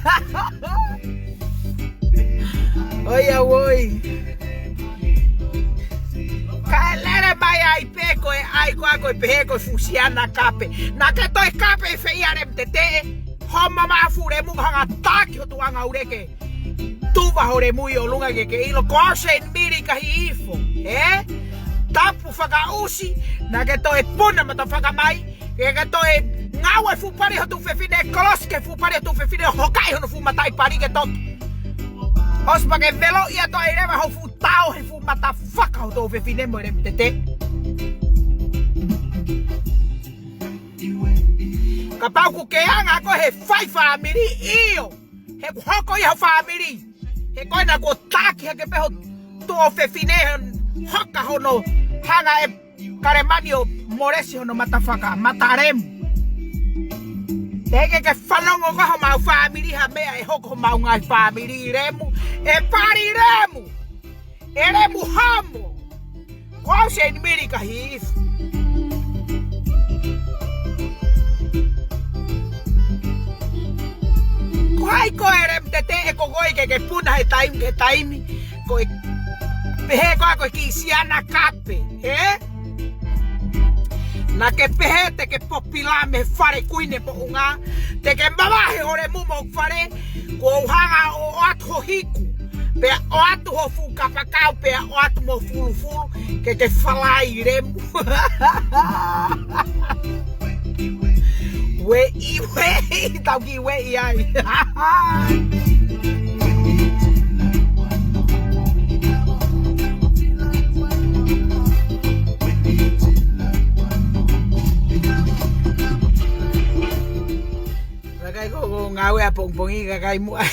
ʻOi, ʻa ʻoi. Kae lele mai ai pē ko e ʻai ko ā ko e pehē ko e fuʻu siana kape. Naʻa ke toe kape ʻi fē ia lemu tete. Homo mafu lemu hanga taki ho tuʻanga ʻuleke. Tuva ho lemu ʻi ʻolunga ke ke ʻilo ko au Saint Mary ka hifo. Ē? Tapu fakaʻusi, naʻa ke toe puna mata faka mai. Ke ke toe ngāue fuʻu pali ho tuʻu fefine kolosi ke fuʻu pali ho tuʻu fefine hokaʻi hono fuʻu mataʻi pali ke toki. ʻOsi pea ke velo ia toe leva ho fuʻu tao he fuʻu mata faka ho tuʻu fefine mo lemu tete. Kapau ʻoku ke anga ko he fai fāmili ʻio. He ʻoku hoko ia ho fāmili. He ko ena kuo taki hake pē ho tuʻu fefine hoka hono hanga e kalemani ʻo molesi hono mata faka, mata lemu. Te ke ke fanongo ka homau fāmili ha meʻa ʻe hoko homau ngaahi fāmili lemu. ʻE pali lemu. ʻE lemu homo. Ko au Saint Mary ka hifo. Ko hai ko e lemu tete ʻe ko koe ke ke puna he taimi, he taimi. Ko e pehē ko ā ko e kiʻi siana kape, ē? Naʻa ke pehē te ke popila mei he fale kuini moʻunga. Te ke mavahe ho lemu mo fale, kuo u hanga ʻo ʻoatu ho hiku. Pea ʻoatu ho fuʻu kapakau, pea ʻoatu mo fulufulu, ke ke falai lemu. Ueʻi, ueʻi, tau kiʻi ueʻi ai. Kakai ko, ko ngāue ʻapongipongi, kakai muʻa.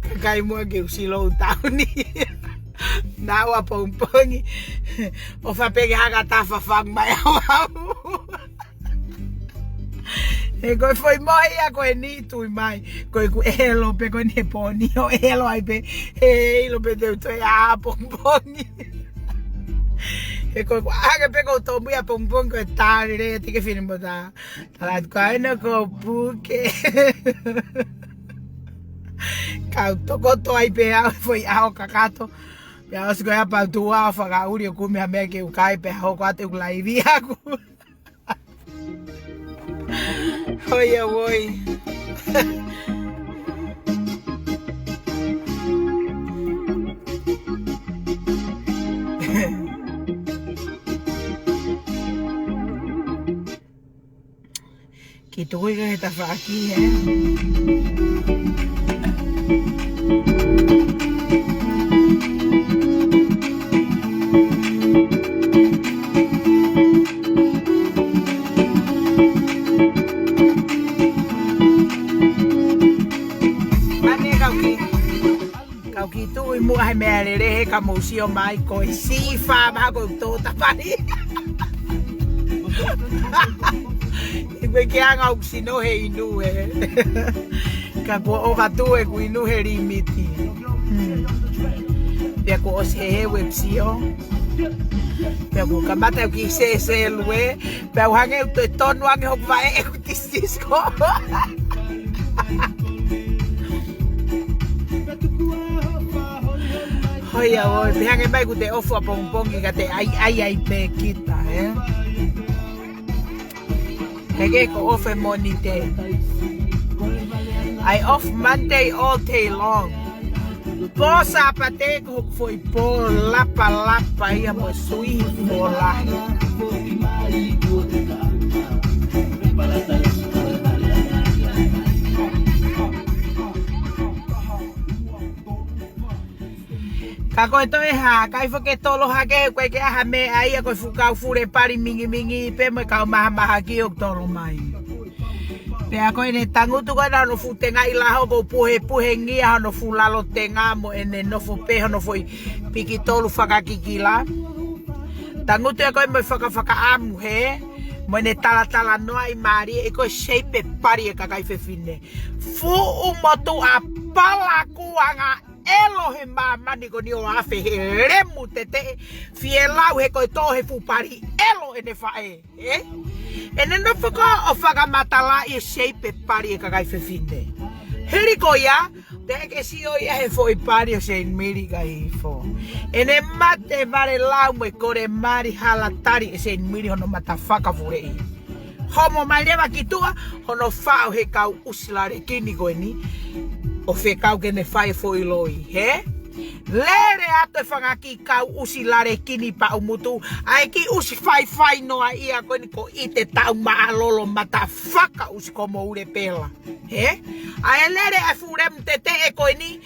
Kakai muʻa ke u slow down. Naʻa ʻapongipongi. ʻOfa pē ke hanga tafa fang mai au au. He ko e foʻi mohe ia ko eni tui mai. Ko ʻeku ʻelo pē ko eni he pōni ʻo ʻelo ai pē. He ʻilo pē te u toe ʻapongipongi. He ko ʻeku ʻaʻake pē ko u tōmui ʻapongipongi ko e tali lea te ke fini mo tā. Tala atu ka ena ko puke. Kau tokoto ai pē au foʻi ʻaho kakato. Pea ʻosi ko ia pau tuʻa ʻo fakaʻuli ʻo kumi ha meʻa ke u kai pea hoko atu ʻeku laivi aku. ʻOi, ʻa ʻoi. Ke tokoi ka he tafaʻaki, ē? Mane kau ki. Kau kiʻi tuʻu ʻi muʻa he meʻalele he ka mou sio mai ko e sifa maha ko e tō tapali. ʻI he ke anga ʻoku sino he inu ē. Ka kuo ʻoka tuʻu ʻeku inu he limiti. Hmm. Pea kuo ʻosi he he web sio. Pea kuo kamata ʻeku kiʻi sēsēlu ē. Pea u hangē ʻoku toe tonu ange hoku vaʻe ʻeku tisisko. ʻOi, ʻa ʻoi, pehē ange mai ʻoku te ofu ʻapongipongi ka te ʻai, ʻai, ʻai pē kita, ē? He ke ko ofu e Mōnite. I off Monday all day long. Pō Sāpate ko hoku foʻi pō lapalapa ia mo e suihi fōlahi. Ka ko e toe hā, kai fo ke tolo hake, ko e ke aha meʻa ia ko e fuʻu kau fule pali mingimingi pē mo e kau mahamahaki ʻoku tolo mai. Pea ko ʻene tangutu ko ena hono fuʻu tengaʻi laho ko e puhepuhengia hono fuʻu lalo tenga mo ʻene nofo pē hono foʻi piki tolu fakakikila. Tangutu ia ko e mo e fakafakaʻamu hē, mo ʻene talatalanoaʻi mālie ʻi ko e seipe pali e kakai fefine. Fuʻu motuʻa palakuʻanga ʻelo he māmani ko eni ʻo afe he lemu teteʻe, fielau he ko e tō he fuʻu pali ʻelo ʻene faʻē, ē? ʻEne nofo ko ē ʻo fakamatalaʻi e seipe pali e kakai fefine. Hili ko ia, teʻeki ke sio ia he foʻi pali ʻo Seinimili kai ifo. ʻEne mate vale lau mo e kole mali hala tali ʻe Seinimili hono mata fakafuleʻi. Homo mai leva ki tuʻa, hono faʻo he kau ʻusi lalekini ko eni, ʻo fekau ke ne fai e foʻi loi, hē? Lele atu e fanga kiʻi kau ʻusi lalekini paʻumutu, ʻa e kiʻi ʻusi faifai noa ia ko eni ko ʻite tau mālolo mata fakaʻusi ko Moule Pela, hē? ʻA e lele e fuʻu lemu teteʻe ko eni,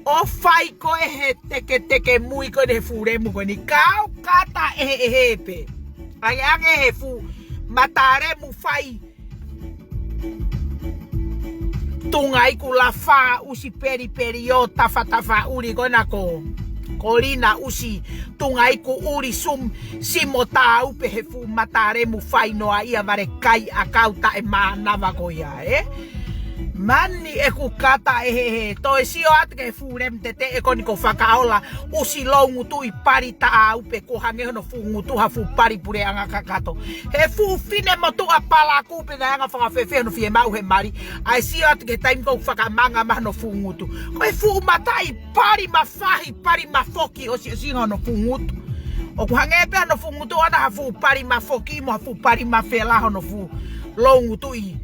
ʻo fai ko ē he teketeke mui ko eni he fuʻu lemu ko eni. Kau kata ʻeheʻehe pē. ʻAngeʻange he fuʻu mata lemu fai tunga iku lafā ʻusi pelipeli ʻo tafatafa ʻuli ko ena ko, ko Lina ʻusi tunga iku ʻuli sum simo tāupe he fuʻu mata lemu fai noa ia vale kai ʻakau taʻe mānava ko ia, ē? Mani ʻeku kata ʻeheʻehe, toe sio atu ki he fuʻu lemu teteʻe ko eni ko Fakaola, ʻusi loungutuʻi pali tāupe kuo hangē hono fuʻu ngutu ha fuʻu pali puleʻanga kakato. He fuʻu fine motuʻa palaku pē naʻe anga fakafefe hono fiemaʻu he mali, ʻa e sio atu ki he taimi ko ē ʻoku fakamanga mai hono fuʻu ngutu. Ko e fuʻu mataʻi pali mafahi, pali mafoki ʻosiʻosinga hono fuʻu ngutu. ʻOku hangē pē hono fuʻu ngutu ʻana ha fuʻu pali mafoki mo ha fuʻu pali mafela hono fuʻu loungutuʻi.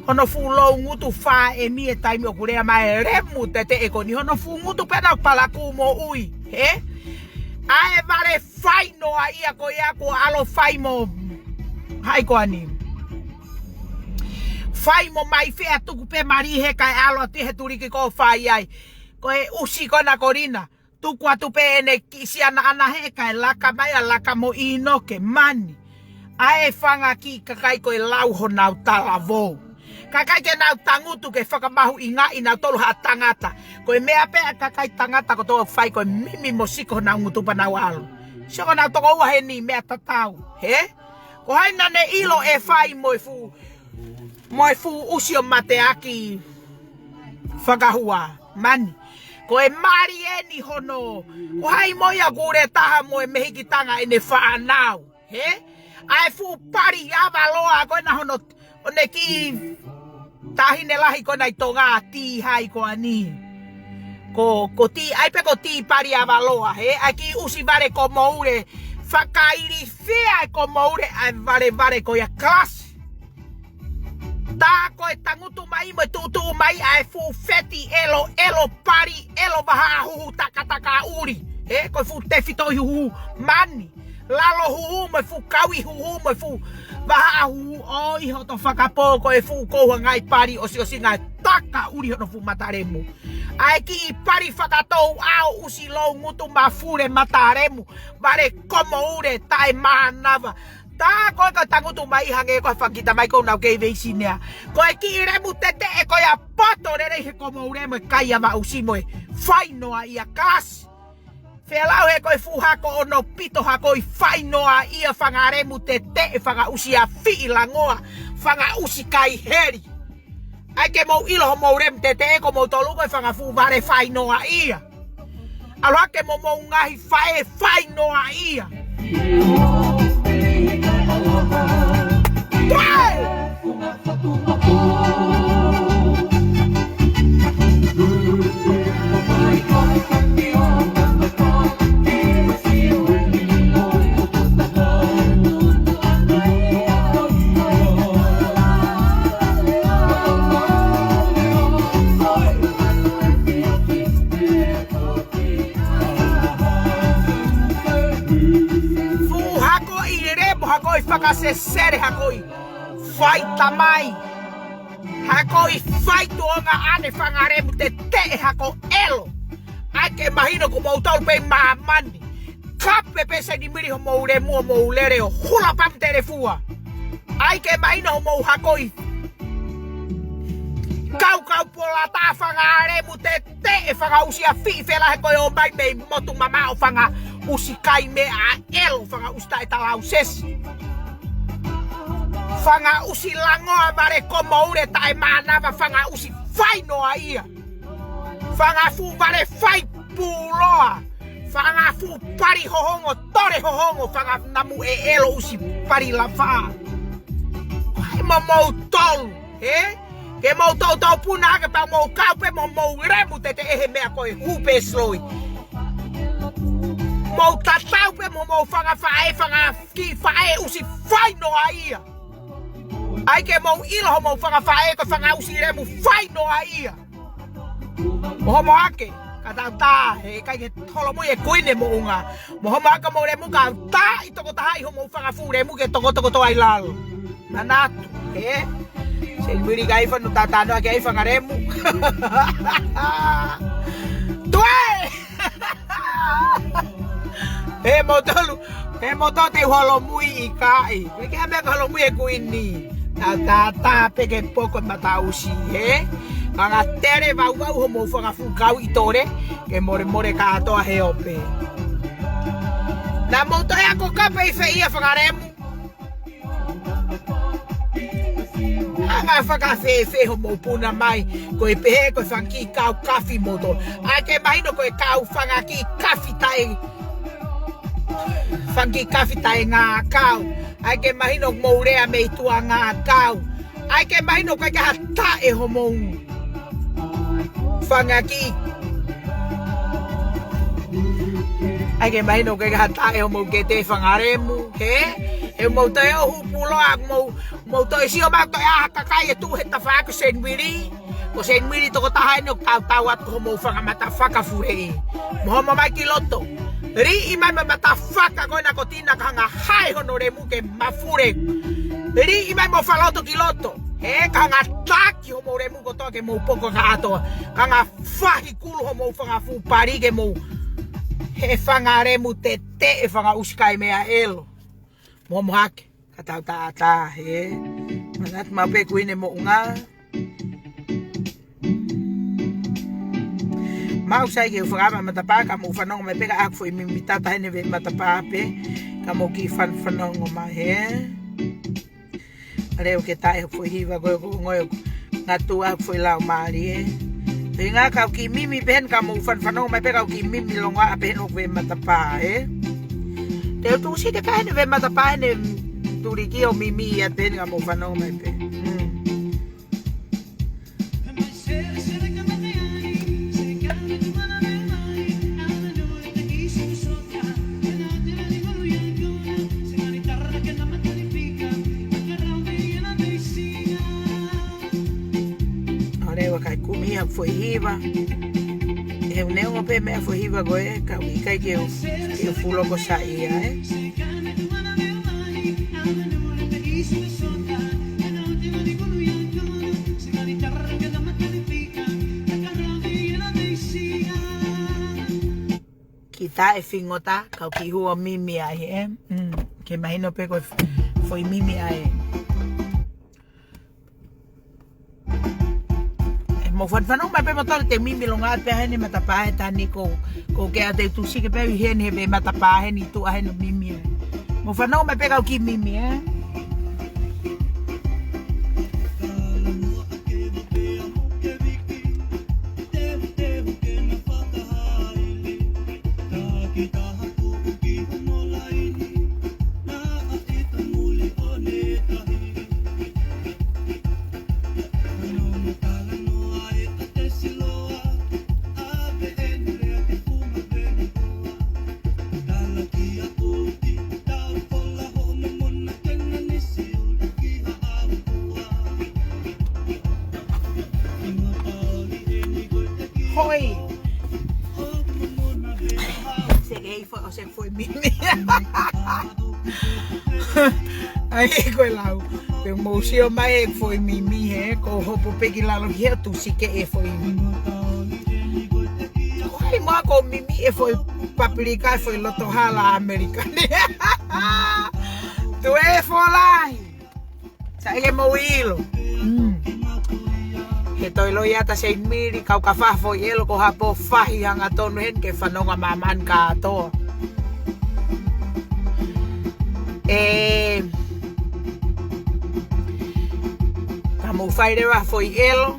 Hono fuʻu loungutu fā emi e taimi ʻoku lea mai e lemu teteʻe ko eni hono fuʻu ngutu pē naʻe palaku moʻui, hē? ʻA e vale fai noa ia ko ia kuo ʻalu ʻo fai mo hai ko eni. Fai mo mai fea tuku pē mali he kae ʻalu atu he tuliki ko ē ʻo fai ai. Ko e ʻusi ko ena ko Lina. Tuku atu pē ʻene kiʻi siana ʻana he kae laka mai ʻa laka mo ʻInoke mani. ʻA e fanga kiʻi kakai ko e lau honau talavou. Kakai ke nau tangutu ke fakamahuʻingaʻi nautolu ha tangata. Ko e meʻa pē ʻa e kakai tangata ko ē ʻoku fai ko e mimi mo siko honau ngutu pea nau ʻalu. Sio ko ʻenau toko ua heni meʻa tatau, hē? Ko hai naʻa ne ʻilo ʻe fai mo e fuʻu, mo e fuʻu ʻusi ʻo mateaki fakahua, mani. Ko e mali eni hono, ko hai mo ia ʻoku ʻule taha mo e mehikitanga ʻene fānau, hē? ʻA e fuʻu pali avaloa ko ena hono, ʻo ʻene kiʻi taʻahine lahi ko ena ʻi Tonga, Tī hai ko eni. Ko, ko Tī, ʻai pē ko Tī pali avaloa, hē? ʻA e kiʻi ʻusi vale ko Moule, fakailifia ʻe ko Moule ʻa e valevale ko ia kalasi. Tā ko e tangutu mai mo e tuʻutuʻu mai ʻa e fuʻu feti ʻelo, ʻelo pali, ʻelo vahaʻa huhu takataka ʻuli. Hē, ko e fuʻu tefitoʻi huhu mani. Lalo huhu mo e fuʻu kaui huhu mo e fuʻu vahaʻa huhu ʻo ʻi hoto fakapō ko e fuʻu kouhangai pali ʻosiʻosinga ʻe taka ʻuli hono fuʻu mata lemu. ʻA e kiʻi pali fakatou ʻao ʻusi loungutu mafule mata lemu. Vale ko Moule taʻe mānava. Tā ko ē ka tangutu mai hangē ko e fakita mai ko ʻenau kei veisinea. Ko e kiʻi lemu teteʻe ko ia poto lelei he ko Moule mo e kai ava ʻusi mo e fai noa ia kalasi. Fielau he ko e fuʻu hako ʻono pito hako ʻi fai noa ia fanga lemu teteʻe fanga ʻusi afiʻi langoa fanga ʻusi kai heli. ʻAi ke mou ʻilo homou lemu teteʻe ko moutolu ko e fanga fuʻu vale fai noa ia. ʻAlu hake mo homou ngaahi faʻē fai noa ia. Toe! sesele, hakoʻi fai tamai, hakoʻi fai tuongaʻane, fanga lemu teteʻe, hako ʻelo. ʻAi ke mahino ko moutolu pē ʻi māmani. Kape pē Senimili homou lemu ʻo mou lele ʻo hula pamu telefua. ʻAi ke mahino homou hakoʻi kaukau pola taʻa, fanga lemu teteʻe, fanga ʻusi afiʻi felahe ko ē ʻomai mei motu mamaʻo, fanga ʻusi kai meʻa ʻelo, fanga ʻusi taʻe talausesi, fanga ʻusi langoa vale komoule taʻe mānava, fanga ʻusi fai noaʻia, fanga fuʻu vale fai puloa, fanga fuʻu pali hohongo, tole hohongo, fanga namu ʻelo ʻusi pali lafa. Ko hai mo moutolu, ē? Ke mou toutou puna ake pea mou kau pē mo mou lemu teteʻe he meʻa ko e hū pē siloi. Mou tatau pē mo mou fanga faʻē, fanga kiʻi faʻē ʻusi fai noaʻia. ʻAi ke mou ʻilo homou fanga faʻē ko e fanga ʻusi lemu fai noaʻia. Mo homo ake, ka tau tā, he ʻikai ke holomui e kuini moʻunga. Mo homo ake mo lemu, ka tā ʻi tokotaha ʻi homou fanga fuʻu lemu ke tokotoko toa ʻi lalo. Manatu, ē? Senimili, ʻikai fano tatano ake ai fanga lemu. Toe! He moutolu, he moutolu te u holomui ʻikai. Ke ke ame ka holomui e kuini. Tā, tā, tā pē ke poko mataʻusi, ē? Fanga tele vauvau homou fanga fuʻu kau ʻi tole, ke molemole kātoa he ope. Naʻa mou toe ako kape ʻi fē ia, fanga lemu? Hanga fakafēfē homou puna mai, ko e pehē ko e fanga kiʻi kau kafi moutolu. ʻAi ke mahino ko e kau fanga kiʻi kafi taʻe, fanga kiʻi kafi taʻe ngākau. ʻAi ke mahino mou lea mei tuʻa ngākau. ʻAi ke mahino ko e kaha taʻe homou fanga kiʻi, ʻai ke mahino ko e kaha taʻe homou kete, fanga lemu, hē? He mou toe ʻo hū puloa, mou, mou toe sio mai ko e hā ha kakai ʻe tuʻu he tafaʻaki ʻo Senimili. Ko Senimili tokotaha eni ʻoku tautau atu ko homou fanga matafaka fuleʻi. Mo homo mai ki loto. Liʻi mai mo e matafaka ko ena ko Tina, ka hanga hae hono lemu ke mafule. Liʻi mai mo faloto ki loto. He ka hanga taki homou lemu kotoa ke mou poko kātoa. Ka hanga fahi kulu homou fanga fuʻu pali ke mou he fanga lemu teteʻe, fanga ʻusi kai meʻa ʻelo. Mo homo hake, ka tau tā tā, hē. Manatu maʻu pē kuini moʻunga. Maʻu sai ke u fakaava matapā, ka mou fanongo mai pē ka ʻaku foʻi mimi tata heni veʻe matapā pē. Ka mou kiʻi fan-, fanongo mai, hē. Leo ke taʻe foʻi hiva ko e ko ngoe ngatu ʻaku foʻi lau mālie. Pē ngā kau kiʻi mimi pē heni ka mou fan-, fanongo mai pē kau kiʻi mimi longoaʻa pē heni ʻoku veʻe matapā, ē. Te u tuʻusi ke pē heni veʻe matapā heni tuliki ʻo mimi ia pē heni ka mou fanongo mai pē. Mm. ʻAle ua kai kumi ha foʻi hiva. He u neongo pē meʻa foʻi hiva ko ē, ka ʻoku ʻikai ke u, ke u fuʻu loko saiʻia, ē. Kiʻi taʻe fingota, kau kiʻi hua mimi ai, ē? Mm, ke mahino pē ko e f-, foʻi mimi ai. Ē, mou fan-, fanongo mai pē moutolu te u mimi longoaʻa pē heni matapā he taimi ko, ko ke a te tuʻusi ke pē ʻi heni he veʻe matapā heni tuʻa heni mimi ai. Mou fanongo mai pē kau kiʻi mimi, ē? Hoi. Se kei fo-, se foʻi mimi. ʻAi ko e lau. Pea mou sio mai e foʻi mimi he, ko hopo pē ki lalo hia tu sike e foʻi. Ko hai ma ko mimi e foʻi papilika e foʻi loto hala ʻAmelika. Tu e folai. Sa ʻeke mou ʻilo. Mm. He toe loi ata Saint Mary, kau ka faʻa foʻi ʻelo ko hapo fahi hangatonu heni ke fanongo ʻa māmani kātoa. ʻE, ka mou fai leva foʻi ʻelo.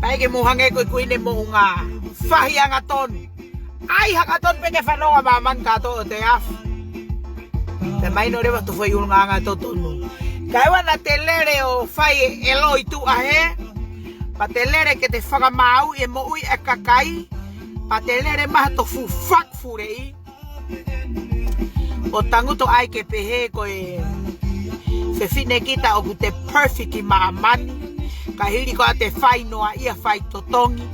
Pea ke mou hangē ko e kuini moʻunga. Fahi hangatonu. ʻAi hangatonu pē ke fanongo ʻa māmani kātoa ʻo toe afu. Pea mahino leva hoto foʻi ʻulungaanga totonu. Kae ʻoua naʻa te lele ʻo fai e ʻelo ʻi tuʻa he. Pea te lele ke te fakamāuʻi e moʻui e kakai. Pea te lele maha hoto fuʻu faku fuleʻi. ʻO tangutu ai ke pehē ko e fefine kita ʻoku te perfect ʻi māmani. Ka hili ko ʻa te fai noaʻia fai totongi.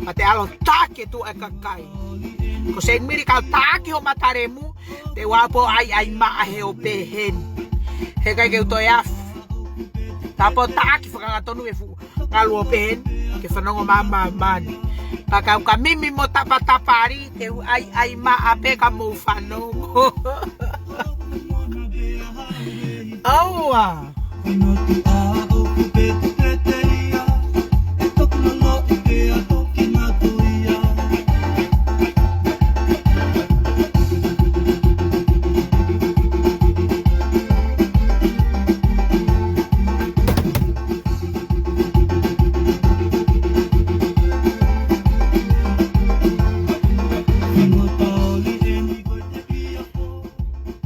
Pea te ʻalu taki e tuʻa e kakai. Ko Saint Mary kau taki ho matalemu, te ua po ai ai ma a he ʻo peheni. He ʻikai ke u toe afu. Ta po taki fakangatonu e fuʻu ngalu ʻo peheni, ke fanongo ʻa māmani. Pea kau ka mimi mo tapatapali, te u ai ai ma a pē ka mou fanongo. ʻAua.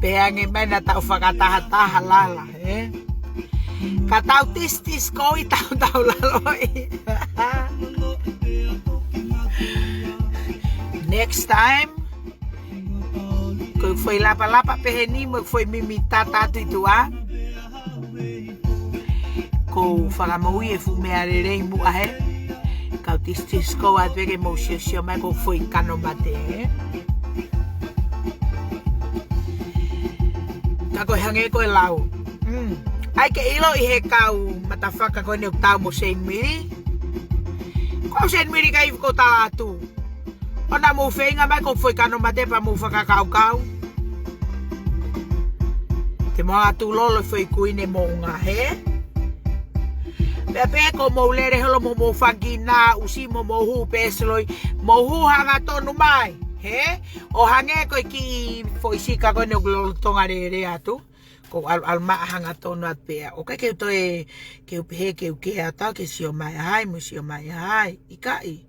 Pea ange mai naʻa tau fakatahataha lala, ē? Ka tau tistis ko i tau tau lalo ʻi. Next time, ko e foʻi lapalapa peheni mo e foʻi mimi tata atu ʻi tuʻa. Ko u fakamoʻui e fuʻu meʻa lelei muʻa he. Kau tistis ko atu ke mou siosio mai ko e foʻi kano mate, ē? Ka ko e hangē ko e lau. Mm. ʻAi ke ʻilo ʻi he kau matafaka ko eni ʻoku tau mo Saint Mary. Ko Saint Mary ka ivi ko tala atu. ʻOua naʻa mou feinga mai ko e foʻi kano mate pea mou fakakaukau. Te mou atu lolo foʻi kuini moʻunga he. Pea pē ko mou lele holo mo mou fangina usi mo mou hū pesiloi. Mou hū hangatonu mai. He? ʻO hangē ko e kiʻi foʻi sika ko eni ʻoku lolotonga lele atu. Ko u ʻalu ʻalu maʻa hangatonu atu pea. ʻOku ʻikai ke u toe, ke u pehē, ke u kea atu ke sio mai ʻa hai, mo sio mai ʻa hai. ʻIkai.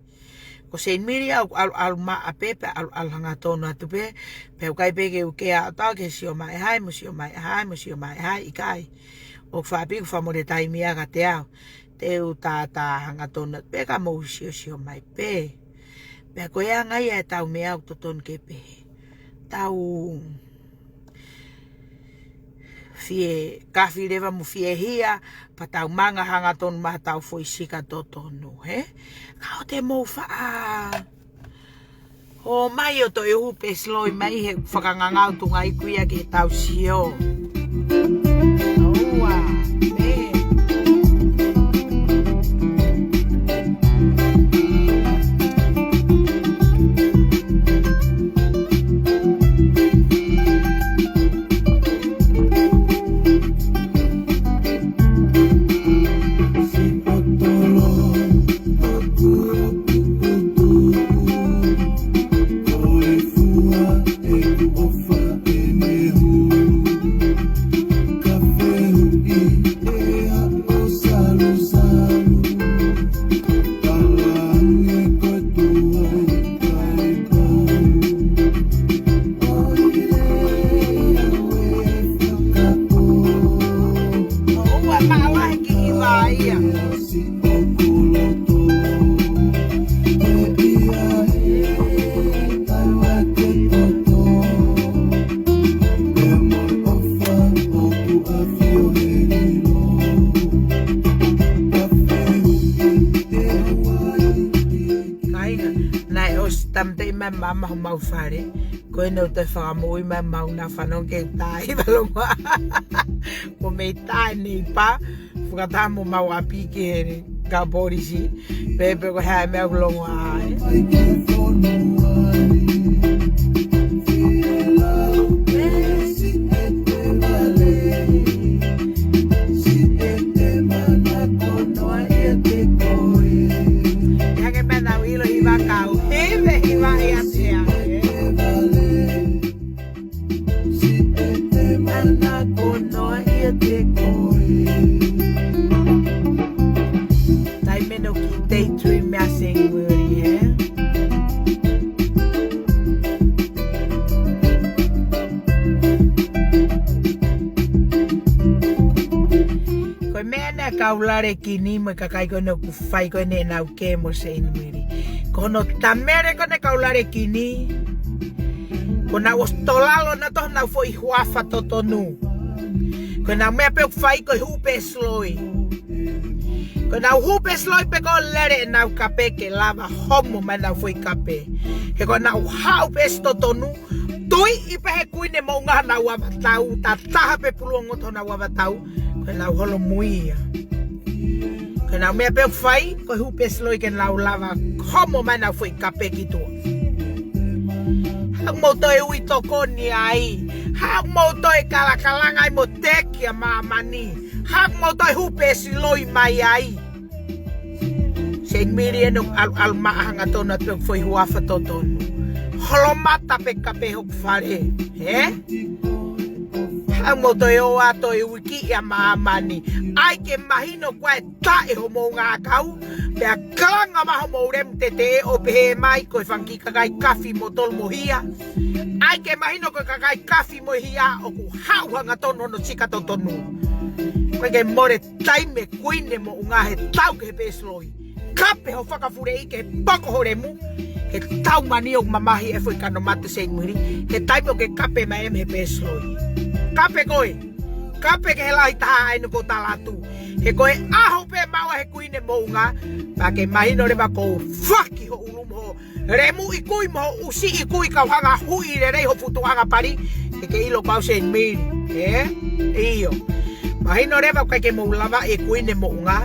Ko Saint Mary ʻoku ʻalu ʻalu maʻa pē pea ʻalu ʻalu hangatonu atu pē. Pea ʻoku ʻikai pē ke u kea atu ke sio mai ʻa hai, mo sio mai ʻa hai, mo sio mai ʻa hai. ʻIkai. ʻOku faʻa pē ʻoku faʻa mole taimi ia kiate au. Te u tātā hangatonu atu pē ka mou siosio mai pē. Pea ko e anga ia e tau meʻa ʻoku totonu ke pehē. Tau fie kafi leva mo fiehia, pea tau manga hangatonu maʻa tau foʻi sika totonu, he? Ka ʻoua te mou faʻa. ʻO mai ʻo toe hū pesiloi mai he fakangangau tunga iku ia ke tau sio. ʻOua, ē. Maama homau fale. Ko ʻene ʻoku toe fakamoʻui mai mau na fanongo ke u tā ʻi he longoaʻa. Ko mei tā nei pā. Fakataha mo mau ʻapi ki he kau polisi. Pea pe ko e hā e meʻa ʻoku longoaʻa ai. Hake mena ʻilo hiva kau. Hive hiva ia te a. Taimi ʻeni ʻoku ou daydream meʻa Seinimili, ē? Ko e meʻa ʻeni ʻa e kau Lale Kini mo e kakai ko ʻeni ʻoku fai ko ʻeni ʻenau kē mo Seinimili. Ko hono tamele ko ʻeni ʻa e kau Lale Kini. Ko ʻenau ʻosi tolalo nautolu honau foʻi huafa totonu. Ko ʻenau meʻa pē ʻoku fai ko e hū pē siloi. Ko ʻenau hū pē siloi pē ko e lele ʻenau kape ke lava homo mai ʻenau foʻi kape. He ko ʻenau haʻu pē ʻosi totonu. Tuiʻi pē he Kuini Moʻunga honau avatatau, tā taha pē pulongo honau avatatau. Ko ʻenau holomui ia. Ko ʻenau meʻa pē ʻoku fai, ko e hū pē siloi ke nau lava homo mai ʻenau foʻi kape ki tuʻa. Haʻu mou toe ui tokoni ai. Haʻu mou toe kalakalanga ai mo teki ʻa māmani. Haʻu mou toe hū pē siloi mai ai. Seinimili ʻeni ʻoku ʻalu, ʻalu maʻa hangatonu atu e foʻi huafa totonu. Holomata pē kape hoku fale, ē? Haʻu mou toe ō atu ʻo uikiʻi ʻa māmani. ʻAi ke mahino kuo taʻe homou ngākau. Pea kalanga mai homou lemu teteʻe ʻo pehē mai ko e fanga kiʻi kakai kafi mo tolu mo hia. ʻAi ke mahino ko e kakai kafi mo hia ʻoku haʻu hangatonu hono sika totonu. Ko e ke mole taimi e Kuini Moʻunga he tau ki he pē siloi. Kape ho fakafuleʻi ke poko ho lemu. He tau mani ʻoku mamahi e foʻi kano mata Seinimili. He taimi ʻoku ke kape mai ʻe he pē siloi. Kape koe. Kape ki he lahi taha ʻa ʻeni ʻoku ou tala atu. He ko e ʻaho pē maʻu ai he Kuini Moʻunga. Pea ke mahino leva ʻoku ou faki ho ʻulu mo ho lemu ʻikui mo ho ʻusi ʻikui kau hanga hui lelei ho futuʻanga pali. Ke ke ʻilo kau Seinimili. Ē? ʻIo. Mahino leva ʻoku ʻikai ke mou lava e Kuini Moʻunga.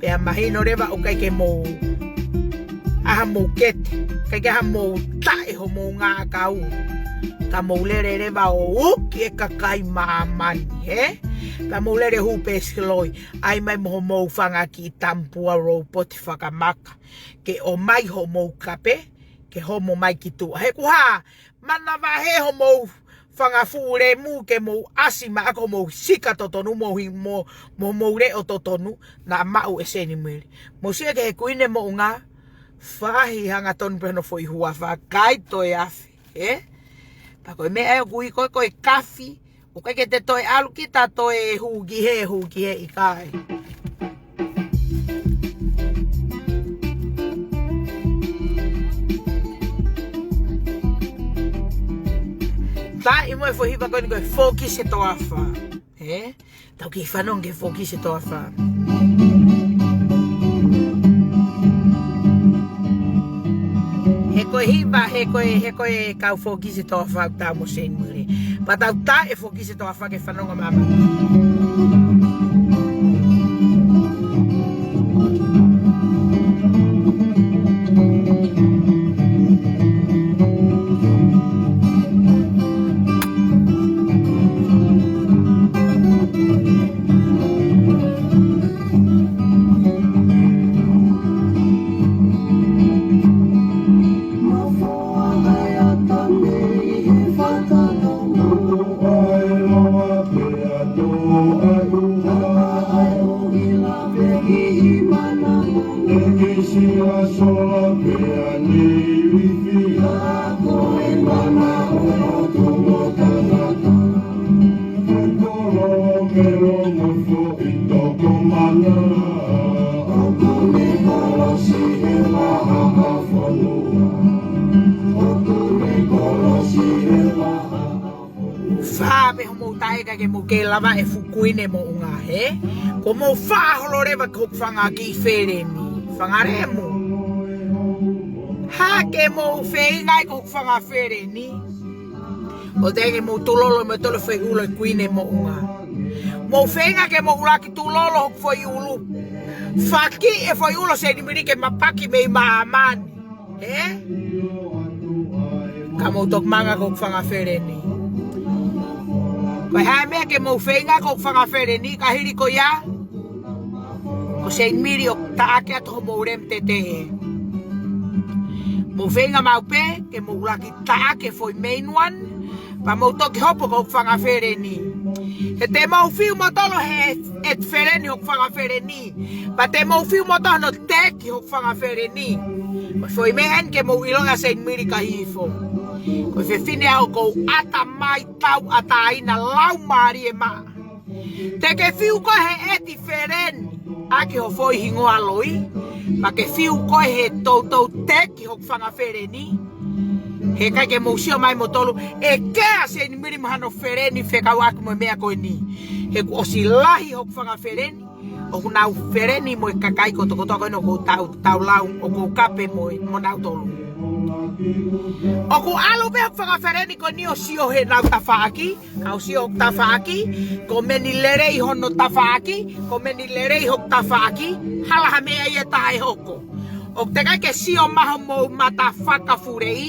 Pea mahino leva ʻoku ʻikai ke mou ʻai hamou kete. ʻIkai ke ʻai hamou taʻe homou ngākau. Ka mou lele leva ʻo uki e kakai māmani, ē? Pea mou lele hū pē siloi. ʻAi mai mo homou fanga kiʻi tamapua lōpoti fakamaka. Ke ʻomai homou kape, ke homo mai ki tuʻa. He kuo hā, manavahē homou fanga fuʻu lemu ke mou ʻasi maʻa ko homou sika totonu mo hi-, mo, mo homou leʻo totonu naʻa maʻu ʻe Seinimili. Mou sio ki he Kuini Moʻunga, fahi hangatonu pē hono foʻi huafa, ʻikai toe afe, ē? Pea ko e meʻa ē ʻoku ui ko e, ko e kafi, ʻoku ʻikai ke te toe ʻalu kita toe hū ki hē, hū ki hē ʻikai. Taʻi mo e foʻi hiva ko ʻeni ko e Fokisi e Toafa. Ē? Tau kiʻi fanongo ki he Fokisi e Toafa. He ko e hiva, he ko e, he ko e kau Fokisi e Toafa ʻoku tā mo Seinimili. Pea tau tā e Fokisi e Toafa ke fanongo maʻamautolu. Fā pē homou taʻe ka ke mou kei lava e fuʻu Kuini Moʻunga, ē? Ko mou fā holo leva ko e fanga kiʻi feleni. Fanga lemu. Hā ke mou feinga ai ko hoku fanga feleni. ʻO teʻeki ke mou tulolo mo tolo foʻi ʻulo ʻe Kuini Moʻunga. Mou feinga ke mou ʻuluaki tulolo hoku foʻi ʻulu. Faki e foʻi ʻulo Seinimili ke mapaki mei māmani. Ē? Ka mou toki manga ko hoku fanga feleni. Ko e hā e meʻa ke mou feinga ko hoku fanga feleni ka hili ko ia. Ko Seinimili ʻoku taʻaki atu homou lem tete. Mou feinga maʻu pē, ke mou ʻuluaki taʻaki foʻi main one, pea mou toki hopo ko hoku fanga feleni. He te mou fiu mo tolo he, e feleni hoku fanga feleni. Pea te mou fiu mo tolo no teki hoku fanga feleni. Ko e foʻi meʻa eni ke mou ʻilo ʻa Seinimili ka hifo. Ko e fefine ʻoku ou ʻata mai tauʻatāina laumālie maʻa. Te ke fiu koe he ʻeti feleni ʻaki ho foʻi hingoa loi, pea ke fiu koe he toutou teki hoku fanga feleni. He ʻikai ke mou sio mai mo tolo, ʻe kea Seinimili mo hano feleni fekauʻaki mo e meʻa ko eni. He kuo ʻosi lahi hoku fanga feleni, ʻoku nau feleni mo e kakai kotokotoa ko eni ʻoku ou tau, tau lau, ʻoku ou kape mo, mo nau tolo. ʻOku ʻalu pē hoku fanga feleni ko eni ʻo sio he nau tafaʻaki, ka ʻosi hoku tafaʻaki, ko e meʻa ni lelei hono tafaʻaki, ko e meʻa ni lelei hoku tafaʻaki, hala ha meʻa ia taʻehoko. ʻOku teʻeki ke sio mai homou mata fakafuleʻi,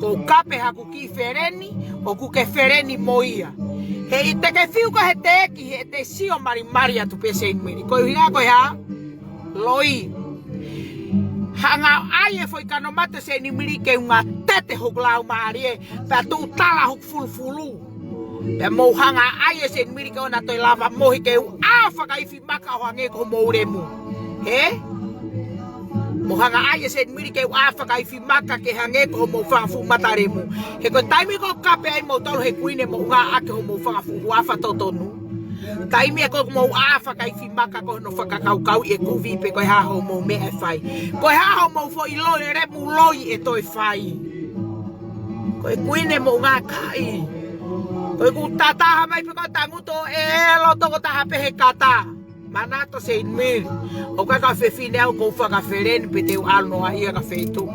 ko u kape haku kiʻi feleni, ʻoku ke feleni mo ia. He ʻi te ke fiu koe he teki, he te sio malimali atu pē Seinimili. Ko e ʻuhinga ko e hā? Loi. Hanga ʻai e foʻi kano mate Seinimili ke unga tete hoku laumālie, pea tuʻu tala hoku fulufulu. Pea mou hanga ʻai e Seinimili ke ʻoua toe lava mohi ke u ʻā fakaifi maka ʻo hangē ko homou lemu. Ē? Mou hanga ʻai e Seinimili ke u ʻā fakaifi maka ke hangē ko homou fanga fuʻu mata lemu. He ko e taimi ko u kape ai mo tolo he Kuini Moʻunga ʻaki homou fanga fuʻu huafa totonu. Taimi ē ko ʻoku mou ʻā fakaifi maka ko hono fakakaukauʻi e kovi pe ko e hā homou meʻa ʻe fai. Ko e hā homou foʻi loi lemu loi ʻe toe fai. Ko e Kuini Moʻunga kaʻi. Ko ʻeku tataha mai pē ko e tangutu ʻe ʻelo tokotaha pē he kata. Manatu Seinimili. ʻOku ʻikai ko e fefine au ko u fanga feleni pe te u ʻalu noa ia ki ha feituʻu.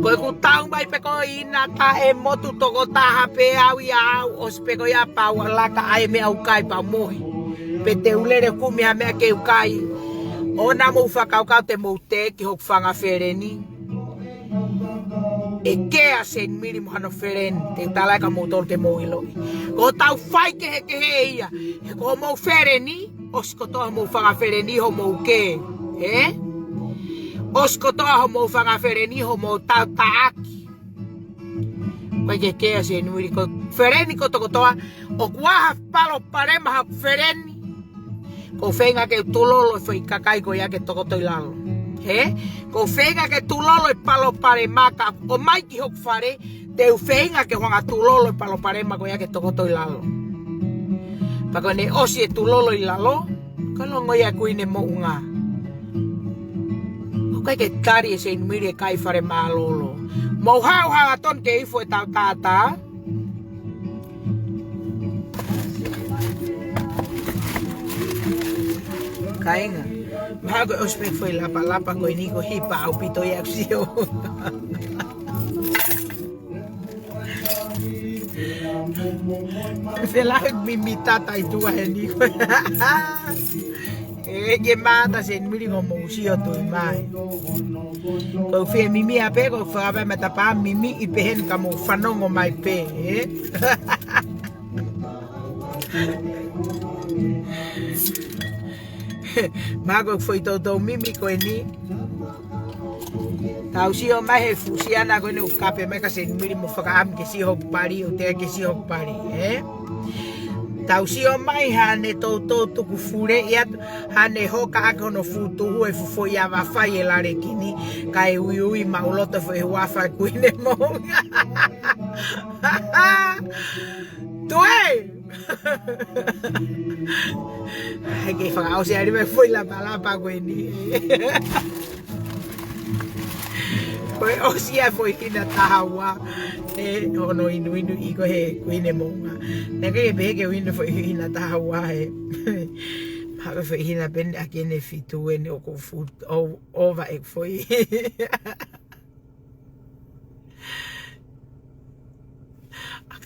Ko ʻeku tau mai pē ko ena taʻemotu tokotaha pē au ia au ʻosi pē ko ia pau ʻa laka ʻai meʻa u kai pau mohi. Pe te u lele kumi ha meʻa ke u kai. ʻOua naʻa mou fakakaukau te mou teki hoku fanga feleni. ʻE kea Seinimili mo hano feleni, te u tala ē kia moutolu ke mou ʻiloʻi. Ko ʻetau fai kehekehe ia, he ko homou feleni, ʻosi kotoa homou fanga feleni homou kē. Ē? ʻOsi kotoa homou fanga feleni homou tau taʻaki. Ko e ke kea Seinimili ko feleni kotokotoa, ʻoku ʻi ai ha palopalema ha feleni. Ko u feinga ke tulolo e foʻi kakai ko ia ke tokoto ʻi lalo. Ē? Ko u feinga ke tulolo e palopalema ka ʻomai ki hoku fale, te u feinga ke u hanga tulolo e palopalema ko ia ke tokoto ʻi lalo. Pea ko ʻene ʻosi e tulolo ʻi lalo, ka longo ia Kuini Moʻunga. ʻOku ʻikai ke tali e Seinimili e kai fale mālōlō. Mou haʻu hangatonu ke ifo e tau tātā. Kāinga, mahalo ko e ʻosi pē foʻi lapalapa ko eni ko e hipa ʻaupito ia ʻoku sio. Felā mimi tata ʻi tuʻa heni ko. ʻE ke mata Seinimili ko mou sio tui mai. Ko u fie mimi ʻa pē ko u fakaʻapaʻapa mai tapā mimi ʻi peheni ka mou fanongo mai pē, ē? Mahalo ko e foʻi toutou mimi ko eni. Tau sio mai he fuʻu siana ko eni ʻoku kape mai kia Seinimili mo fakaʻamu ke sio hoku pali, ʻo teʻeki ke sio hoku pali, ē? Tau sio mai haʻane toutou tuku fuleʻi atu, haʻane hoka ʻaki hono fuʻu tuhu e fuʻu foʻi ava fai e lalekini, kae uiui maʻuloto foʻi huafa Kuini Moʻunga. Tuē! ʻAi ke fakaʻosi ʻa e foʻi lapalapa ko eni. Ko e ʻosi ʻa e foʻi hina taha ua, ē, hono inuinu ʻi ko he Kuini Moʻunga. Naʻe ʻikai ke pehē ke u inu foʻi hina taha ua he. Mahalo foʻi hina pē eni ʻaki ʻene fitu eni ʻoku fuʻu ʻo, ʻova e foʻi.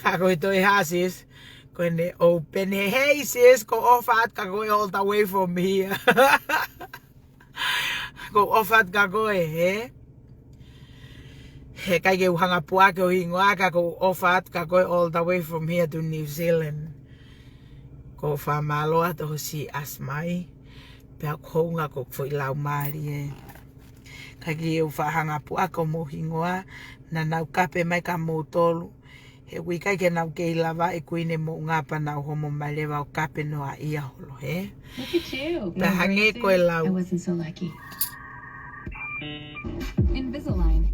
Ka ko e toe hā, sis? Ko ʻene open. Hey, sis, ʻoku ou ʻofa atu kia koe all the way from here. ʻOku ou ʻofa atu kia koe, hē? Heʻikai ke u hanga puʻaki ho hingoa ka ʻoku ou ʻofa atu kia koe all the way from here to New Zealand. ʻOku ou fakamālō atu hoʻo siʻi ʻasi mai. Pea ʻoku hounga ko e foʻi laumālie. Ka ʻikai ke u faʻa hanga puʻaki homou hingoa, naʻa nau kape mai kia moutolu. He ʻoku ʻikai ke nau kei lava ʻe Kuini Moʻunga pea nau homo mai leva ʻo kape noaʻia holo, hē? Look at you. Pea hangē ko e lau. I wasn't so lucky. Invisalign.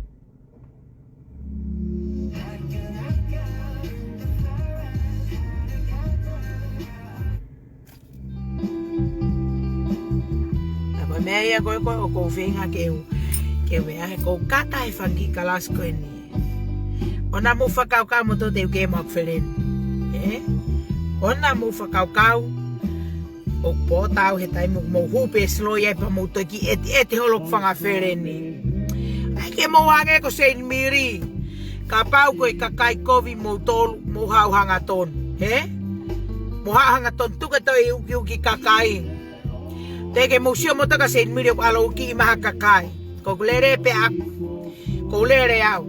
Ka ko e meʻa ia ko ē ʻoku ou feinga ke u, ke u meʻa he ʻoku ou kaka he fanga kiʻi kalasi ko eni. ʻOua naʻa mou fakakaukau moutolu te u kei maʻu feleni. Ē? ʻOua naʻa mou fakakaukau ʻoku pō tau he taimi ʻoku mou hū pē ʻo sio ai pea mou toki ʻetiʻeti holo ʻeku fanga feleni. ʻAi ke mou hangē ko Seinimili. Kapau ko e kakai kovi moutolu, mou haʻu hangatonu, hē? Mou haʻu hangatonu, tuku e toe ukiuki kakai. Teʻeki ke mou sio moutolu kia Seinimili ʻoku ʻalu ʻo kiʻi mai ha kakai. ʻOku ou lele pē ʻaʻaku. ʻOku ou lele au.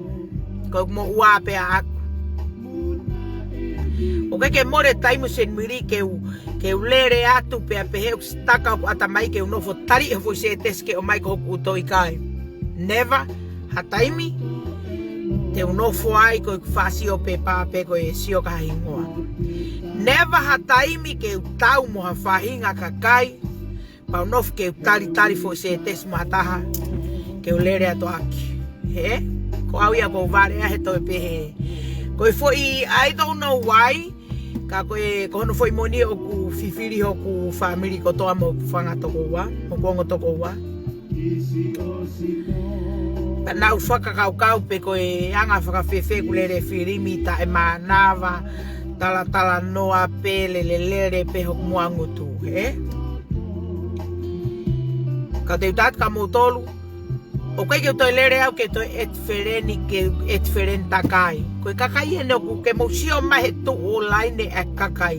ʻOku ou moʻua pē ʻaʻaku. ʻOku ʻikai ke mole taimi ʻo Seinimili ke u, ke u lele atu pea pehē ʻoku sitaka hoku ʻatamai ke u nofo tali e foʻi sētesi ke ʻomai ko hoku ʻuto, ʻikai. Never ha taimi te u nofo ai ko e faʻa sio pē pea pē ko e sio ki ha hingoa. Never ha taimi ke u tau mo ha faʻahinga kakai pea u nofo ke u talitali foʻi sētesi mo ha taha ke u lele atu ʻaki. Hē? Ko au ia ʻoku ou vale ʻa he toe pehē. Ko e foʻi, I don't know why, ka ko e, ko hono foʻi moʻoni ʻoku fifili hoku fāmili kotoa mo hoku fanga tokoua, mo hoku ongo tokoua. Ka nau fakakaukau pe ko e anga fakafēfē ʻeku lele filimi taʻemānava, talatalanoa pē, lelelele pē hoku muʻa ngutu, hē? Ka te u tala atu kia moutolu, ʻoku ʻikai ke u toe lele au ke toe ʻeti feleni, ke ʻeti feleni takai. Ko e kakai eni ʻoku ke mou sio mai he tuʻu ʻo laine ʻa e kakai.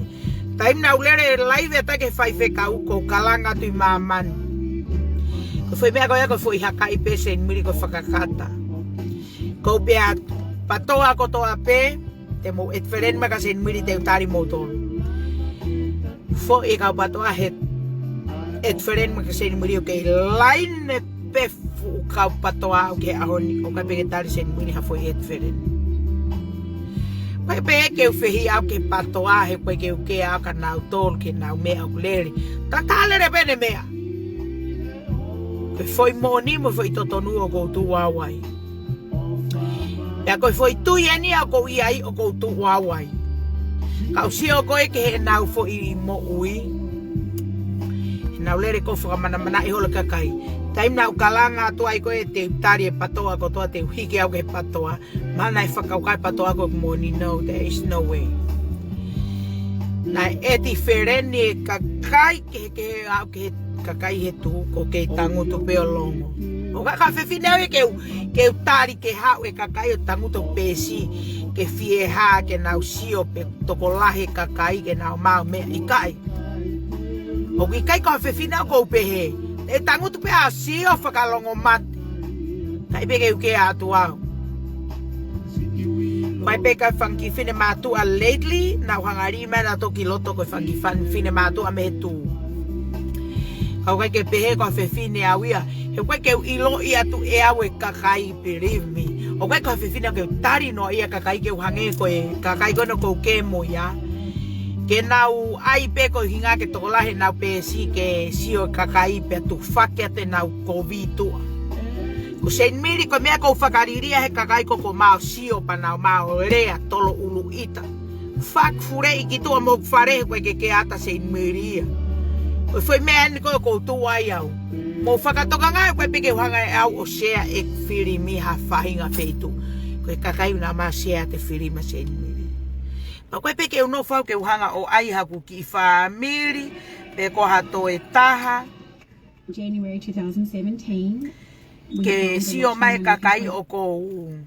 Taimi naʻa ku lele laive atu ki he faifekau ʻoku ou kalanga atu ʻi māmani. Ko e foʻi meʻa ko ia ko e foʻi hakaʻi pē Seinimili ko e fakakata. ʻOku ou pehē atu, PATOA kotoa pē, te mou ʻeti feleni mai kia Seinimili te u tali moutolu. Foʻi kau PATOA he ʻeti feleni mai kia Seinimili ʻoku kei laine pē fuʻu kau PATOA au ki he ʻaho ni, ʻoku ʻikai pē ke tali Seinimili ha foʻi ʻeti feleni. ʻIkai pē ke u fehiʻa au ki he PATOA he ʻoku ʻikai ke u kea au kia nautolu ke nau meʻa ʻoku lele. Ka ka lele pē ʻene meʻa. Ko e foʻi moʻoni mo e foʻi totonu ʻoku ou tuʻu au ai. Pea ko e foʻi tui eni ia ʻoku ou ʻi ai ʻoku ou tuʻu au ai. Ka u sio ko ē ki heʻenau foʻi moʻui. Heʻenau lele ko e fakamanamanaʻi holo e kakai. Taimi naʻa ku kalanga atu ai ko ē te u tali e PATOA kotoa te u hiki au ki he PATOA. Mahalo naʻe fakakaukau e PATOA ko ʻeku moʻoni, no, there is no way. Naʻe ʻeti feleni e kakai kehekehe au ki he kakai he tuʻu ʻoku kei tangutu pē ʻo longo. ʻOku ʻikai ko ha fefine au ia ke u, ke u tali ke haʻu e kakai ʻo tangutu ʻo peesi, ke fie hā ke nau sio pe tokolahi e kakai ke nau maʻu meʻa, ʻikai. ʻOku ʻikai ko ha fefine au ʻoku ou pehē. ʻE tangutu pē ʻo sio fakalongomate. ʻIkai pē ke u kea atu au. Ko e pē ko e fanga kiʻi finemātuʻa lately, naʻa ku hanga ʻo lī mai naʻa toki loto ko e fanga kiʻi fan-, finemātuʻa mei he tuʻu. Ka ʻoku ʻikai ke pehē ko ha fefine au ia. He ʻoku ʻikai ke u ʻiloʻi atu ʻe au e kakai, believe me. ʻOku ʻikai ko ha fefine ke u tali noaʻia e kakai ke u hangē ko e kakai ko ena ʻoku ou kemo ia. Ke nau ʻai pē ko e ʻuhinga ke tokolahi ʻenau peesi ke sio e kakai pea tufaki atu ʻenau kovi tuʻa. Ko Seinimili ko e meʻa ʻoku ou fakaliliʻa he kakai ko ē ʻoku mau sio pea nau maʻu lea tolo ʻulu ʻita. Fakafuleʻi ki tuʻa mo hoku fale he ʻoku ʻikai ke kea atu ʻa Seinimili ia. Ko e foʻi meʻa eni ko ē ʻoku ou tuʻu ai au. Mou fakatokangaʻi ʻoku ʻikai pē ke u hanga ʻe au ʻo share e filimi ha faʻahinga feituʻu. Ko e kakai ʻoku nau maʻu share atu e filimi ʻa Seinimili. Pea ʻoku ʻikai pē ke u nofo au ke u hanga ʻo ʻai haku kiʻi fāmili, pe ko ha toe taha. January two thousand seventeen, we found the lost and missing person. Ke sio mai e kakai ʻoku ou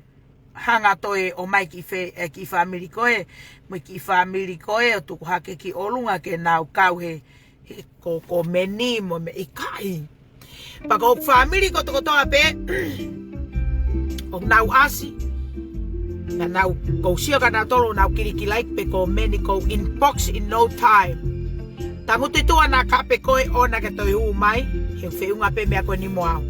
hanga ʻo toe ʻomai kiʻi fe-, ʻe kiʻi fāmili ko ē, mo e kiʻi fāmili ko ē ʻo tuku hake ki ʻolunga ke nau kau he, he ko, ko meni mo e meʻa ʻikai. Pea ko e fāmili kotokotoa pē, ʻoku nau ʻasi. Naʻa nau, ʻoku ou sio kia nautolu ʻoku nau kilikilai pē ko meni ko inbox in no time. Tangutu ʻi tuʻa naʻa ka pē ko e ʻoua ke toe hū mai, he feʻunga pē meʻa ko eni mo au.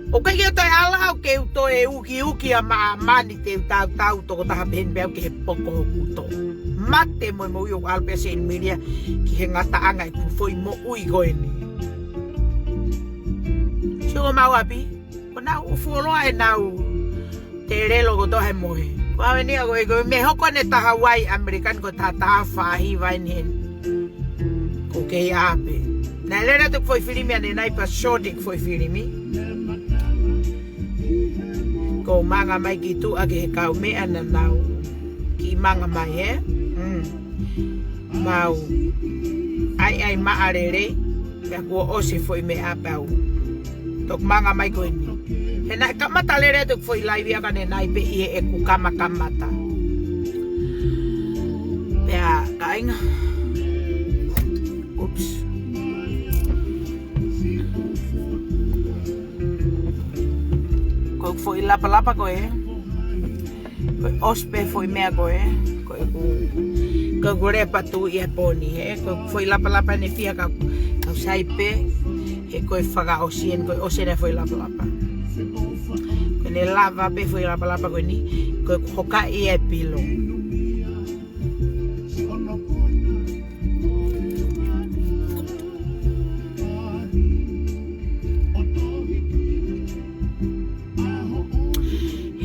ʻOku ʻikai ke u toe ʻalu au ke u toe ukiuki ʻa māmani te u tautau tokotaha pehē ni pē au ki he poko hoku tō. Mate mo e moʻui ʻoku ʻalu pē Seinimilia ki he ngataʻanga ʻeku foʻi moʻui ko eni. Sio ko mau ʻapi, ko nau fuoloa ʻenau telelo kotoa he mohe. Ko au eni ʻa ko e, ko e meʻa hoko ʻanai taha Hawaii ʻAmelika ni ko e taha taha fāhi vai ni heni. Ko kei ʻape. Naʻe lele atu foʻi filimi ʻanenai pea short ʻeku foʻi filimi. Ko e manga mai ki tuʻa ki he kau meʻa naʻa nau kiʻi manga mai, ē? Mm. Mau ʻai ʻai maʻa lelei, pea kuo ʻosi foʻi meʻa pea u toki manga mai ko eni. He naʻe kamata lele atu foʻi laivi ʻa ʻanenai pē ʻi heʻeku kamakamata. Pea kāinga. Oops. Ko e foʻi lapalapa ko ē. Ko e ʻosi pē foʻi meʻa ko ē. Ko ʻeku, ko ʻeku lepa tuʻi he pō ni, ē. Ko e foʻi lapalapa ʻene fia ka, ka sai pē. He ko e fakaʻosi eni, ko e ʻosi eni foʻi lapalapa. Ko ʻene lava pē foʻi lapalapa ko eni. Ko ʻeku hokaʻi e pilo.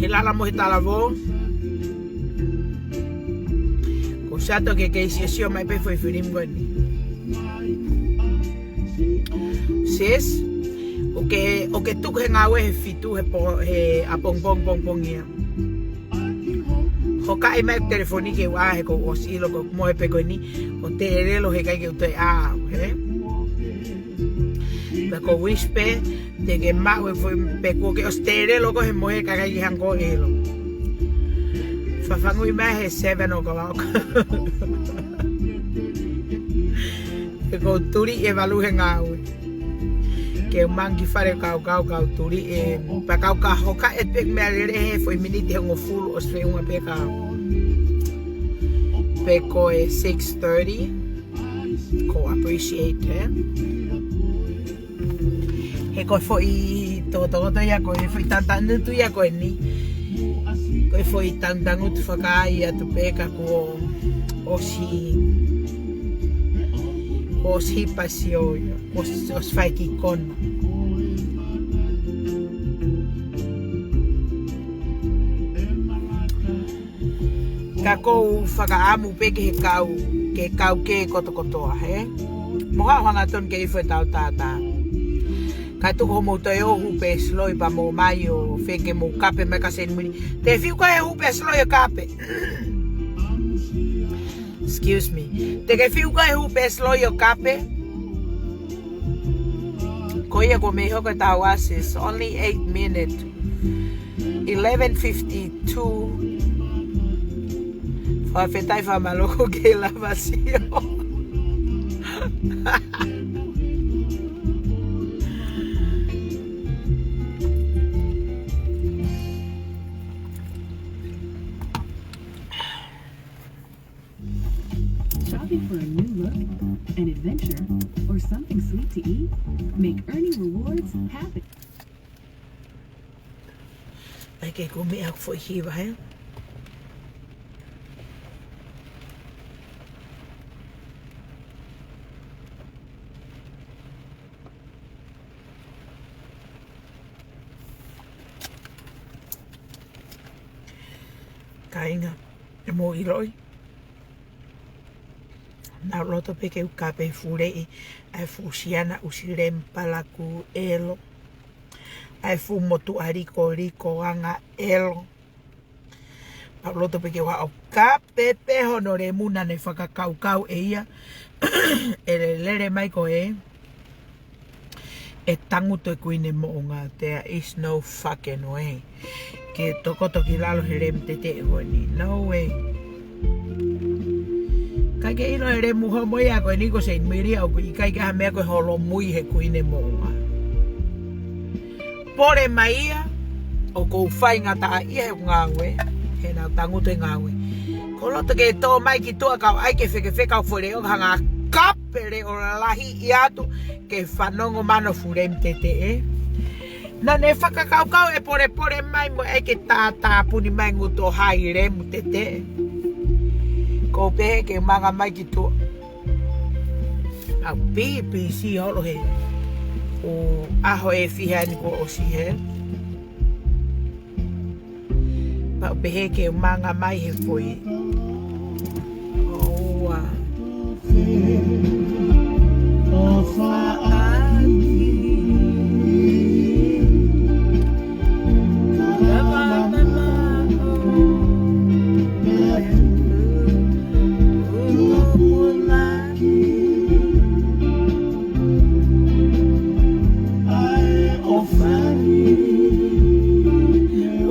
He lala mo e talavou. Ko Sato ke kei siosio mai pē foʻi filimi ko eni. Sis, ʻoku ke, ʻoku ke tuku he ngāue he fitu he pō, he ʻapongipongi pongipongi ia. Hokaʻi mai telefoni ke u ʻā he kuo u ʻosi ʻilo ko e mohe pē ko eni, ʻo telelo he ʻikai ke u toe ʻā au, hē? Pea ko e wish pē, te ke maʻu e foʻi pē kuo ke ʻosi telelo ko ē he mohe ka ʻikai ke hanga ʻo ʻilo. Fafangui mai he seven o'clock. He ʻoku ou tuli e valu he ngāue. Ke u mangi fale kau kau kau tuli e, pea kau ka hokaʻi pē meʻa lele he foʻi miniti hongofulu ʻosi feʻunga pē kau. Pe ko e six thirty, ko e appreciate, ē? He ko e foʻi tokotokoto ia ko e foʻi tangutu ia ko eni. Ko e foʻi tangutu fakaai atu pē ka kuo ʻosi, kuo ʻosi pasio ia. ʻOsi, ʻosi fai ki kona. Ka ʻoku ou fakaʻamu pē ki he kau, ki he kau kē kotokotoa, hē? Mo ha hanga tonu ke ifo e tau tātā. Ka tuku hoʻomou toe ō hū pē siloi pea mou ō mai ʻo fēke mou kape mai ka Seinimilia. Te fiu ka e hū pē siloi ʻo kape. Excuse me. Te ke fiu ka e hū pē siloi ʻo kape. Ko ia kuo mei hoko e tau ʻasi, it's only eight minutes. Eleven fifty-two. Fakafetaʻi fakamālō ʻoku kei lava sio. Shopping for a new look, an adventure, or something sweet to eat? Make Ernie Rewards happen. ʻAi ke kumi ʻeku foʻi hiva, hē? Kāinga, ʻe mou ʻiloʻi. Naʻá ku loto pē ke u kape fuleʻi ʻa e fuʻu siana ʻusi lem palaku ʻelo. ʻA e fuʻu motuʻa likoliko anga ʻelo. Naʻá ku loto pē ke u haʻu ʻo kape pē hono lemu naʻá ne fakakaukau ʻe ia. ʻE lele mai ko ē. ʻE tangutu e kuini moʻunga, there is no fucking way. ke tokoto ki lalo he lemu teteʻe ko eni. No way. ʻIkai ke ʻilo he lemu homo ia ko eni ko Saint Mary ʻoku ʻikai ke ʻi ai ha meʻa ko e holomui he Kuini Moʻunga. Pole mai ia, ʻoku ou faingataʻaʻia he ngāue, he naʻa ku tangutu he ngāue. Ko loto ke tō mai ki tuʻa kau ʻai ke fekefeka ʻo foʻi leʻo hanga kape leʻo lahi ʻi atu ke fanongo mano fuʻu lemu teteʻe. Naʻa ne fakakaukau e polepole mai mo e ke tātāpuni mai ngutu ʻo hai lemu teteʻe. Ko u pehē ke manga mai ki tuʻa. ʻAu pīpīsī holo he ʻo ʻaho ʻe fiha ni kuo ʻosi he. Pau pehē ke manga mai he foʻi. ʻOua.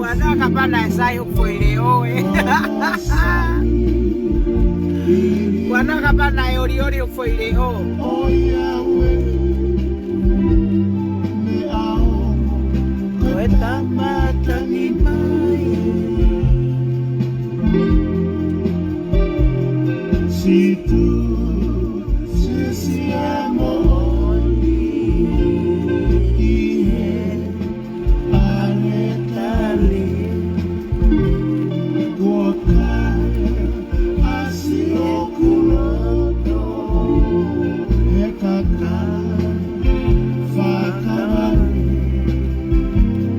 Ua noa kapana e sai hoku foʻi leʻo ē. Ua noa kapana e olioli hoku foʻi leʻo. Ko e tangata ni mai. Situ, sisi e moʻoni ʻi he ʻaretale. Kuo kaya ʻasi ʻoku loto he kakai fakavale.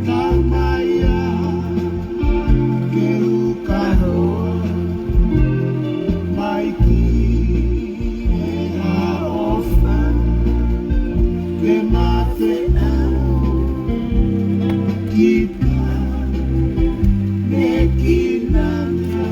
Tau mai ā ke ukahoa mai ki he ʻofa ke mafeʻao ki Pānekinata.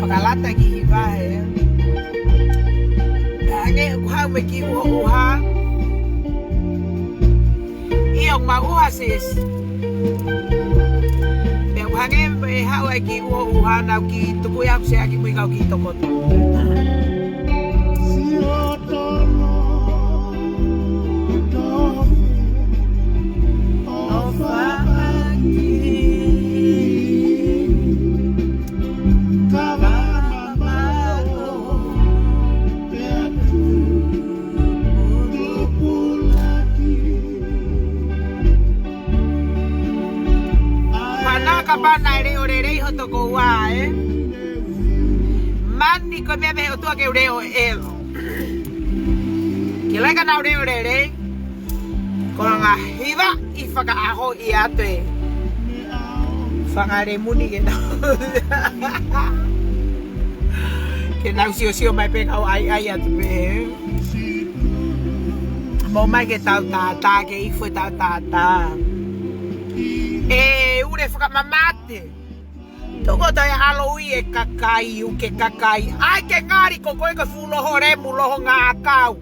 Fakalata ki hiva ē. Hangē ʻoku haʻu mai ki ʻuha ʻuha. ʻIo, ma ʻuha sis. Pea ʻoku hangē ʻe haʻu ai ki ʻuha ʻuha naʻa ku kiʻi tuku ia ʻoku se aki mui kau kiʻi tokoto. Panaka pana e leʻo lelei hoto koua ē. Mani ko e meʻa mei he ʻOtua ke u leʻo ʻelo. Ke laika naʻa u leʻo lelei. Ko e anga hiva ʻi fakaʻaho ʻi atu e fanga lemu ni ke nau. Ke nau siosio mai pē kau ʻaiʻai atu pē. Mou mai ke tau tātā, ke ifo e tau tātā. ʻE ule fakamamate. Tokoto e ʻaloʻi e kakai, uke kakai. ʻAi ke ngali ko koe ko e fuʻu loho lemu, loho ngākau.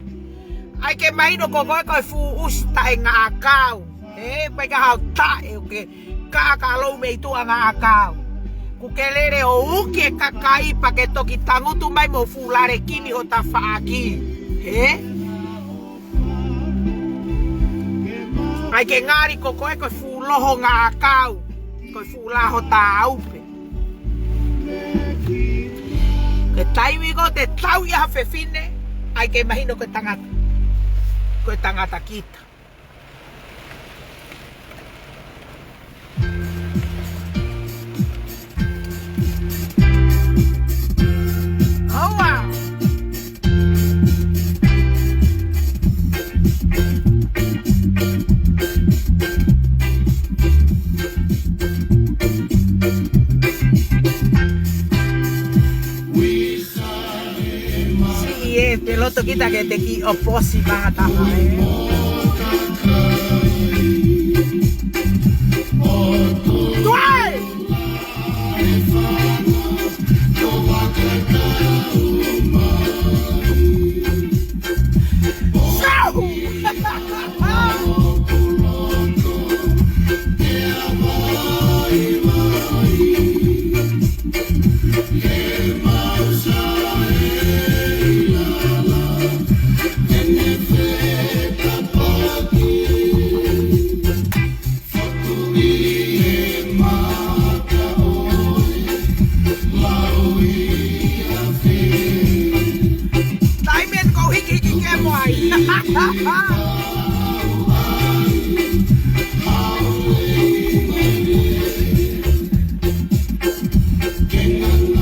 ʻAi ke mahino ko koe ko e fuʻu ʻusi taʻe ngākau. Ē, pea ka hau taʻe, uke. Ka ka lou mei tuʻa ngākau. Kuo ke lele ʻo uke kakai pea ke toki tangutu mai mo fuʻu lale kini ho tafaʻaki. Ē? ʻAi ke ngali ko koe ko e fuʻu loho ngākau. Ko e fuʻu laho tāupe. Ko e taimi ko ē te tau ia ha fefine, ʻai ke mahino ko e tangata. Ko e tangata kita. ʻOua. Kita ke te kiʻi ʻoposi maha taha, ē. Tuai! Sau! Taimi eni ʻoku hikihiki ke mo ai.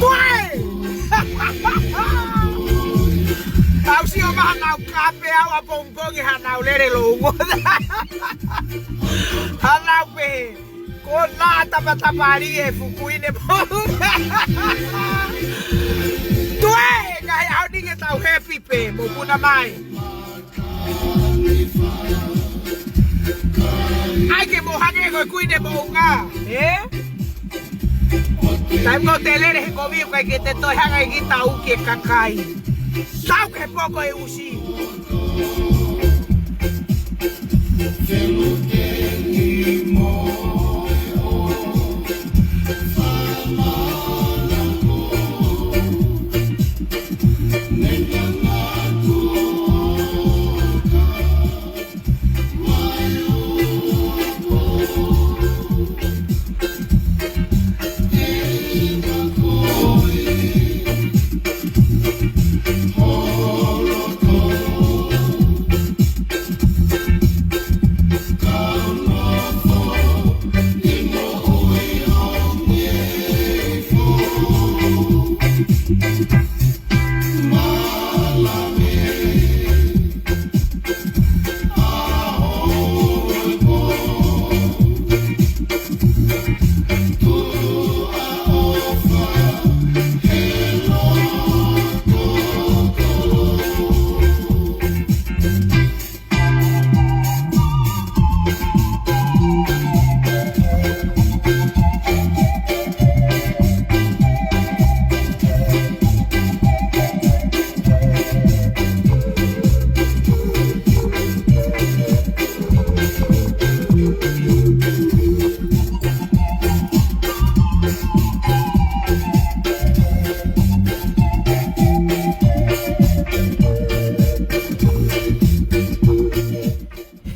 Tuai! Tau sio maha nau kape au a pongipongi ha nau lele lou. Ha nau pē. Ko nā tapatapa ali e fukuine pou. Tuai, kae ʻaho ni ke tau happy pē, mo puna mai. ʻAi ke mo hake ko e kuine moʻunga, ē? Taimi ko te lele he kovi, ʻikai ke te toe hanga ʻe kita ʻo uki e kakai. Tau ke poko e ʻusi.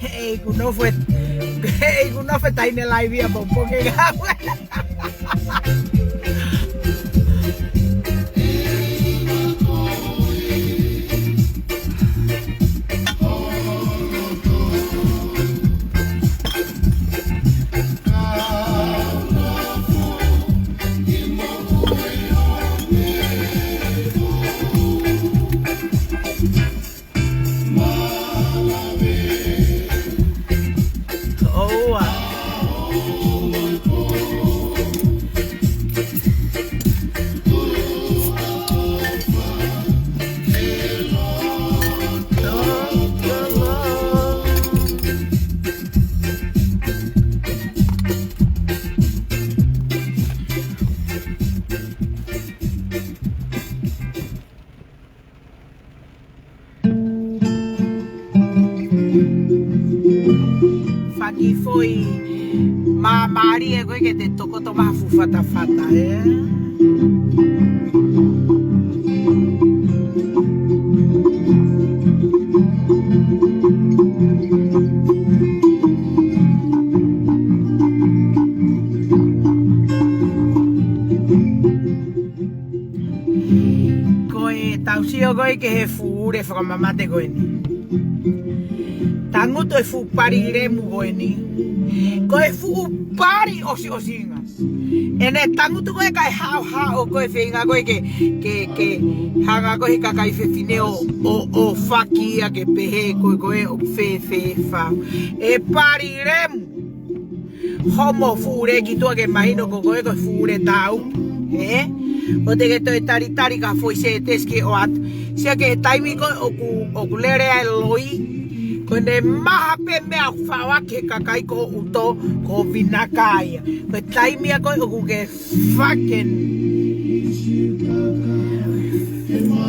Hei, kuo nofo e, hei, kuo nofo e taʻahine live ia, pongipongi ngā. Faki foʻi māmālie ko ē ke te tokoto maha fuʻu fatafata, ē? Ko e tau sio ko ē ki he fuʻu ule fakamamate ko eni. Tangutu e fuʻu pali lemu ko eni. Ko e fuʻu pali ʻosiʻosinga. ʻEne tangutu ko ē kae haʻohaʻo ko e feinga ko ē ke, ke, ke hanga ko ē he kakai fefine ʻo, ʻo, ʻo faki ia ke pehē ko ē ko ē ʻoku fēfē fau. E pali lemu. Homo fuʻu ule ki tuʻa ke mahino ko koe ko e fuʻu ule tau. Ē? ʻOua te ke toe talitali ki ha foʻi sētesi ke ʻoatu. Sio ki he taimi ko ē ʻoku, ʻoku lele ai e loi. Ko ʻene maha pē meʻa ʻoku faʻo ʻaki he kakai ko hoʻo ʻuto, ko e vinaka ia. Ko e taimi ia ko ē ʻoku ke fucking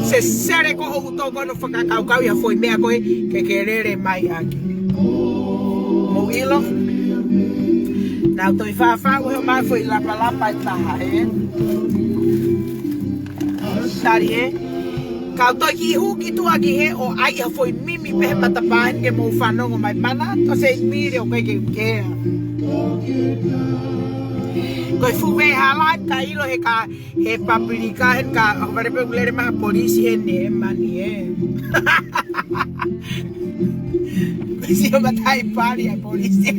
sesele ko hoʻo ʻuto ko hono fakakaukau ʻi ha foʻi meʻa ko ē ke ke lele mai ʻaki. Mou ʻilo? Naʻa ku toe fāfā ʻo ʻomai e foʻi lapalapa ʻe taha, ē? Tali, ē? Ka u toe kiʻi hū ki tuʻa ki hē ʻo ʻai ha foʻi mimi pē he matapā heni ke mou fanongo mai. Manatu ʻa Seinimili ʻoku ʻikai ke u kea. Ko e fuʻu veʻehala eni ka ʻilo he ka he papilika heni ka ʻohovale pē ʻoku lele mai ha polisi heni ē mani ē. Ko e sio mataʻi pali ʻa e polisi.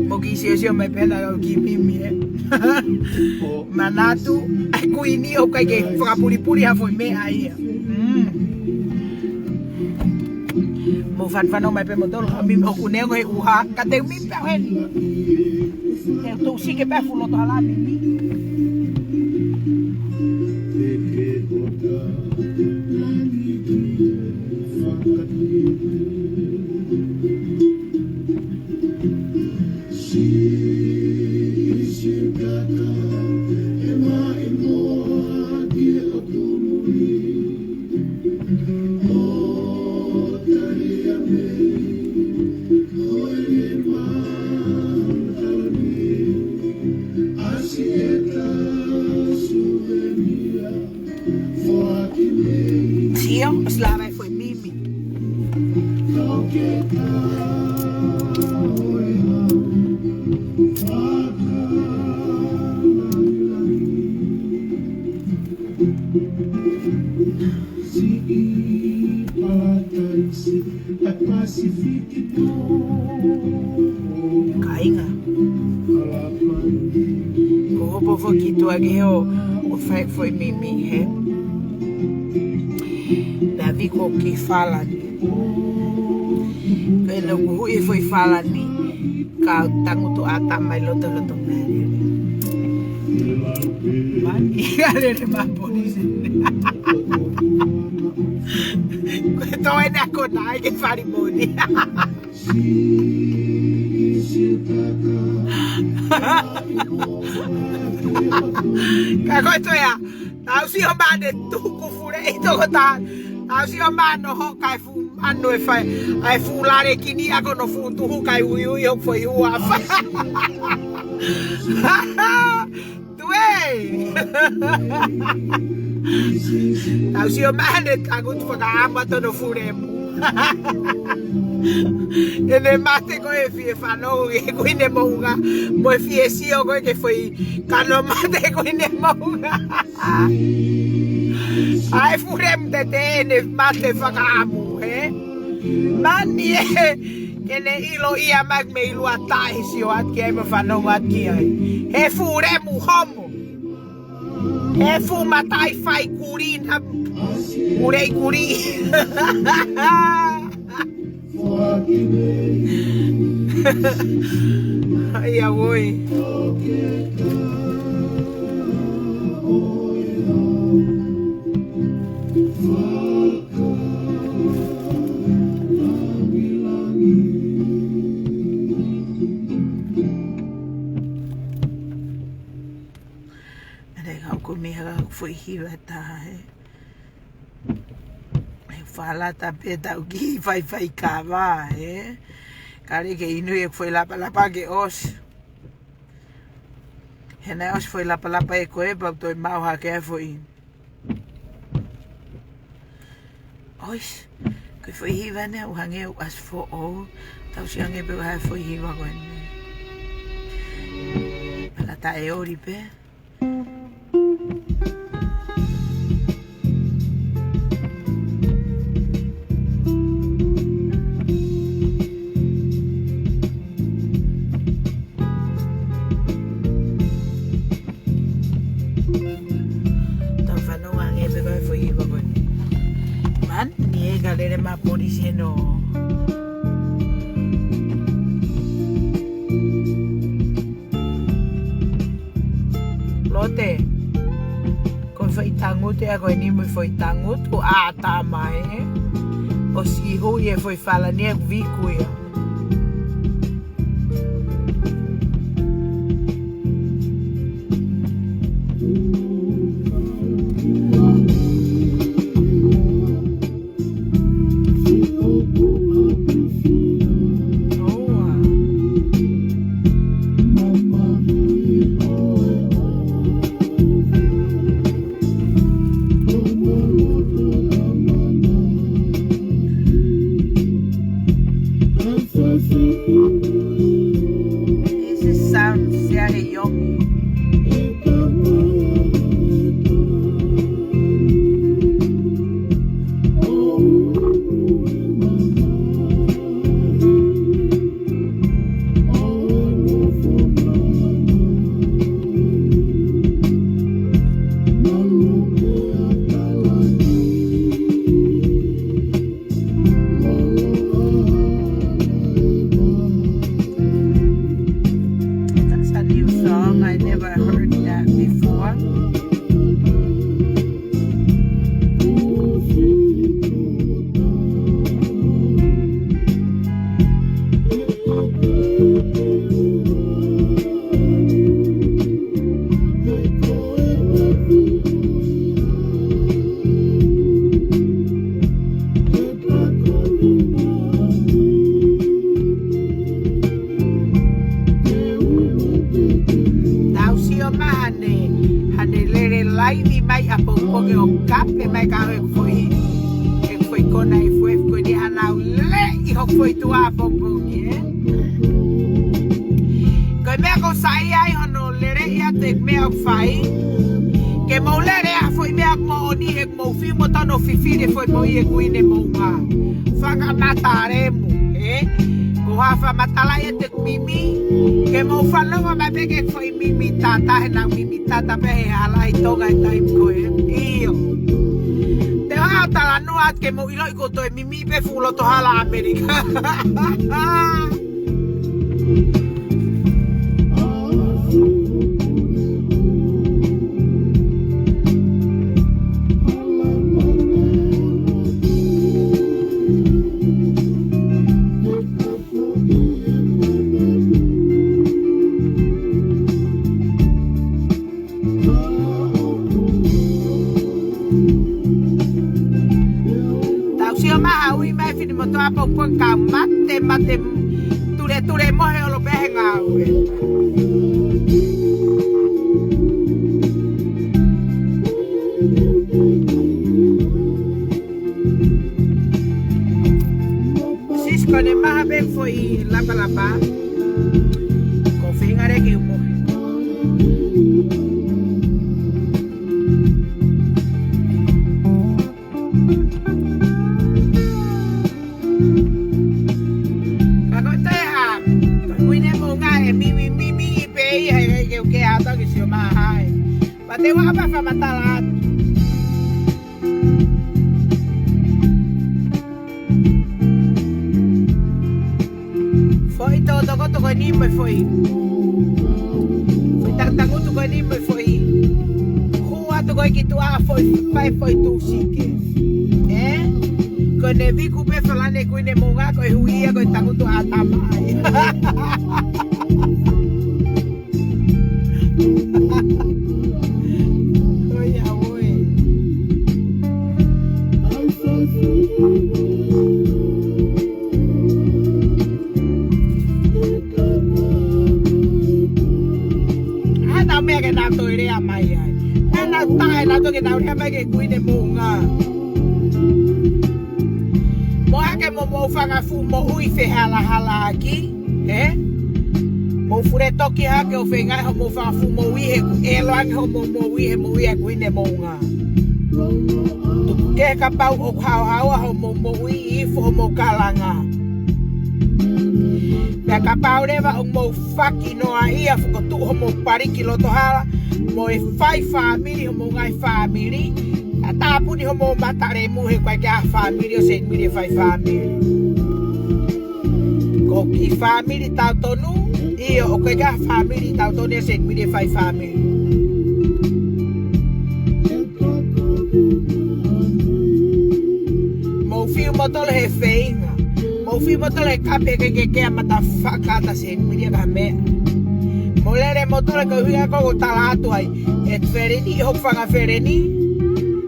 Mou kiʻi siosio mai pē naʻa ku kiʻi mimi ē. Manatu, ʻa e kuini ʻoku ʻikai ke fakapulipuli ha foʻi meʻa ia. Mm. Mou fanongo mai pē moutolu, ha mimi ʻoku neongo he ʻuha, ka te u mimi pē au heni. Te u tuʻusi ke pē fuʻu loto hala mimi. Sio, ʻosi lava e foʻi mimi. Kāinga. Ko hopo foki tuʻa ki hē ʻo, ʻo fai foʻi mimi hē. Naʻa ku ʻi he falani. Ko ʻene ʻoku hui foʻi falani. Ka tangutu ʻata mai loto loto mea lele. Mani, ʻa lele mai polisi. Ko e toe na ko na ai ke fali moni. Ka ko e toe ā, tau sio mai ʻene tuku fule ʻi toko taha. Tau sio mai ʻene hoka e fuʻu manu e fai, ʻa e fuʻu lale kini ʻa ko hono fuʻu tuhu kai uiui ʻo foʻi ua. Tuē! Tau sio mai ʻene tangutu fakaʻamu atu hono fulemu. ʻEne mate ko e fie fanongo ki he kuini moʻunga, mo e fie sio ko ē ki he foʻi kano mate kuini moʻunga. ʻA e fulemu tete ʻene mate fakaʻamu, ē? Mani ē, ke ne ʻilo ia mai mei luʻa taʻe sio atu ki ai mo fanongo atu ki ai. He fulemu homo. He fuʻu mataʻi fai kulī na. Kulei kulī. Ia ʻoi. Ane ka ʻoku mei ha ka foʻi hiva ʻe taha ē. ʻE falata pē tau kiʻi faifai kava ē. Ka lele ke inu e foʻi lapalapa ke ʻosi. He naʻe ʻosi foʻi lapalapa ē ko ē pea toe maʻu hake ʻa e foʻi. ʻOi, ko e foʻi hiva ʻanai ʻoku hangē ʻoku ʻasi foʻou. Tau sio ange pē ko e hā e foʻi hiva ko eni. Pea ka taʻe ʻoli pē. Tau fanongo ange pē ko e foʻi hiva ko eni. Mani ē ka lele mai polisi ʻenau. Te. Ko e foʻi tangutu ia ko eni mo e foʻi tangutu ʻa ʻĀtama ē. ʻOsi hui e foʻi falani ʻoku viku ia. This is sound very yummy. That's a new song. I never heard that before. Tau sio mai haʻane, haʻane lele laivi mai ʻapongipongi ʻo kape mai ka ʻoku foʻi, ʻoku foʻi kona ʻi he fuefu ko eni ʻa ʻenau lele ʻi hoku foʻi tuʻa ʻapongipongi ē. Ko e meʻa ʻoku ou saiʻia ai hono lele ia te meʻa ʻoku fai. Ke mou lele ʻa e foʻi meʻa ʻoku moʻoni he mou fiu mo tono fifili foʻi moʻui ʻeku ine moʻunga. Fanga matalemu, ē? Ko ha fakamatala ia te mimi. Ke mou fanongo mai pē ki he foʻi mimi tata, he naʻa mimi tata pē he hala ʻi Tonga he taimi ko ē. ʻIo. Te u haʻu ʻo talanoa atu ke mou ʻiloʻi ko e toe mimi pē fuʻu loto hala ʻAmelika. Tau sio mai haʻu mai fini moto ʻapongipongi ka mate, mate, tuletulemohe ʻolo pē he ngāue. Sis, ko ʻene maha pē foʻi lapalapa. Ko e feinga leva ke u mohe. Ka ko e taha, ko e ine moʻunga ʻe mimi, mimi pē ia he ke u ke ata ke sio mai ai. Pea te u hapa fakamatala atu. Foʻi tōtōkoto ko eni mo e foʻi, foʻi tangutangutu ko eni mo e foʻi. Hū atu ko ē ki tuʻa foʻi, fai foʻi tūsike. Ē? Ko ʻene viku pē falani ʻeku ine moʻunga ko e hui ia ko e tangutu ʻa ʻĀtama ai. Ko ia ʻoe. ʻA ʻenau meʻa ke nau toe lea mai ai. Naʻa nau taʻe nau toe ke nau lea mai ki heʻeku ine moʻunga. Mou hake mo homou fanga fuʻu moʻui fehalahalaʻaki, ē? Mou fule toki hake ʻo feinga homou fanga fuʻu moʻui he ʻe loange homou moʻui he moʻui ʻeku ine moʻunga. Tuku kehe kapau ʻoku haohaoa homou moʻui ʻi he ifo homou kalanga. Pea kapau leva ʻoku mou faki noa ia fokotuʻu homou paliki loto hala, mo e fai fāmili homou ngaahi fāmili, ʻa tāpuni homou matalemu he ʻoku ʻikai ke ʻi ai ha fāmili ʻo Saint Mary ʻe fai fāmili. Ko e kiʻi fāmili tautonu, ʻio, ʻoku ʻikai ke ʻi ai ha fāmili tautonu ʻo Saint Mary ʻe fai fāmili. Tole he feinga. Mou fai mo tole kape ke ke kea mata fakaata Seinimili ka meʻa. Mou lele mo tole ko hia ko ko tala atu ai. ʻEti feleni hoku fanga feleni.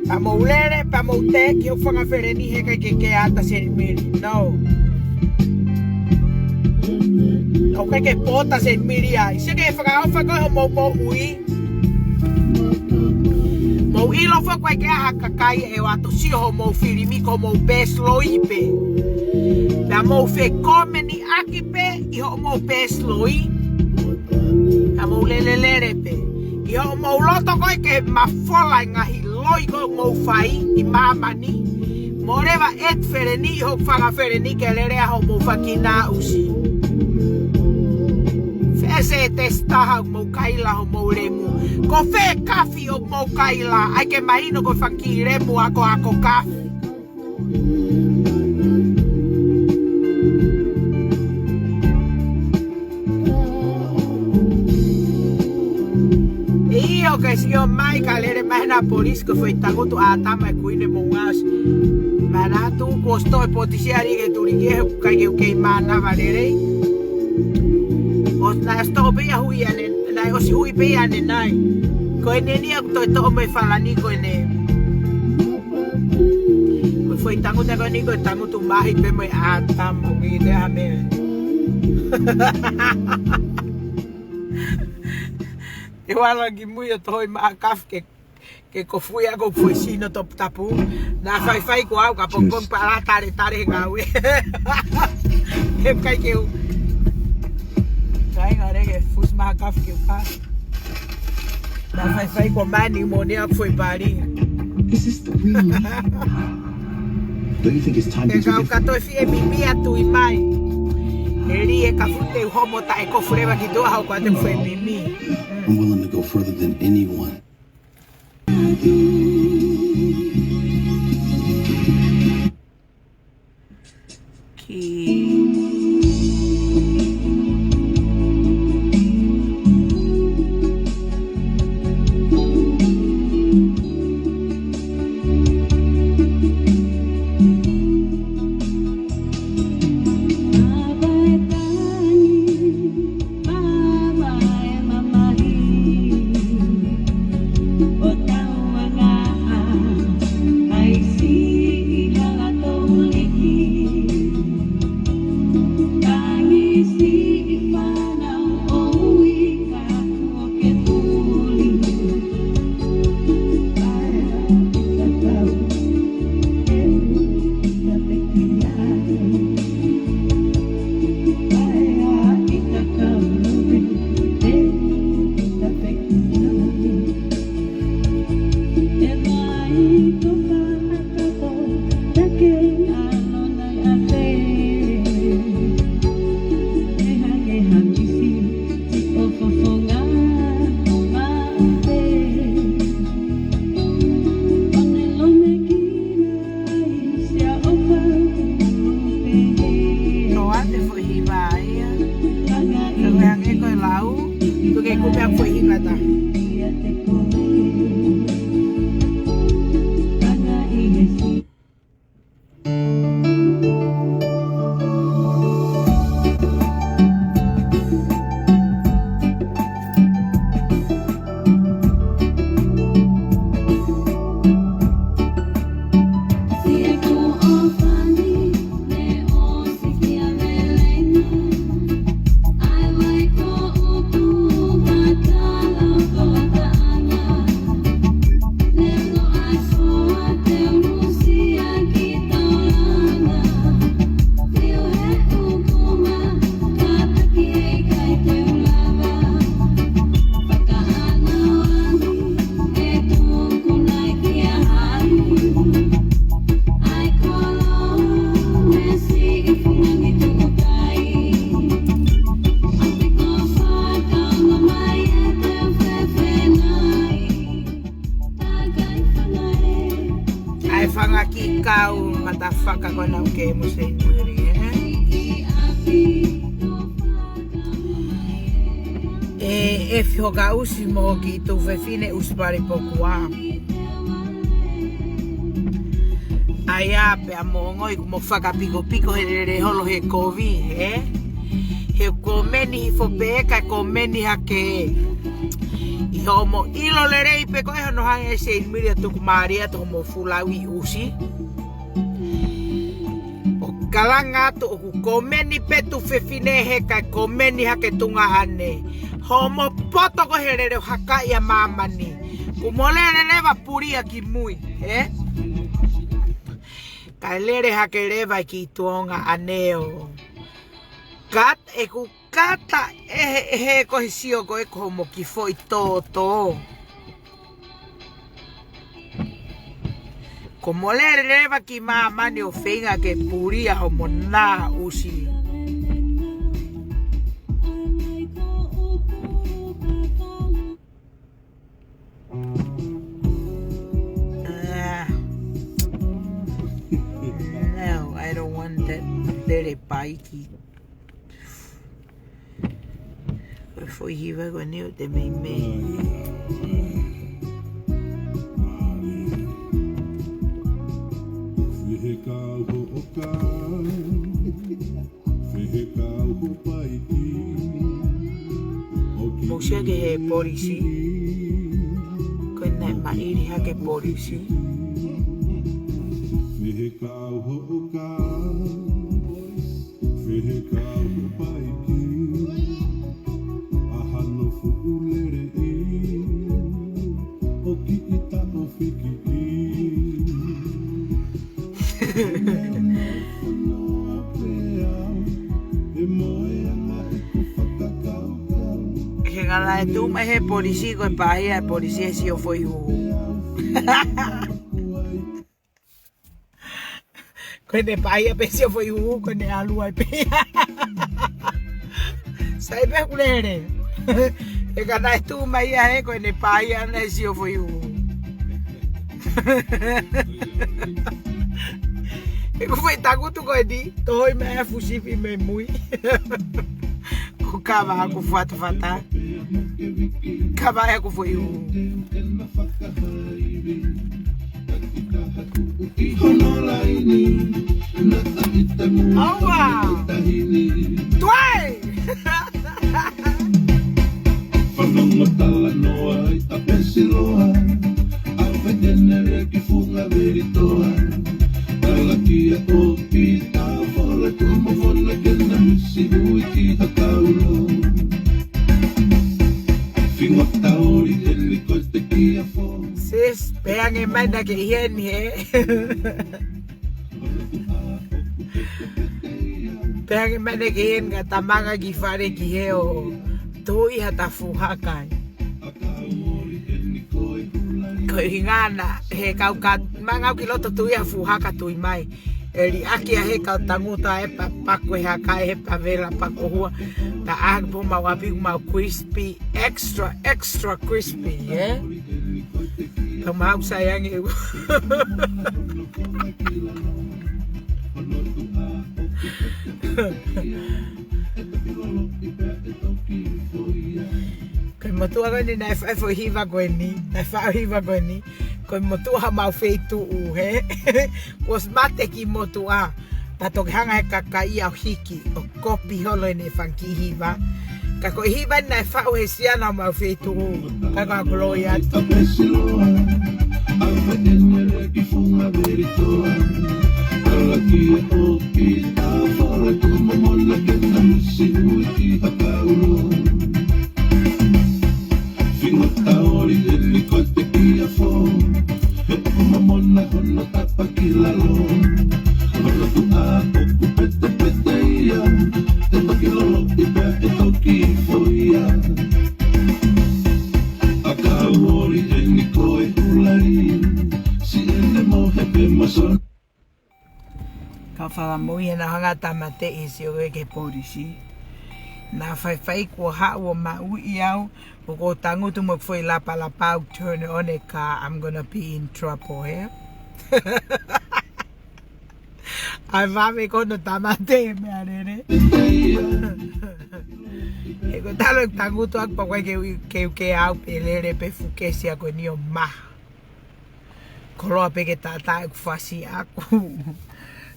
Pea mou lele, pea mou teki hoku fanga feleni he ʻikai ke kea ʻa Seinimili. No. ʻOku ʻikai ke pō ʻa Seinimili ai. Sio ki he fakaʻofa ko ē hoʻomou moʻui. Mou ʻilo foki ʻoku ʻikai ke ʻi ai ha kakai ʻe ʻoatu ʻo sio hoʻomou filimi ko hoʻomou peesi loi pē. Pea mou fekomeni ʻaki pē ʻi hoʻomou peesi loi. Pea mou lele lele pē. ʻI hoʻomou loto ko ē ke mafola e ngaahi loi ko ē ʻoku mou fai ʻi māmani. Mou lele ʻeti feleni hoku fanga feleni ke lele ʻa hoʻomou fakina usi. Fēseti ʻe taha ʻoku mou kaila hoʻomou lemu. Ko fē kafi ʻoku mou kaila, ʻai ke mahino ko e fanga kiʻi lemu ako ako kafi. ʻIo, ke sio mai ka lele mai ʻena polisi ko e foʻi tangutu ʻa Tama e kuini mo ngasi. Manatu kuo ʻosi toe potisi ʻa e liki e tuliki he ʻoku ʻikai ke u kei mānava lelei. ʻOsi naʻe ʻosi toʻo pē ia hui ʻanenai, ʻosi hui pē ia ʻanenai. Ko ʻene ni ʻoku toe toʻo mai falani ko ʻene. Ko e foʻi tangutu ko eni ko e tangutu mahi pē mai ʻa Tama ʻoku ʻi te ame. Te wala ki mui ʻo tohi maʻa kafi ke, ke ko fui ako foʻi sino toputapu. Naʻa faifai ko au ka pongpong pala tale tale he ngāue. He ʻikai ke u. Kai ngare ke fusi maʻa kafi ke u ka. Naʻa faifai ko mani mo ne aku foʻi pali. Is this the real me? Don't you think it's time to Ke kau ka toe fie mimi atu ʻi mai. Eli e ka fute u homo taʻe ko fureva ki tua hau ko ate foʻi mimi. I'm willing to go further than anyone. Ki. No ate foʻi hiva ia. Ka ko e hangē ko e lau. Tuku ke kupe ʻa foʻi hiva ta. ʻAi fanga kiʻi kau matafaka ko ena ʻoku ke mo Seinimili, ē? ʻE, ʻe Efi Hokausi mo hoku tuofefine ʻUsipalipokua. ʻA Ia pea mo ongoʻi kuo mo fakapikopiko he lele holo he kovi, ē? He ko ʻeni hifo pē kae ko ʻeni hake. ʻI hoʻomo ʻilo lelei pē ko e hono hangē Seinimili ʻo tuku mālie atu hoʻomo fuʻu lauʻi ʻusi. ʻO kalanga atu ʻoku ko ʻeni pē tuofefine he kae ko ʻeni hake tuongaʻane. Hoʻomo poto ko e he lele ʻo hakaʻi ʻa māmani. Kuo mo lele leva pulia ki mui, ē? Kae lele hake leva ki tuongaʻane ʻo. Kat, ʻeku kata ʻe he, ʻe he ko e sio ko e ko hoʻomo kiʻi foʻi tōtō. Kuo mo lele leva ki māmani ʻo feinga ke pulia hoʻomo nā ʻusi. Ah. No, I don't want that lele paiki. Ko e foʻi hiva ko ʻeni ʻoku te meimei. Fihe kau hoʻo kau. Fihe kau hoʻo paiki. Mou sio ki he polisi. Ko ʻeni naʻe maʻiri hake polisi. Fihe kau hoʻo kau. Fihe kau hoʻo paiki. ʻA hano fuʻu leleʻi. ʻO kiʻi taʻo fikiʻi. He ka naʻe tuʻu mai he polisi, ko e pāhia e polisi he sio foʻi huhu. Ko ʻene pāhia pē sio foʻi huhu, ko ʻene ʻalu ai pē. Sai pē kulele. He ka naʻe tuʻu mai ia he, ko ʻene pāhia naʻe sio foʻi huhu. He ko e foʻi tangutu ko ʻeni, tohoi mai ʻa e fuʻu sipi mei mui. Ko kava ʻoku fuata fata. Kava ʻoku foʻi huhu. Aua! Tuai! Fanongo talanoa ʻa Pesiloa, ʻa Fetenere ki Funga Velitoa, talakia ʻo Pita Fola, Tuʻa Momona ke na misi ui ki Hakaulo. Fingota ori ʻeni ko e tekia fo. Sis, pehē ange mai naʻa ke ʻi heni, ē? Pehē ange mai naʻa ke ʻi heni ka ta manga ki fale ki he ʻo tui ha ta fuhaka. Ko e ʻuhinga naʻe kau ka manga ki loto tui ha fuhaka tui mai. ʻE liʻaki ʻa he kau tangutu ʻe pa-, paku e haka ʻe he pavela paku hua. Ta ʻaho pō mau ʻapi mau crispy, extra, extra crispy, ē? Ka mau sai ange. Ko e motuʻa ko ʻeni naʻe fai foʻi hiva ko ʻeni, naʻe fai hiva ko ʻeni. Ko e motuʻa mau feituʻu, hē? Kuo ʻosi mate kiʻi motuʻa. Ta toki hanga he kakai ia ʻo hiki, ʻo kopi holo ʻene fanga kiʻi hiva. Ka ko e hiva naʻe faʻu he siana mau feituʻu. Ka ka koloi atu. Fingota ori ʻeni ko e tekia fo. He Tuʻa Momona hono tapa ki lalo. Hono tuʻa ʻoku petepete ia. ʻE toki loloʻi pea ʻe toki foʻia. ʻA kau ori ʻeni ko e kulai. Siʻene mohe pē masona. Ka fakamoʻui he naʻa hanga tāmateʻi sio ki he polisi. Naʻa faifai kuo haʻu ʻo maʻu ʻi au, ʻoku ou tangutu mo e foʻi lapalapa ʻoku turn on e car, I'm gonna be in trouble, ē? ʻAi vave ko hono tāmate meʻa lele. He ko e talu e tangutu ʻaku pea ko e ke u-, ke u ke au pē lele pē fuʻu kesi ʻa ko ʻeni ʻo maha. koloa pē ke tātā ʻeku fasi ʻaʻaku.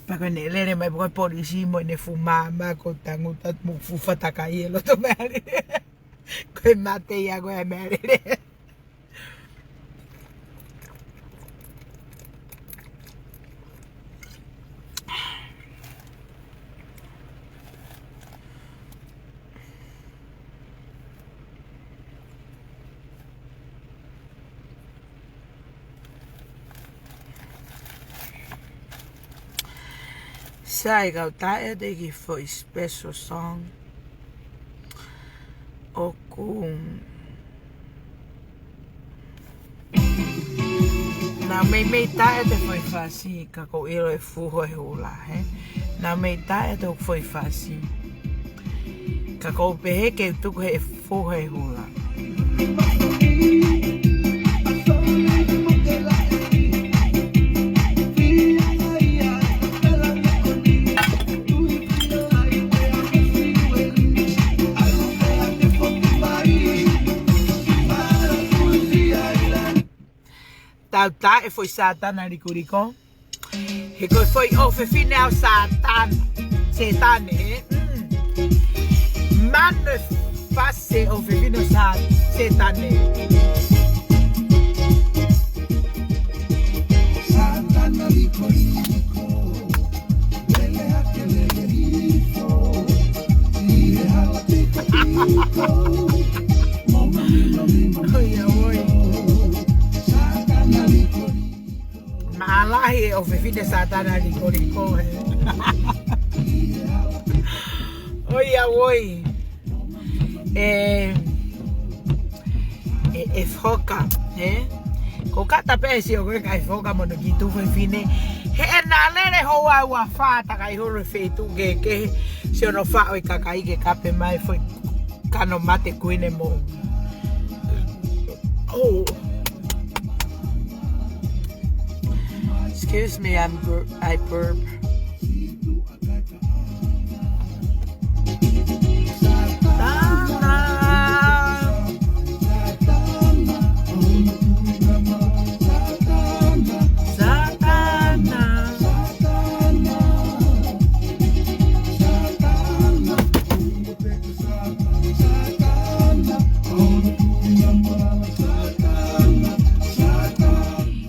Pea ko ʻene lele mai pē ko e polisi mo ʻene fuʻu maama ko e tangutu atu mo e fuʻu fatakai ʻi loto mālele. Ko e mate ia ko e mālele. Sai, kau taʻe te ki foʻi special song. ʻOku nau meimei taʻe te foʻi fasi ka ʻoku ou ʻilo ʻe fuhu e hula, he? Nau meimei taʻe te foʻi fasi ka ʻoku ou pehē ke u tuku he fuhu e hula. Tau taʻe foʻi Sātana Likoliko. He ko e foʻi ʻofefine ʻo Sātana. Sētane, ē? Mm. Manu e fasi ʻofefine ʻo Sā-, Sētane. Sātana Likoliko. ʻOi, ʻa, ʻoi. Mālahi e ʻofefine Sātana Likoliko, ē. ʻOi, ʻa, ʻoi. ʻE, ʻe, ʻe foka, ē? Ko kata pē sio ko e kai foka mono ki tuʻu fefine. He ʻe nau lele houa ua fā takai holo feituʻu kehekehe. Sio no faʻo e kakai ke kape mai foʻi kano mate kuine mo. Oh. Excuse me, I'm bur-, I burp.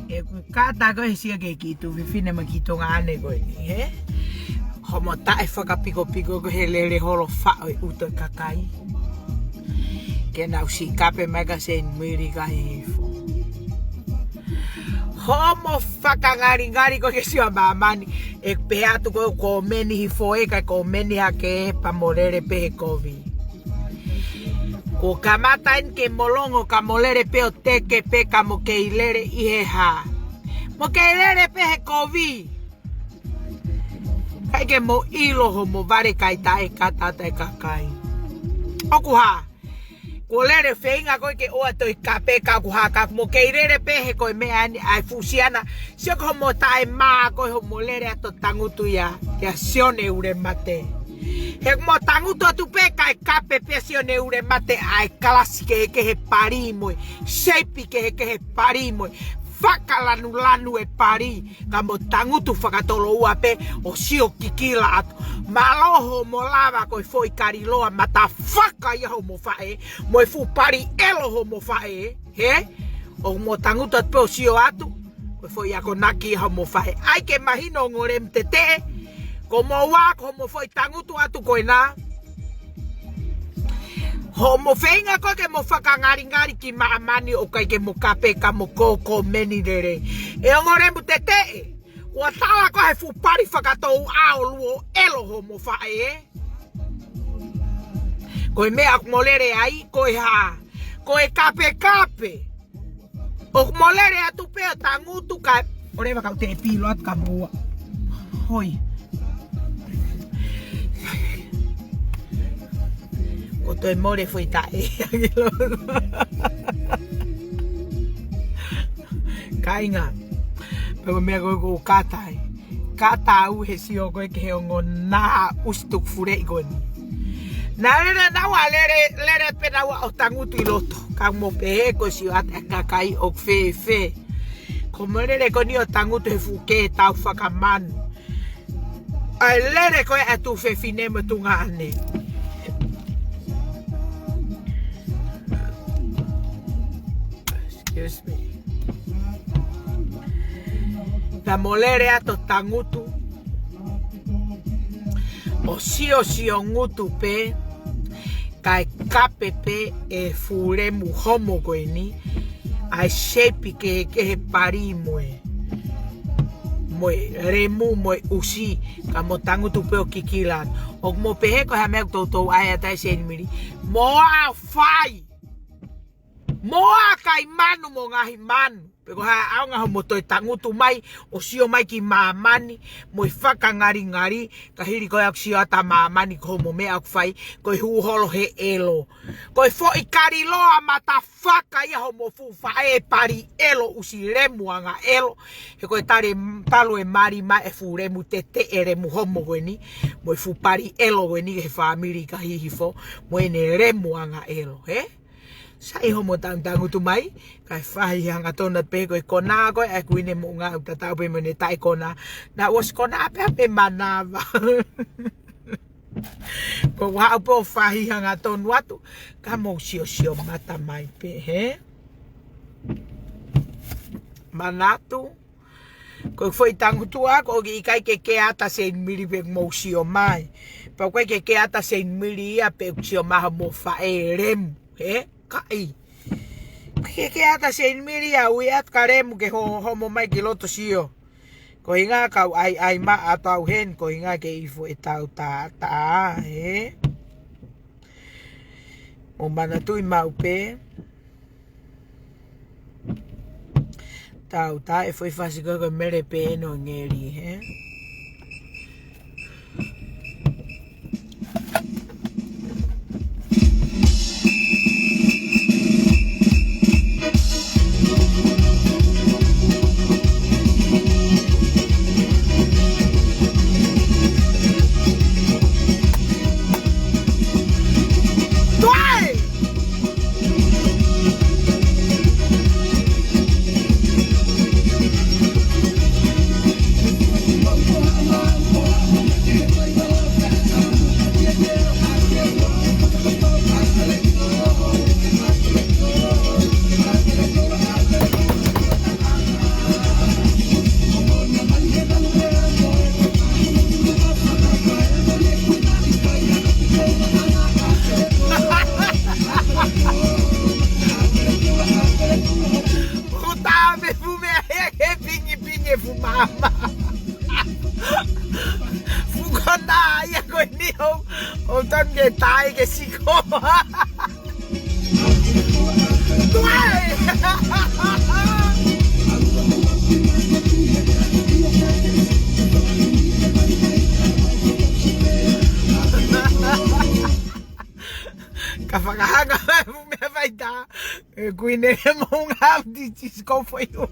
ʻE ku kata ko e sio ke ki tuʻu fefine mo ki tuʻunga ʻane ko eni, he? Homo taʻe fakapikopiko ko e lele holo faʻo e ʻuto e kakai. Ke nau siʻi kape mai ka Saint Mary ka hifo. Homo fakangalingali ko e ke sio ʻa māmani, ʻe pehē atu ko e kōmeni hifo ē ka kōmeni hake ē pea mo lele pē he kovi. Kuo kamata eni ke mo longo ka mo lele pē ʻo teke pē ka mo kei lele ʻi he hā. Mo kei lele pē he kovi. ʻIkai ke mo ʻilo homo vale kai taʻe kata atu e kakai. ʻOku hā. Kuo lele feinga ko e ke ʻoua toe kape ka ʻoku hā ka mo kei lele pē he ko e meʻa eni ʻa e fuʻu siana. Sio ko homo taʻe mā ko e homo lele atu ʻo tangutu ia, ia Sione Ulemate. He mo tangutu atu pē kae kape pē Sione Ulemate ʻa e kalasi kehekehe pali mo e seipi kehekehe pali mo e fakalanulanu e pali ka mo tangutu fakatoloua pē ʻo sio kikila atu. Mālō homo lava ko e foʻi kaliloa matafaka ia homo faʻē mo e fuʻu pali ʻelo homo faʻē, he? ʻO mo tangutu atu pē ʻo sio atu. Ko e foʻi akonaki ia homo faʻē. ʻAi ke mahino ongo lem tete. Ko mo ua ko homo foʻi tangutu atu ko ena. Homo feinga ko e ke mo fakangalingali ki māmani ʻoku ʻikai ke mo kape ka mo kō kōmeni lele. ʻE ongo lem tete. Ua tala ko e he fuʻu pali fakatouʻau luo ʻelo homo faʻē. Ko e meʻa ʻoku mo lele ai, ko e hā. Ko e kapekape. ʻOku mo lele atu pē ʻo tangutu ka. ʻOleva kau te pilo atu ka mo ua. Hoi. Ko toe mole foʻi taʻe. Kāinga. Pea ko e meʻa ko e ko kata ai. Kata au he sio ko e ke he ongo naha ʻusi tuku fuleʻi ko eni. Naʻa lele naua lele, lele pē naua ʻo tangutu ʻi loto. Ka mo pehē ko e sio atu e kakai ʻoku fēfē. Ko e lele ko eni ʻo e tangutu he fuʻu kē tau fakamanu. ʻA e lele ko ē ʻa e tuofefine mo e tuongaʻane. Excuse me. Pea mo lele atu ʻo tangutu ʻo siosio ngutu pē, kae kape pē e fuʻu lemu homo ko eni, ʻa e shape kehekehe, pali mo e, mo e lemu mo e ʻusi, ka mo tangutu pē ʻo kikila. ʻOku mo pehē ko e hā e meʻa ʻoku toutou ʻai atu ai Seinimili? Mo ʻa fai. Mo ʻa kai manu mo ngaahi manu. Pe ko e hā e ʻaonga hoʻomo toe tangutu mai ʻo sio mai ki māmani mo e fakangalingali, ka hili ko ē ʻoku sio atu ʻa māmani ko hoʻomo meʻa ʻoku fai, ko e hū holo he ʻelo. Ko e foʻi kaliloa matafaka ia hoʻomo fuʻu faʻē, pali ʻelo, ʻusi lemu, anga ʻelo. He ko e tali, talu e mali mai e fuʻu lemu teteʻe, lemu homo ko eni, mo e fuʻu pali ʻelo ko eni he fāmili ka hihifo, mo ʻene lemu anga ʻelo, hē? Sai hoʻomo tangutangutu mai, kae faʻahi hangatonu pē ko e konā ko ē ʻa e Kuini Moʻunga, ʻoku tatau pē mo ʻene taʻekona. Naʻa ʻosi konā pē ʻa e manava. Ko ʻeku haʻu pē ʻo faʻahi hangatonu atu, ka mou siosio mata mai pē, hē? Manatu, ko e foʻi tangutu ʻaʻaku ʻoku ʻikai ke kē atu ʻa Seinimili pe ʻoku mou sio mai. Pea ʻoku ʻikai ke kē atu ʻa Seinimili ia pe ʻoku sio mai hoʻomo faʻē lemu, hē? Kaʻi. ʻIkai ke kē atu ʻa Seinimili ia, ui atu ka lemu ke ho-, homo mai ki loto sio. Ko e ʻuhinga kau ʻaiʻai maʻa atu au heni, ko e ʻuhinga ke ifo e tau tātā, hē? Mou manatuʻi maʻu pē. Tau tā e foʻi fasi ko ē ko e mele pē ʻene ngeli, hē? Ko e taʻe fuʻu meʻa he, he pingipingi e fuʻu maama. Fuʻu konā ia ko eni ʻoku, ʻoku tonu ke taʻe ke siko. Tuai! Ka fakahanga mai e fuʻu meʻa faitā. E Kuini Moʻunga, this is go for you.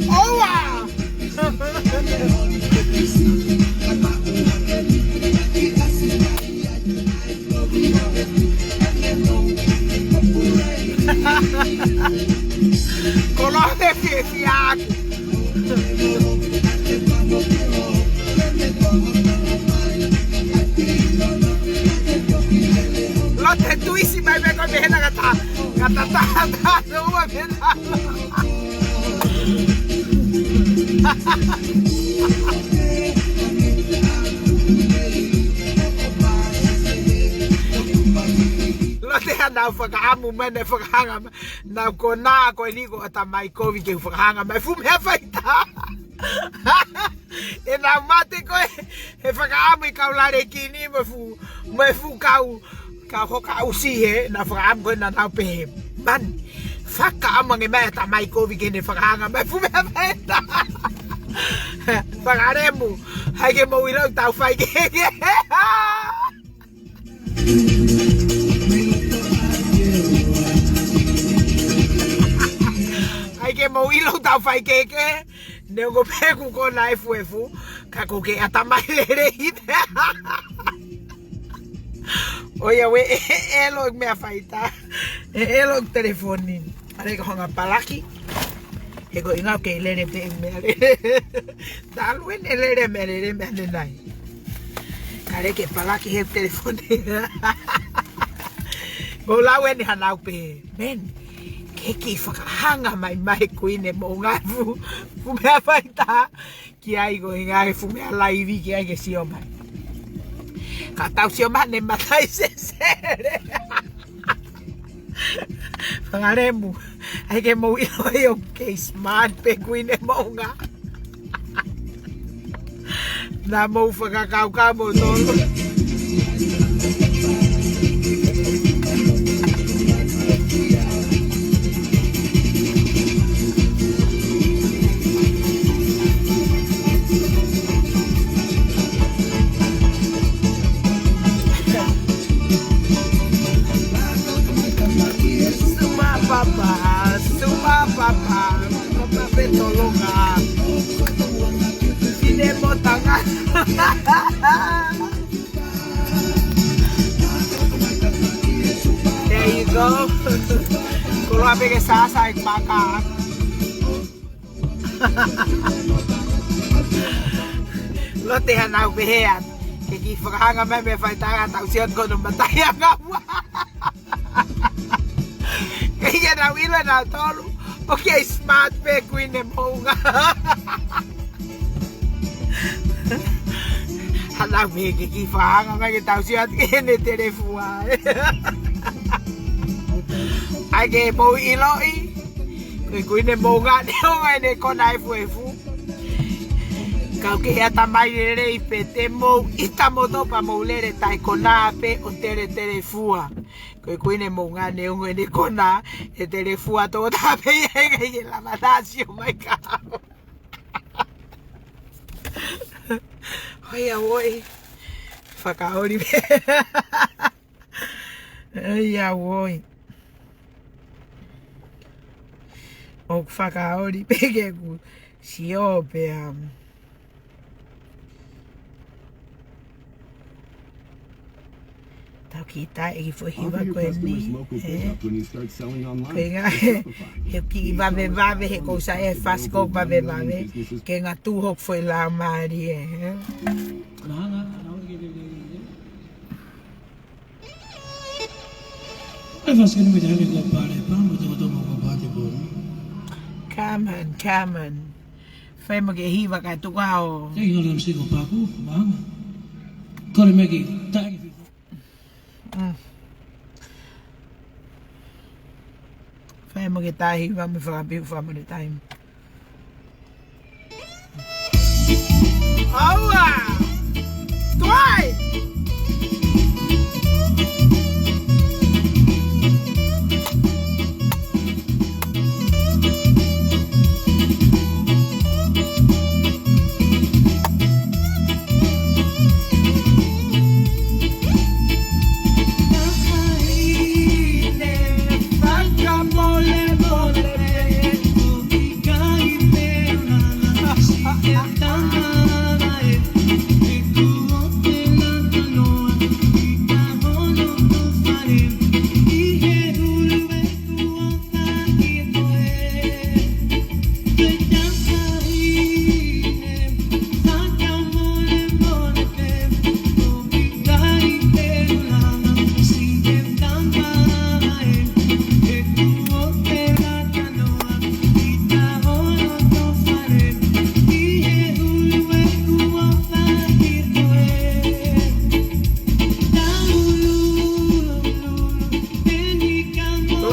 ʻOua! Koloa fiefia ʻaʻaku. Lote tuisi mai pē ko e meʻa hena kata, kata tā, tā, tā, ua meʻa. Lote ʻa ʻenau fakaʻamu mai, ʻene fakahanga mai. Naʻa ko ena ko eni ko e ʻatamai kovi ke u fakahanga mai e fuʻu meʻa faitā. ʻEnau mate ko ē he fakaʻamu e kau lale kini mo e fuʻu, mo e fuʻu kau, kau hoka ʻusi hē, naʻa fakaʻamu ko ē naʻa nau pehē: Man, fakaʻamu ange mai e ʻatamai kovi ke ne fakahanga mai e fuʻu meʻa faitā. Fakalemu, ʻai ke mou ʻilo ʻoku tau fai kehekehe. ʻAi ke mou ʻilo ʻoku tau fai kehekehe, neongo pē ʻoku kona efuefu, ka ko e ʻatamai lelei. ʻOiauē, ʻe, ʻe ʻelo e meʻa faitā. ʻE ʻelo e telefoni. ʻAle ke hanga palaki. He ko e ʻuhinga ʻoku kei lele pē e meʻalele. Talu ʻene lele meʻalele meʻa ʻanenai. Kae ʻale ke palaki he telefoni. Ko e lau eni hanau pē. Men, ke kiʻi fakahanga mai mai Kuini Moʻunga e fuʻu, fuʻu meʻa faitā ki ai ko e ʻuhinga he fuʻu meʻa laivi ki ai ke sio mai. Ka tau sio mai ne matai sesele. Fakalemu, ʻai ke mou ʻilo ʻoku kei smart pē Kuini Moʻunga. Naʻa mou fakakaukau moutolu. Suma papa, suma papa, papa petolonga. Fine motanga. There you go. Koloa pē ke sasa e paka. Lote hanau pehē atu. Ke kiʻi fakahanga mai meʻa faitā ka tau sio atu ko no matai anga ua. Ke ia nau ʻilo nautolu. ʻOku kei smart pē Kuini Moʻunga. Hanau pehē ke kiʻi fakahanga mai ke tau sio atu ki heʻene telefua. ʻAi ke mou ʻiloʻi. Ko e Kuini Moʻunga neongo ʻene kona efuefu. Ka ʻoku kei ʻatamai lelei pē te mou ʻita moutolu pea mou lele taʻe kona pē ʻo tele telefua. Ko e Kuini Moʻunga neongo ʻene kona e telefua tō tā pē ia he ʻikai ke lava ʻo sio mai ka. ʻOiauē. Fakaoli pē. ʻOiauē. ʻOku fakaoli pē ke ku sio pē am. Tau kiʻi taʻe ki he foʻi hiva ko eni. Ko e ʻuhinga he kiʻi vavevave he ʻoku sai e fast code vavevave. Ke ngatu hoku foʻi lāmālie. Mahalo, mahalo ke lelei. Come on, come on. Fai mo ke hiva ka tuka o. Mm. Fai mo ke tahi va me fakapiu fa mo le taimi. Aua! Tuai!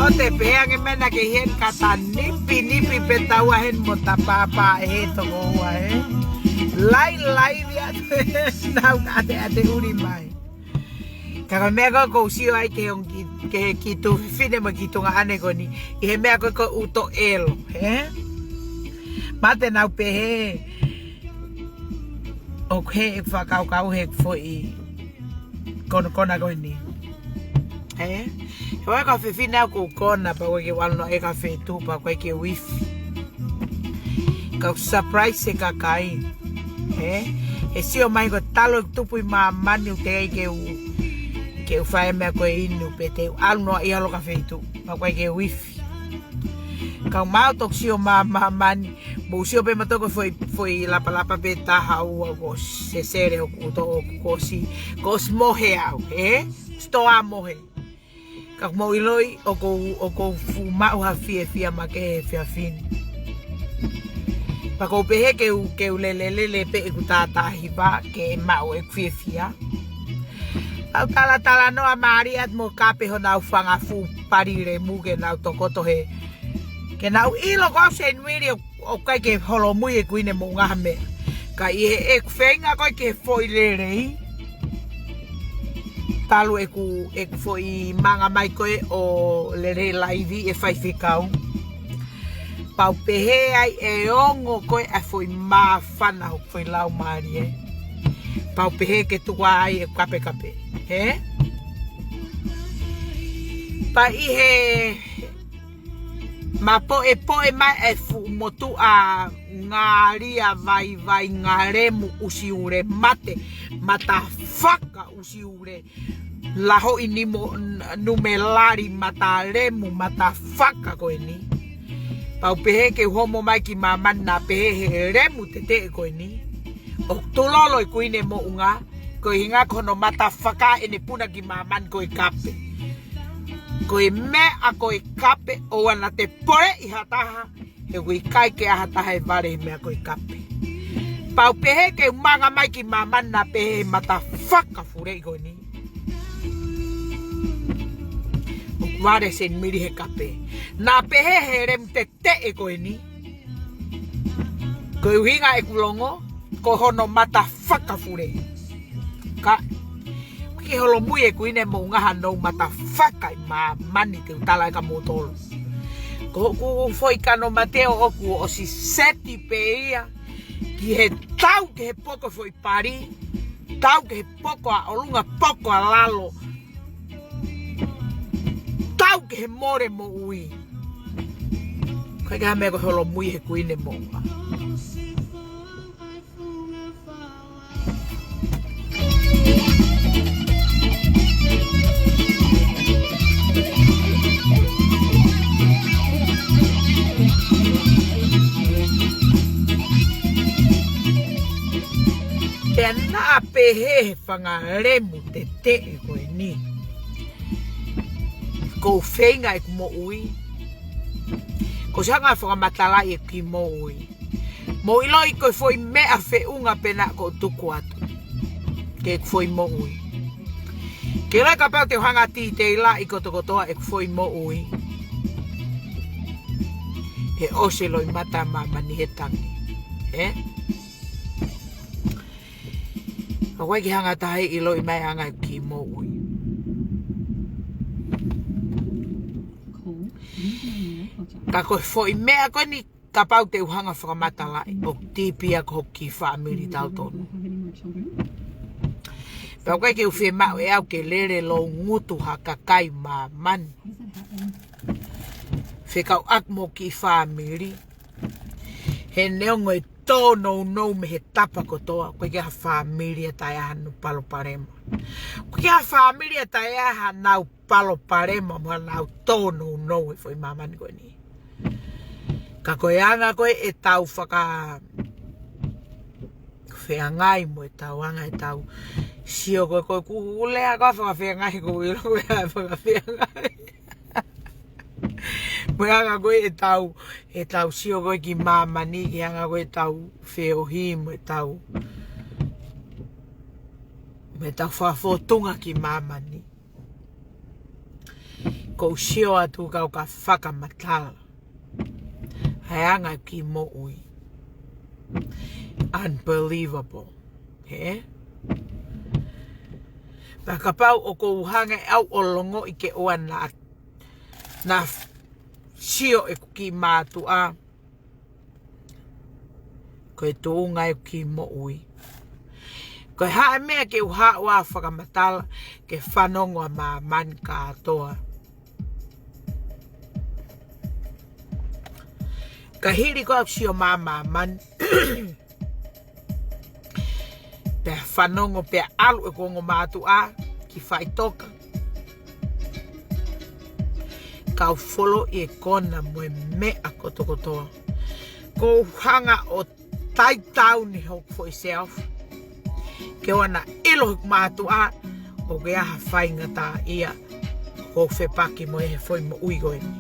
Lote pē ange mena ke hien kata nipi nipi pē taua heni mo tapapa ʻe he toko ua ē. Lai lai via nau ka te ate uri mai. Ka ko e meʻa ko ē ʻoku ou sio ai ke ongi ke ki tu fine mo ki tunga ane ko eni. ʻI he meʻa ko ē ko uto elo, ē? Mate nau pehē. ʻOku hē e fakakaukau he foʻi konakona ko eni. Ē? He ʻoku ʻikai ko ha fefine au ʻoku ou kona pea ʻoku ʻikai ke u ʻalu noa ʻi ha feituʻu pea ʻoku ʻikai ke u ifi. Ka ʻoku surprise e kakai. Ē? ʻE sio mai ko e talu e tupu ʻi māmani ʻoku teʻeki ke u, ke Ke u fai e meʻa ko e inu pē te u ʻalu noa ia ʻo loka feituʻu. Pea ʻoku ʻikai ke u ifi. Ka u maʻu toki sio mā, māmani. Mou sio pē mautolu ko e foʻi, foʻi lapalapa pē taha ua kuo sesele hoku ʻuto ʻoku ʻosi, kuo ʻosi mohe au, ē? Sitoa mohe. Ka mou ʻiloʻi ʻoku ou, ʻoku ou fuʻu maʻu ha fiefia makehe he efiafi ni. Pea ʻoku ou pehē ke u, ke u lele, lele pē ʻeku tātāhiva ke maʻu ʻeku fiefia. Pea u talatalanoa mālie atu mo Kape honau fanga fuʻu pali lemu ke nau tokoto he, ke nau ʻilo ko au Seinimili ʻoku ʻikai ke holomui e kuini moʻunga ha meʻa. Ka ʻi heʻeku feinga ko ē ke foʻi lelei. Talu ʻeku, ʻeku foʻi manga mai ko ē ʻo lele laivi e faifekau. Pea u pehē ai ʻe ongo ko ē ʻa e foʻi māfana ʻo e foʻi lau mālie. Pea u pehē ke tuku ai ʻeku kapekape. Hē? Pea ʻi he mapoʻepoʻe mai e fuʻu motuʻa ngaalia vaivai ngalemu ʻusiule mate, matafaka ʻusiule, lahoʻi ni mo n-, numelali matalemu, matafaka ko eni. Pea u pehē ke u homo mai ki māmani naʻa pehē he lemu teteʻe ko eni. ʻOku tulolo e kuini moʻunga, ko e ʻuhinga ko hono matafaka ʻene puna ki māmani ko e kape. Ko e meʻa ko e kape ʻoua naʻa te poleʻi ha taha, he ʻoku ʻikai ke ʻi ai ha taha ʻe vale he meʻa ko e kape. Pea u pehē ke u manga mai ki māmani naʻa pehē he matafaka fuleʻi ko eni. ʻOku vale Seinimili he kape. Naʻa pehē he lemu teteʻe ko eni. Ko e ʻuhinga ʻeku longo, ko hono matafaka fuleʻi. Ka, ʻoku ʻikai ke holomui e kuini moʻunga haʻanou matafaka ʻi māmani te u tala ʻe ka motolo. Ko hoku foʻi kano mate ʻoku ʻosi seti pē ia. Ki he tau ki he poko foʻi pali. Tau ki he poko ʻa ʻolunga poko ʻa lalo. Tau ki he mole moʻui. ʻIkai ke ʻi ai ha meʻa ʻoku holomui he kuini moʻunga. Pea naʻa pehē he fanga lemu teteʻe ko eni. ʻOku ou feinga ʻeku moʻui. ʻOku ou ʻosi hanga ʻo fakamatalaʻi ʻeku kiʻi moʻui. Mou ʻiloʻi ko e foʻi meʻa feʻunga pē naʻa ʻoku ou tuku atu. Ke ʻeku foʻi moʻui. Ke ʻiloʻi kapau te u hanga ʻo tīteilaʻi kotokotoa ʻeku foʻi moʻui. He ʻosi e loʻimata ʻa māmani he tangi. Ē? ʻOku ʻikai ke hanga ʻe ha taha ʻo ʻiloʻi mai ʻa e anga ʻeku kiʻi moʻui. Ka ko e foʻi meʻa ko eni kapau te u hanga ʻo fakamatalaʻi ʻoku tīpia ko hoku kiʻi fāmili tautolu. Pea ʻoku ʻikai ke u fiemaʻu ʻe au ke lele loungutu ha kakai māmani. Fekauʻaki mo e kiʻi fāmili. He neongo e tōnounou mei he tapa kotoa, ʻoku ʻikai ke ʻi ai ha fāmili ʻe taʻe ʻi ai haʻanau palopalema. ʻOku ʻikai ke ʻi ai ha fāmili ʻe taʻe ʻi ai haʻanau palopalema mo haʻanau tōnounou he foʻi māmani ko eni. Ka ko e anga ko ē ʻetau fakafeangai mo ʻetau anga ʻetau sio ko ē ko e kukulea ko e fakafeangai ko e ʻilo ko e fakafeangai. Mo e anga ko ē ʻetau, ʻetau sio ko ē ki māmani, ki he anga ko ē ʻetau feohi, mo ʻetau, mo ʻetau fakafōtunga ki māmani. ʻOku ou sio atu kau ka fakamatala. ʻA e anga ʻeku kiʻi moʻui. Unbelievable. Hē? Pea kapau ʻoku ou hanga ʻe au ʻo longoʻi ke ʻoua naʻa, naʻa sio ʻeku kiʻi mātuʻa. Ko e tuʻunga ʻeku kiʻi moʻui. Ko e hā e meʻa ke u haʻu ʻo fakamatala ke fanongo ʻa māmani kātoa. Ka hili ko ʻeku sio mai ʻa māmani. Pea fanongo pea ʻalu ʻeku ongo mātuʻa ki faʻitoka. Kau folo ʻi he kona mo e meʻa kotokotoa. Kou hanga ʻo taitauni hoku foʻi self. Ke ʻoua naʻa ʻilo hoku mātuʻa ʻoku ʻi ai ha faingataʻaʻia ʻoku ou fepaki mo ia he foʻi moʻui ko eni.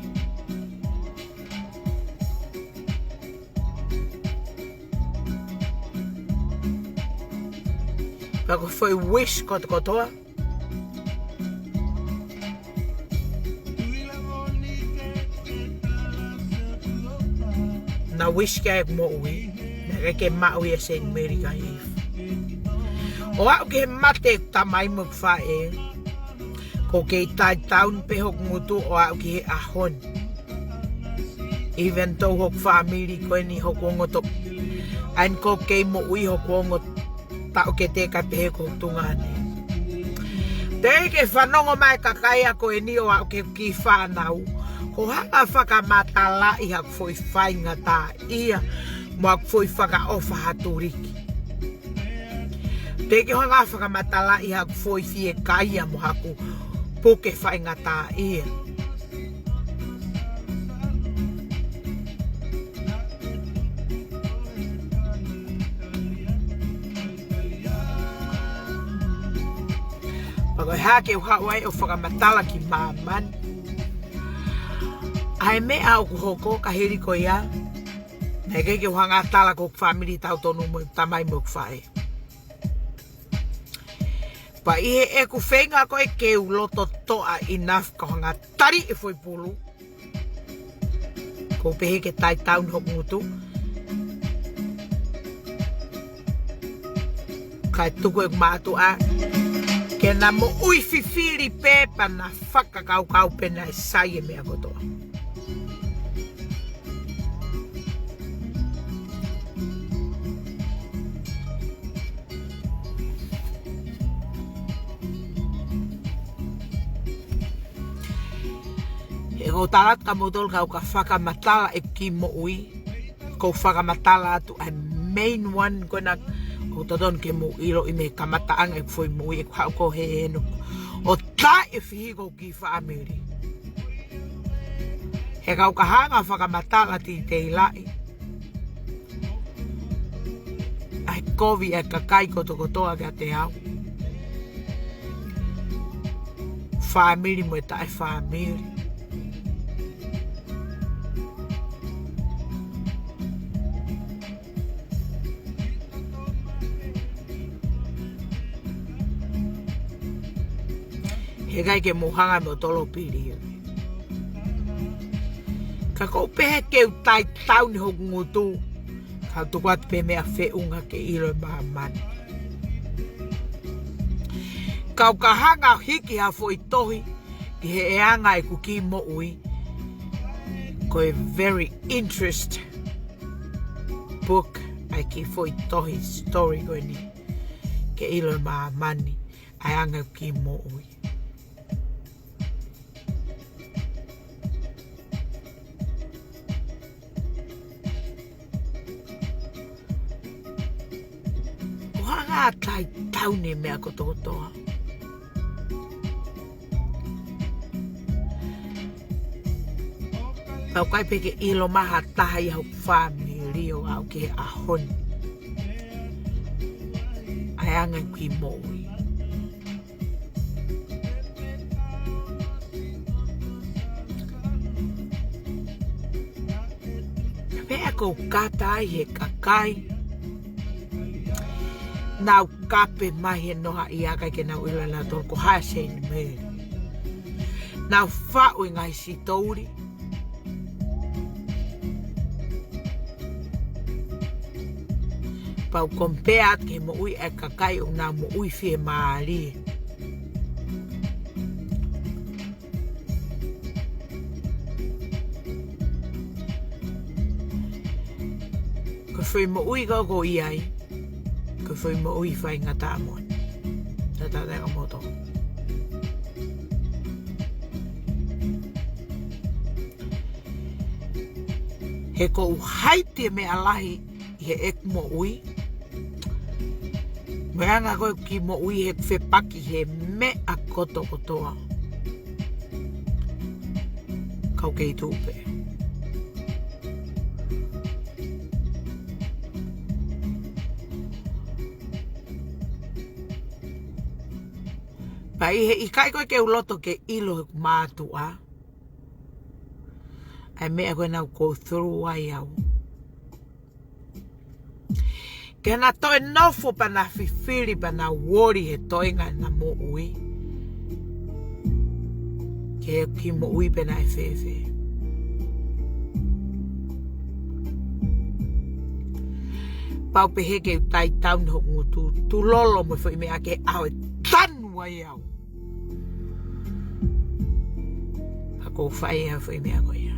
Pea ko e foʻi wish kotokotoa. Naʻa ku wish ki ai ʻeku moʻui, naʻe ʻikai ke maʻu ia ʻe Saint Mary Kaieifa. ʻO aʻu ki he mate ʻeku tamai mo ʻeku faʻē, kou kei taitauni pē hoku ngutu ʻo aʻu ki he ʻaho ni. Even though hoku fāmili ko eni hoku ongo toʻa, ʻa eni kou kei moʻui hoku ongo taʻokete kae pehē ko hoku tuongaʻane. Teʻeki ke fanongo mai e kakai ko eni ʻo aʻu ki he kiʻi fānau. Ko e hanga fakamatalaʻi haku foʻi faingataʻaʻia mo haku foʻi fakaʻofa ha tuliki. Teʻeki ke hanga fakamatalaʻi haku foʻi fiekaia mo haku puke faingataʻaʻia. Pea ko e hā ke u haʻu ai ʻo fakamatala ki māmani? ʻA e meʻa ʻoku hoko ka hili ko ia, naʻe ʻikai ke u hanga tala ki hoku fāmili tautonu mo e tamai mo ʻeku faʻē. Pea ʻi heʻeku feinga ko ē ke u loto toʻa enough kau hanga tali e foʻi pulu, kou pehē ke taitauni hoku ngutu. Kae tuku ʻeku mātuʻa ke na moʻui fifili pē pea na fakakaukau pē naʻe sai e meʻa kotoa. He kou tala atu kia moutolu kau ka fakamatala ʻeku kiʻi moʻui, kou fakamatala atu ʻa e main one ko ena ʻoku totonu ke mou ʻiloʻi mei he kamataʻanga ʻeku foʻi moʻui ʻeku haʻu ko ē heni ʻo taʻefihi hoku kiʻi fāmili. He kau ka hanga fakamatala titeilaʻi ʻa e kovi ʻa e kakai kotokotoa kiate au. Fāmili mo e taʻefāmili. He ʻikai ke mou hanga mo tolo pili. Ka kou pehē ke u taitauni hoku ngutu, kau tuku atu pē meʻa feʻunga ke ʻilo ʻe māmani. Kau ka hanga hiki ha foʻi tohi, ʻi he ʻe anga ʻeku kiʻi moʻui, ko e very interest book, ʻa e kiʻi foʻi tohi story ko eni, ke ʻilo ʻe māmani ʻa e anga ʻeku kiʻi moʻui. ʻO hanga taitauni e meʻa kotokotoa. Pea ʻoku ʻikai pē ke ʻilo mai ha taha ia hoku fāmili ʻo aʻu ki he ʻaho ni. ʻA e anga ʻeku kiʻi moʻui. Pea kou kata ai he kakai. Nau kape mai he noha ia kae ʻikai ke nau ʻilo ʻe nautolu ko hai Saint Mary. Nau faʻu e ngaahi sitouli. Pea u compare atu ki he moʻui ʻa e kakai ʻoku nau moʻui fiemālie. Ko e foʻi moʻui ko ē ʻoku ʻi ai, ko e foʻi moʻui faingataʻa moʻoni. Tatau ai ka moto. He kou haiti e meʻa lahi ʻi heʻeku moʻui. Mo e anga ko ē ʻeku kiʻi moʻui he fepaki he meʻa kotokotoa. Pau kei tuʻu pē. Pea ʻi he ʻikai ko ē ke u loto ke ʻilo ʻe hoku mātuʻa ʻa e meʻa ko ē naʻa ku go through ai au. Ke na toe nofo pea na fifili pea na uoli he toenga ʻena moʻui. Ke ki moʻui pe naʻe fēfē. Pau pē he ke u taitauni hoku ngutu, tulolo mo e foʻi meʻa ke ʻaho ʻe tanu ai au. Ka ʻoku ou fai ʻa e foʻi meʻa ko ia.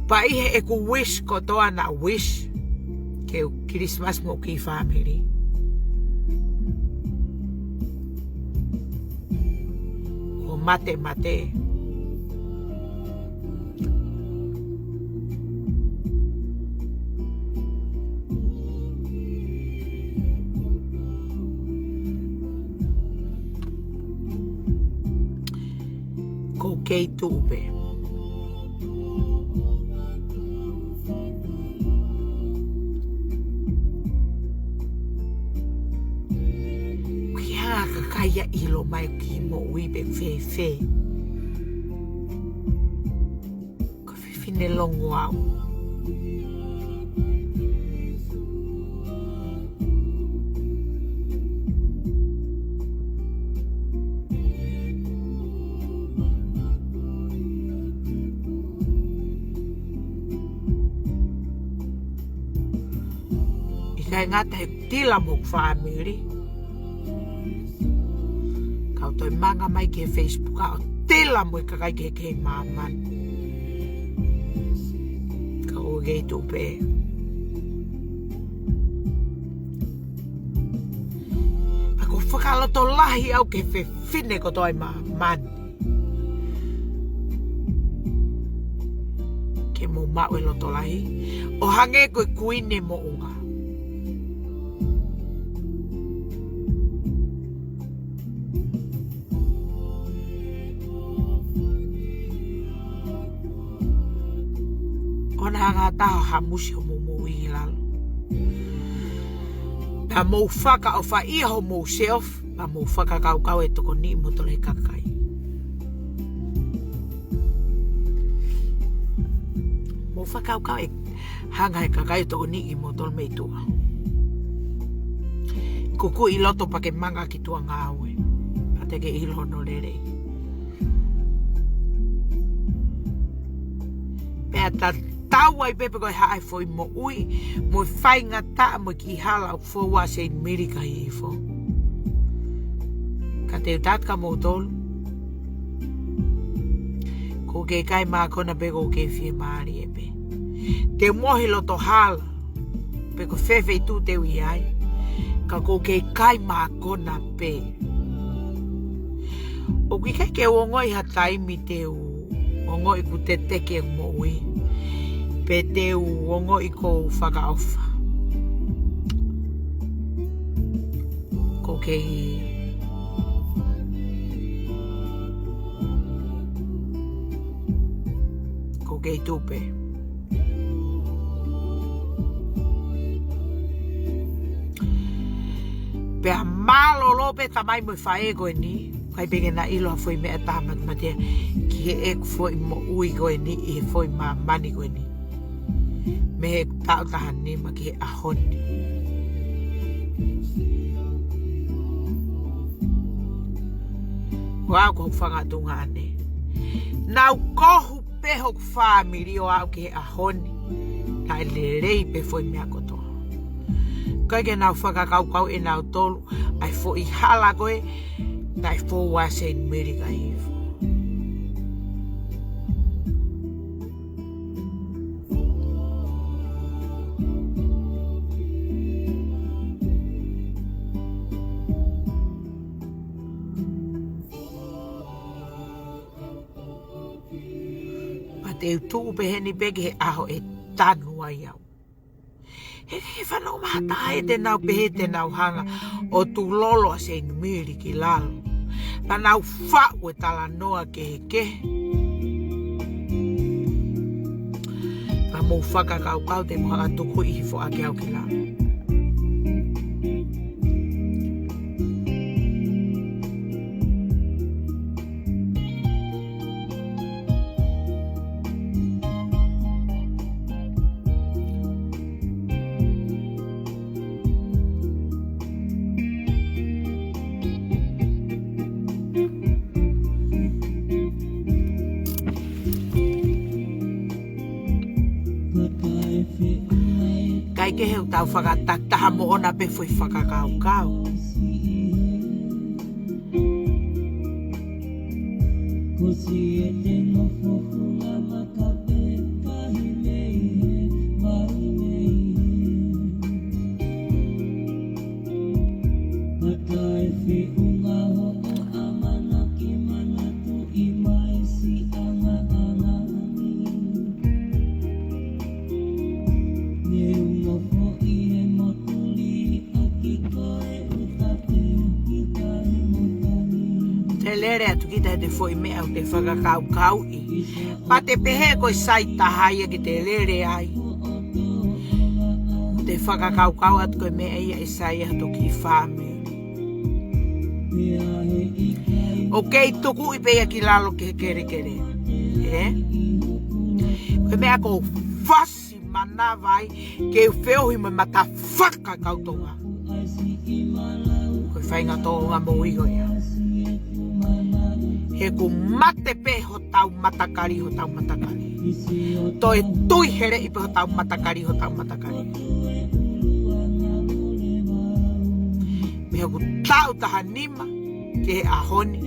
Pea ʻi heʻeku wish kotoa naʻa ku wish ke u Kilisimasi mo hoku kiʻi fāmili. Ko e matemate. Ko e kei tuʻu pē. Ko e hā e kakai ia ʻilo mai ki moʻui pe fēfē. Ko e fefine longo au. ʻIkai ngata he tila mo hoku fāmili. Kau toe manga mai ki he Facebook ʻo tila mo e kakai kehekehe ʻi māmani. Ka ʻoku ou kei tuʻu pē. Pea ʻoku ou fakalotolahi au ki he fefine kotoa ʻi māmani. Ke mou maʻu e loto lahi ʻo hangē ko e kuini moʻunga. ʻOua naʻa hanga ha taha ʻo hamusi hoʻomou moʻui ʻi lalo. Pea mou fakaʻofaʻia homou self, pea mou fakakaukau ʻe tokoniʻi moutolu ʻe he kakai. Mou fakakaukau ʻe hanga ʻe he kakai ʻo tokoniʻi moutolu mei tuʻa. Kuku ʻi loto pea ke manga ki tuʻa ngāue. Pea te ke ʻilo hono lelei. Pea tatau ai pē pe ko e hā e foʻi moʻui, mo e faingataʻa, mo e kiʻi hala ʻoku fou ʻa Seinimili ka hifo. Ka te u tala kia moutolu, ʻoku kei kai mākona pē, ʻoku kei fiemālie pē. Te u mohe loto hala, pe ko fē feituʻu te u ʻi ai, ka ʻoku kei kai mākona pē. ʻOku ʻikai ke u ongoʻi ha taimi te u ongoʻi ʻoku teteke ʻeku moʻui, pe te u ongoʻi ʻoku ou fakaʻofa. ʻOku kei, ʻoku kei tuʻu pē. Pea mālōlō pē tamai mo e faʻē ko eni, ʻikai pē ke na ʻilo ha foʻi meʻa taha matematea ki heʻeku foʻi moʻui ko eni ʻi he foʻi māmani ko eni. Mei he taʻu taha nima ki he ʻaho ni. Ko au ko hoku fanga tuongaʻane. Naʻa ku kohu pē hoku fāmili ʻo aʻu ki he ʻaho ni. Naʻe lelei pē foʻi meʻa kotoa. ʻIkai ke nau fakakaukau ʻe nautolu ʻa e foʻi hala ko ē naʻe fou ʻa Seinimili ka hifo. Pea te u tuʻu pē heni pē ki he ʻaho ʻe tanu ai au. He, he fanau mata e te nau pehē te nau hanga ʻo tulolo ʻa Seinimili ki lalo. Pea nau faʻu e talanoa kehekehe. Pea mou fakakaukau te mou hanga ʻo tukuʻi hifo ʻaki au ki lalo. Kae kehe ʻoku tau fakatakitaha moʻona pē foʻi fakakaukau. Te lele atu kita he te foʻi meʻa ʻoku te fakakaukauʻi. Pea te pehē ko e sai taha ia ke te lele ai. Te fakakaukau atu ko e meʻa ia ʻe sai atu ki fāmili. ʻOku kei tukuʻi pē ia ki lalo ki he kelekele. Ē? Ko e meʻa ʻoku ou fasi manava ai ke u feohi mo e mata fakakautonga. Ko e faʻahinga tōʻonga moʻui ko ia. He ʻoku mate pē hotau matakali, hotau matakali. Toe tui heleʻi pē hotau matakali, hotau matakali. Mei hoku taʻu taha nima ki he ʻaho ni,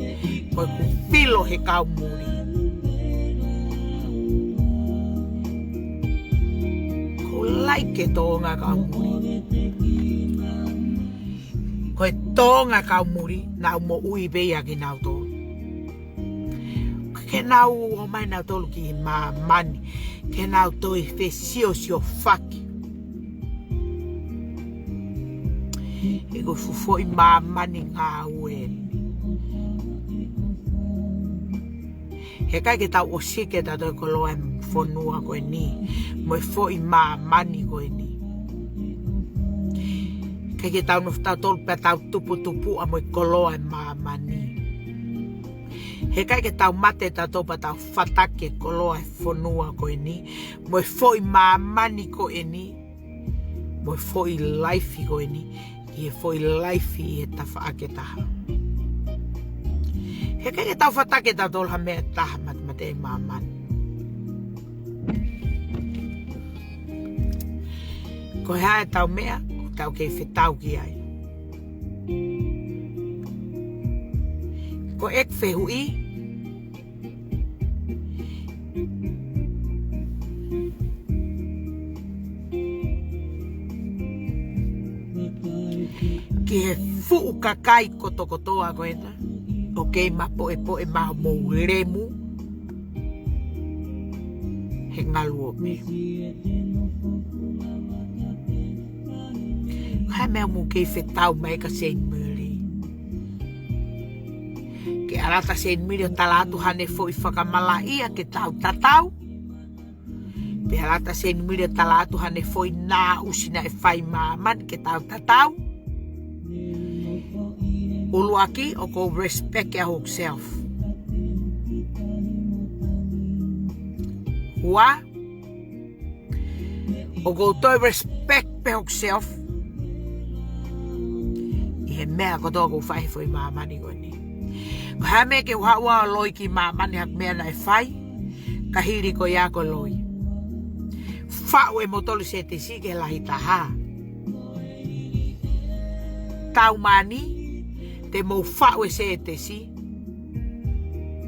ko ʻeku pilo he kau muli. ʻOku ou like e tōʻonga kau muli. Ko e tōʻonga kau muli, nau moʻui pē ia kinautolu. Ke nau ō mai nautolu ki māmani, ke nau toe fesiosiofaki. He ko e fuʻu foʻi māmani ngāue eni. He ʻikai ke tau ʻosi ke tau toe koloa e fonua ko eni, mo e foʻi māmani ko eni. ʻIkai ke tau nofo tautolu pea tau tuputupuʻa mo e koloa e māmani. He ʻikai ke tau mate tautolu pea tau fataki e koloa e fonua ko eni, mo e foʻi māmani ko eni, mo e foʻi laifi ko eni, ʻi he foʻi laifi ʻi he tafaʻaki ʻe taha. He ʻikai ke tau fataki tautolu ha meʻa ʻe taha matemate ʻi māmani. Ko e hā ʻetau meʻa, ʻoku tau kei fetau ki ai. Ko ʻeku fehuʻi, ki he fuʻu kakai kotokotoa ko ena, ʻoku kei mapoʻepoʻe maʻa hoʻomou lemu, he ngalu ope. Ko e hā e meʻa ʻoku mou kei fetau mai kia Saint Mary? Ke ʻalu atu Saint Mary ʻo tala atu haʻane foʻi fakamalaʻia ke tau tatau. Pe ʻalu atu Saint Mary ʻo tala atu haʻane foʻi naʻusi naʻe fai ʻi māmani ke tau tatau. ʻUluaki, ʻoku ou respect ʻa hoku self. Ua, ʻoku ou toe respect pē hoku self ʻi he meʻa kotoa ʻoku ou fai he foʻi māmani ko eni. Ko e hā e meʻa ke u haʻu ʻo loi ki māmani ha meʻa naʻe fai, ka hili ko ia ko e loi. Faʻu ʻe moutolu e sētesi ke lahi taha. Taumaiā ni, te mou faʻu e sētesi,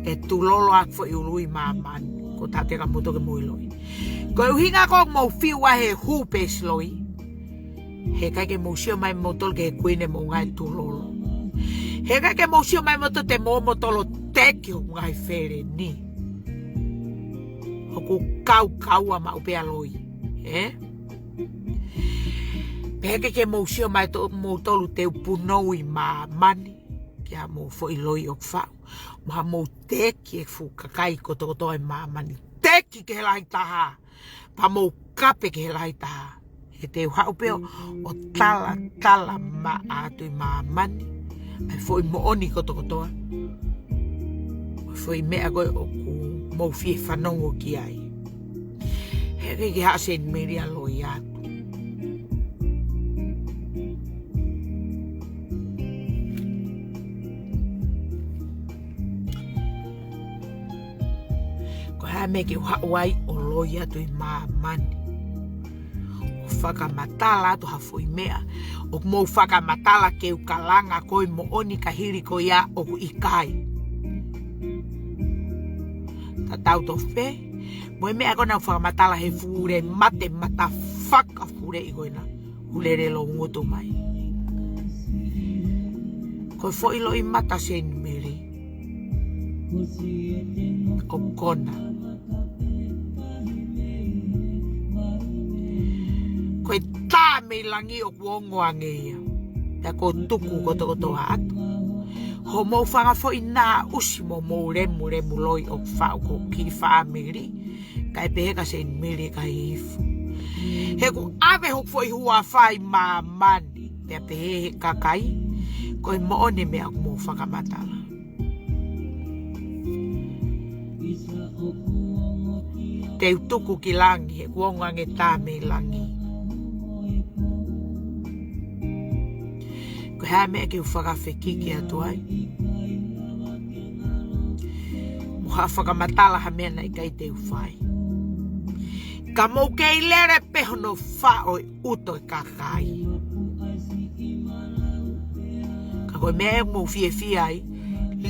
ʻe tulolo ʻa e foʻi ului māmani, ko tauteka moutolu ke mou ʻi loi. Ko e ʻuhinga ko ʻoku mou fiu ai he hū pē ʻi loi. He ʻikai ke mou sio mai moutolu ki he kuini ʻoku mou ngaahi tulolo. He ʻikai ke mou sio mai moutolu te mou ō moutolu ʻo teki hoku ngaahi feleni. Hoku kaukaua maʻu pē ʻa loi. Ē? Pea he ʻikai ke mou sio mai to-, moutolu te u punou ʻi māmani. ʻa hoʻomou foʻi loi ʻoku faʻu. Mo haʻamou teʻeki e fuʻu kakai kotokotoa ʻi māmani. Teʻeki ki he lahi taha. Pea mou kape ki he lahi taha. He te u haʻu pē ʻo talatala maʻa atu ʻi māmani ʻa e foʻi moʻoni kotokotoa. Ko e foʻi meʻa ko ē ʻoku mou fie fanongo ki ai. He ʻikai ke haʻu Seinimeli ʻo loi atu. Ko e hā e meʻa ke u haʻu ai ʻo loi atu ʻi māmani ʻo fakamatala atu ha foʻi meʻa ʻoku mou fakamatala ke u kalanga ko e moʻoni ka hili ko ia ʻoku ʻikai. Tatau tofu pē mo e meʻa ko ena ʻoku fakamatala he fule mate mata fakafuleʻi ko ena. Ulele lo ngutu mai. Ko e foʻi loi mata Seinimeli ʻoku kona. Ko e tā mei langi ʻoku ongo ange ia. Pea ʻoku ou tuku kotokotoa atu hoʻomou fanga foʻi naʻusi mo hoʻomou lemulemu loi ʻoku faʻu ko e kiʻi fāmili. Kae pehē kia Seinimeli ʻikai ifo. He ʻoku ʻave hoku foʻi huafa ʻi māmani. Pea pehē he kakai ko e moʻoni e meʻa ʻoku mou fakamatala. Te u tuku ki langi, he ʻoku ongo ange tā mei langi. Ko e hā e meʻa ke u fakafekiki atu ai? Mo ha fakamatala ha meʻa naʻe ʻikai te u fai. Ka mou kei lele pē hono faʻo e ʻuto e kakai. Ka ko e meʻa ʻoku mou fiefia ai,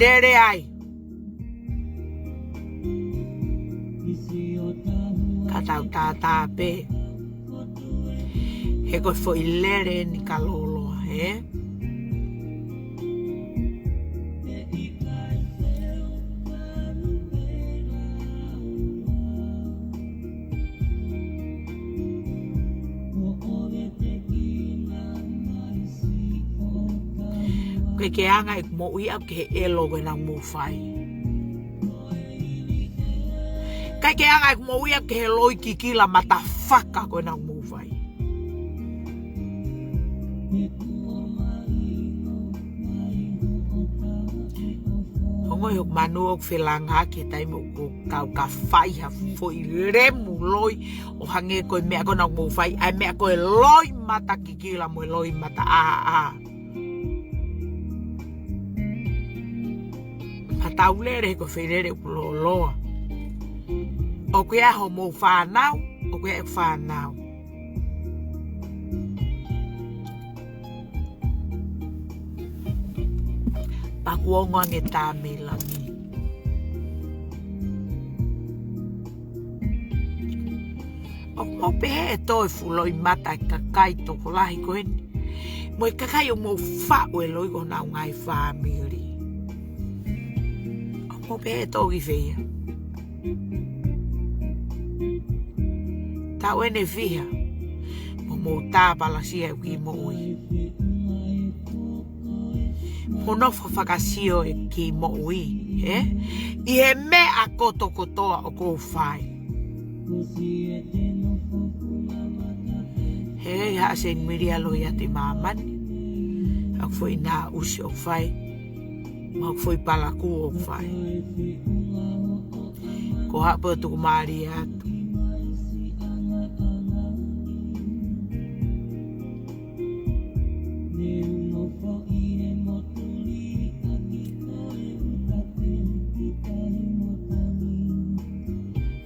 lele ai. Ka tau tātā pē. He ko e foʻi lele eni ka lōloa, ē? ʻIkai ke anga ʻeku moʻui ʻaʻaku ki he ʻelo ko ena ʻoku mou fai. ʻIkai ke anga ʻeku moʻui ʻaʻaku ki he loi kikila mata faka ko ena ʻoku mou fai. Ongoʻi hoku manu ʻoku felāngaaki he taimi ʻoku ou kau ka fai ha foʻi lemu loi ʻo hangē ko e meʻa ko ena ʻoku mou fai, ʻa e meʻa ko e loi mata kikila mo e loi mata ʻāʻā. Ka tau lele he ko e foʻi lele ʻoku lōloa. ʻOku ʻi ai hoʻomou fānau, ʻoku ʻi ai ʻeku fānau. Pea ʻoku ongo ange tā mei langi. ʻOku mou pehē ʻe tō e fuʻu loi mata e kakai tokolahi ko eni. Mo e kakai ʻoku mou faʻu e loi ko honau ngaahi fāmili. ʻOku mou pehē ʻe tō ki fē ia? Taʻu ʻeni ʻe fiha mo mou tāpalasia e kiʻi moʻui. Mo nofo fakasio e kiʻi moʻui, ē? ʻI he meʻa kotokotoa ʻoku ou fai. He ʻikai haʻu Seinimeli ʻo loi atu ʻi māmani. ʻA e foʻi naʻusi ʻoku fai. Mo e foʻi palakū ʻoku fai. Ko e haʻu pē ʻo tuku mālie atu.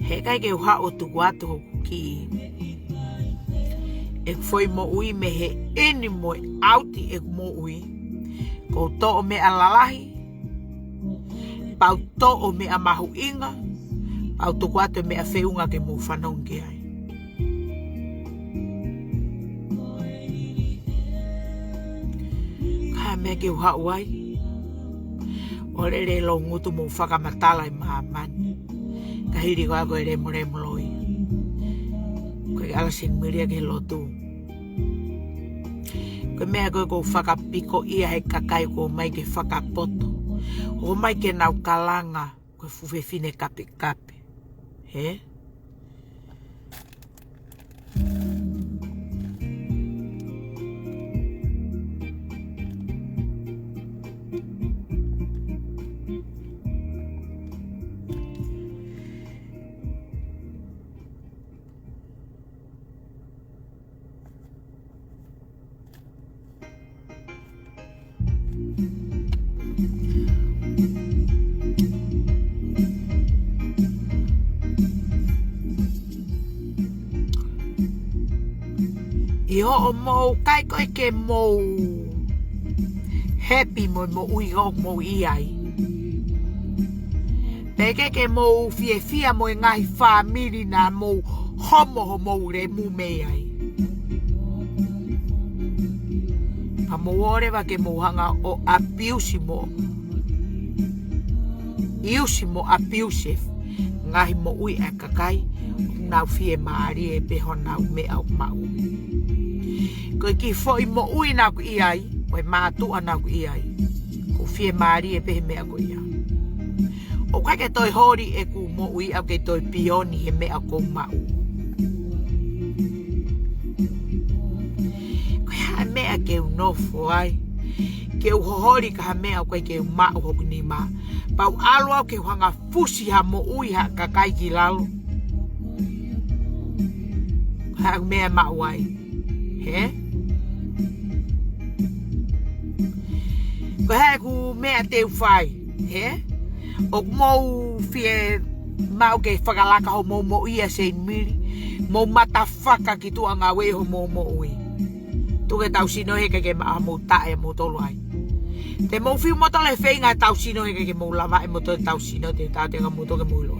He ʻikai ke u haʻu ʻo tuku atu hoku kiʻi, ʻeku foʻi moʻui mei he ʻeni mo e ʻauti ʻeku moʻui. Ko u toʻo meʻa lalahi, pea u toʻo meʻa mahuʻinga, pea u tuku atu e meʻa feʻunga ke mou fanongo ki ai. Ka meʻa ke u haʻu ai ʻo lele lo ngutu mo fakamatala ʻi māmani. Ka hili ko ā ko e lemulemu loi. Ko e ʻalu Seinimeli ia ki he lotu. Ko e meʻa ko ē ʻoku ou fakapikoʻia he kakai ʻoku ō mai ke fakapoto. ʻOku ō mai ke nau kalanga ko e fuʻu fefine kapekape. Hē? ʻI hoʻomou kai ko ē ke mou happy mo e moʻui ʻoku mou ʻi ai. Pe ke ke mou fiefia mo e ngaahi fāmili naʻa mou homo homou lemu mei ai. Pea mou ō leva ke mou hanga ʻo abuse mo, use mo abuse ngaahi moʻui ʻa e kakai ʻoku nau fiemālie pē honau meʻa ʻoku maʻu. Ko e kiʻi foʻi moʻui naʻa ku ʻi ai, mo e mātuʻa naʻa ku ʻi ai, ʻoku ou fiemālie pē he meʻa ko ia. ʻOku ʻikai ke toe holi ʻeku moʻui, ʻoku ʻikai ke toe pioni he meʻa ʻoku ou maʻu. Ko e hā e meʻa ke u nofo ai, ke u hoholi ki ha meʻa ʻoku ʻikai ke u maʻu hoku nima? Pea u ʻalu au ke u hanga fusi ha moʻui ha kakai ki lalo. Ko e hā e meʻa maʻu ai? Hē? Ko e hā ʻeku meʻa te u fai? Hē? ʻOku mou fiemaʻu ke fakalaka homou moʻui ʻa Seinimili? Mou matafaka ki tuʻa ngāue homou moʻui. Tuku ke tau sino he ʻikai ke maʻa mou taʻe mou tolo ai. Te mou fiu mou tolo he feinga tau sino he ʻikai ke mou lava ʻe mou tolo tau sino te tau tenga mou tolo ke mou ʻilo.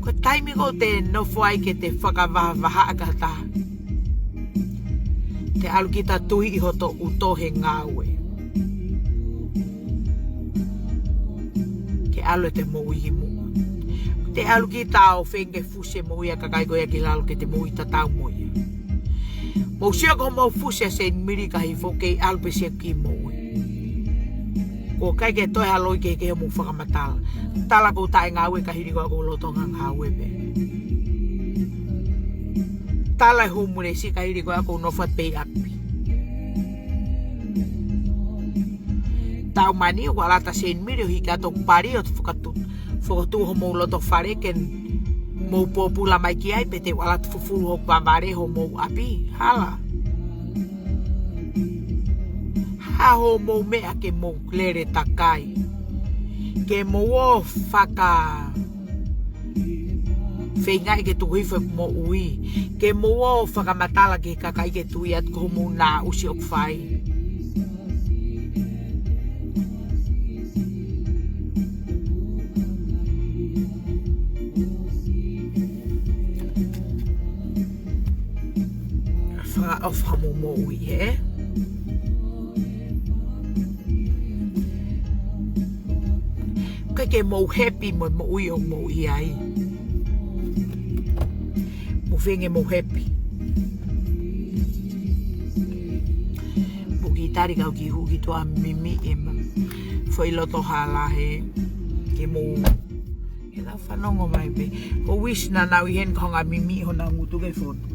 Ko e taimi ko ē te nofo ai ke te fakavahavaha ʻa e kata. Te ʻalu kita tui ʻi hoto ʻuto he ngāue. Ke ʻalu ʻete moʻui himu. Te ʻalu kita ʻo feinga ke fusi e moʻui ʻa e kakai ko ia ki lalo ke te moʻui tatau mo ia. Mou sio ko mou fusi ʻa Seinimili ka hifo kei ʻalu pē sia ki moʻui. ʻOku ʻikai ke toe ʻalu ke ke mou fakamatala. Tala ko taʻe ngāue ka hili ko ʻeku lolotonga ngāue pē. Tala e homeless ka hili ko ʻeku nofo pē ʻi ʻapi. Tau mani ʻoku ʻalu atu ʻa Seinimili ʻo hiki atu ʻo pali ʻo fakatu-, fakatuʻu homou loto fale ke mou pōpula mai ki ai pe te u ʻalu atu ʻo fufulu hoku vavale homou ʻapi. Hala. Hā homou meʻa ke mou lele takai. Ke mou ō faka feingaʻi ke tuku hifo ʻeku moʻui. Ke mou ō fakamatala ki he kakai ke tui atu ko hoʻomou naʻusi ʻoku fai. Fakaʻofa mo moʻui, ē? Ke ke mou happy mo e moʻui ʻoku mou ʻi ai. Mou feinga mou happy. Mou kiʻi tali kau kiʻi hū ki tuʻa mimi ʻema. Foʻi loto hala he. Ke mou. Ke lau fanongo mai pē. Ko wish naʻa nau ʻi heni ko e hanga mimi honau ngutu ke fonu.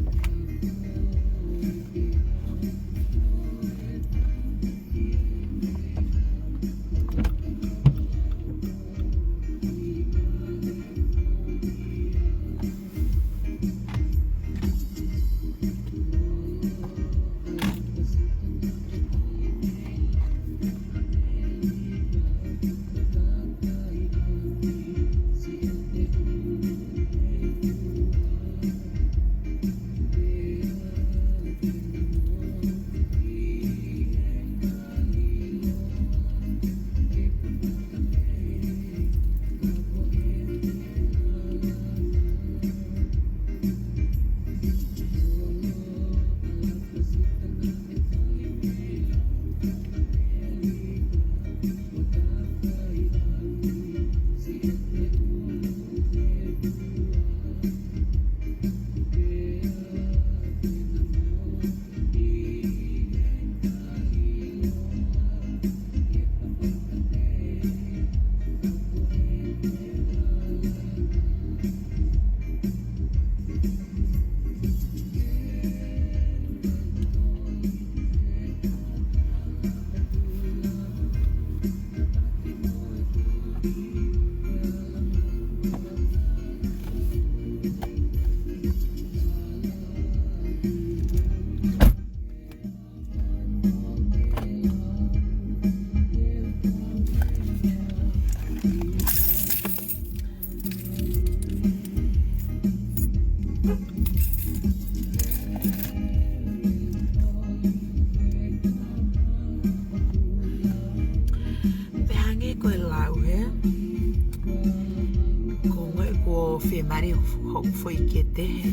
E mari o hoku foʻi kete he.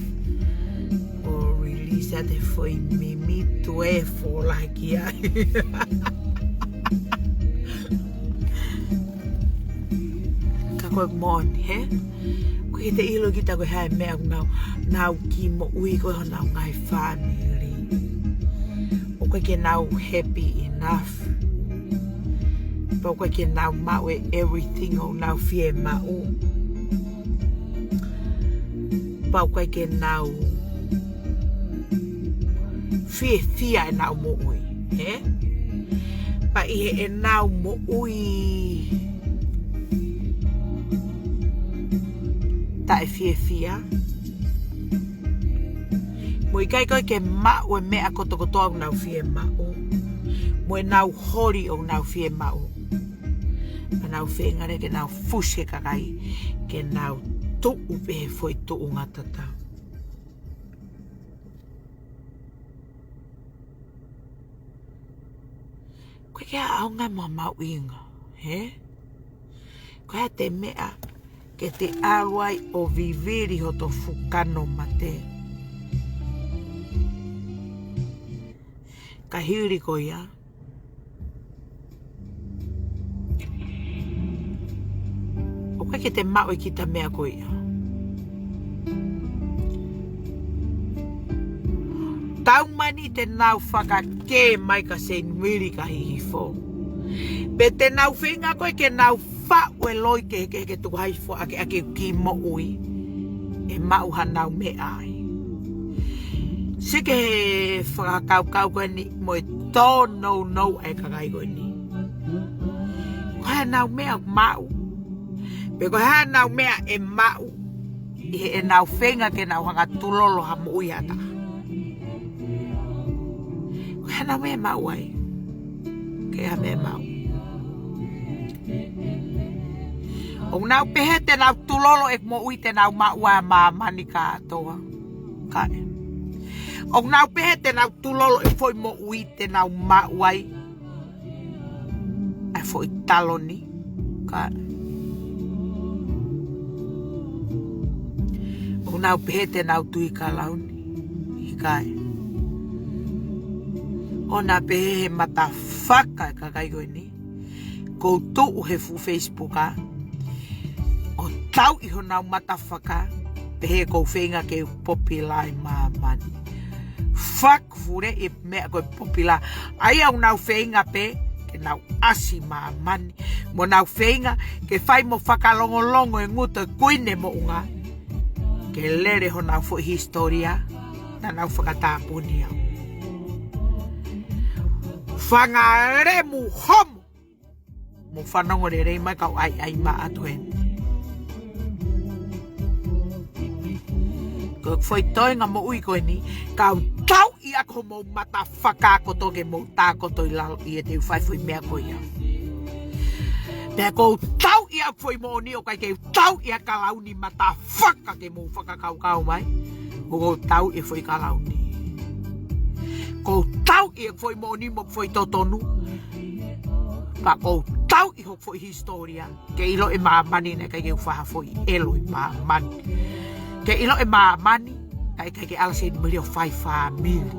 ʻO release atu e foʻi mimi tuē fola ki ai. Ka ko e moʻoni, hē? ʻOku ʻikai te ʻilo kita ko e hā e meʻa ʻoku nau, nau kiʻi moʻui ko ē honau ngaahi fāmili. ʻOku ʻikai ke nau happy enough. Pea ʻoku ʻikai ke nau maʻu e everything ʻoku nau fiemaʻu. Pea ʻoku ʻikai ke nau fiefia ʻenau moʻui, hē? Pea ʻi heʻenau moʻui taʻefiefia, mo ʻikai ko ē ke maʻu e meʻa kotokotoa ʻoku nau fiemaʻu, mo ʻenau holi ʻoku nau fiemaʻu, pea nau feinga leva ke nau fusi e kakai ke nau tuʻu pē he foʻi tuʻunga tatau. ʻOku ʻikai ke ʻaonga mo mahuʻinga, hē? Ko e hā te meʻa ke te ʻalu ai ʻo vivili hoto fukano mate? Ka hili ko ia, ʻoku ʻikai ke te maʻu ʻe kita meʻa ko ia. Taumaiā te nau fakakē mai kia Seinimili ka Hihifo. Pe te nau feinga ko ē ke nau faʻu e loi ke, ke, ke tuku hai fo ake, ake ki moʻui. ʻE maʻu hanau meʻa ai. Sio ki he fakakaukau ko eni mo e tōnounou ʻa e kakai ko eni. Ko e hā ʻenau meʻa ʻoku maʻu? Pe ko e hā ʻenau meʻa ʻe maʻu ʻi heʻenau feinga ke nau hanga tulolo ha moʻui ʻa ha taha? Ko e hā ʻenau meʻa ʻe maʻu ai? Ko e hā e meʻa ʻe maʻu? ʻOku nau pehē te nau tulolo e moʻui te nau maʻu ʻa māmani kātoa. Kae. ʻOku nau pehē te nau tulolo e foʻi moʻui te nau maʻu ai ʻa e foʻi taloni. Kae. ʻOku nau pehē te nau tui kalauni. ʻIkai. ʻOku nau pehē he matafaka e kakai ko eni. Ko u tuʻu he fuʻu Facebook ʻa, ʻo tauʻi honau matafaka, pehē ko u feinga ke u popilā ʻi māmani. Fuck, fule e meʻa ko e popilā. ʻA ia ʻoku nau feinga pē ke nau ʻasi māmani. Mo nau feinga ke fai mo fakalongolongo e ngutu e kuini moʻunga. Ke lele honau foʻi hisitōlia, naʻa nau fakatāpuni au. Fanga lemu homo. Mou fanongo lelei mai kau ʻaiʻai maʻa atu heni. Ko e foʻi toenga moʻui ko eni, kau tauʻi ʻaki homou matafaka kotoa ke mou tākoto ʻi lalo ʻi heʻete u fai foʻi meʻa ko ia. Pea ko u tauʻi ʻa e foʻi moʻoni ʻoku ʻikai ke u tauʻi ʻa e kalauni matafaka ke mou fakakaukau mai. Ko u tauʻi e foʻi kalauni. Ko u tauʻi e foʻi moʻoni mo e foʻi totonu. Pea ko u tauʻi hoku foʻi hisitōlia. Ke ʻilo ʻe māmani naʻe ʻikai ke u fai ha foʻi ʻelo ʻi māmani. Ke ʻilo ʻe māmani naʻe ʻikai ke ala Seinimili ʻo fai fāmili.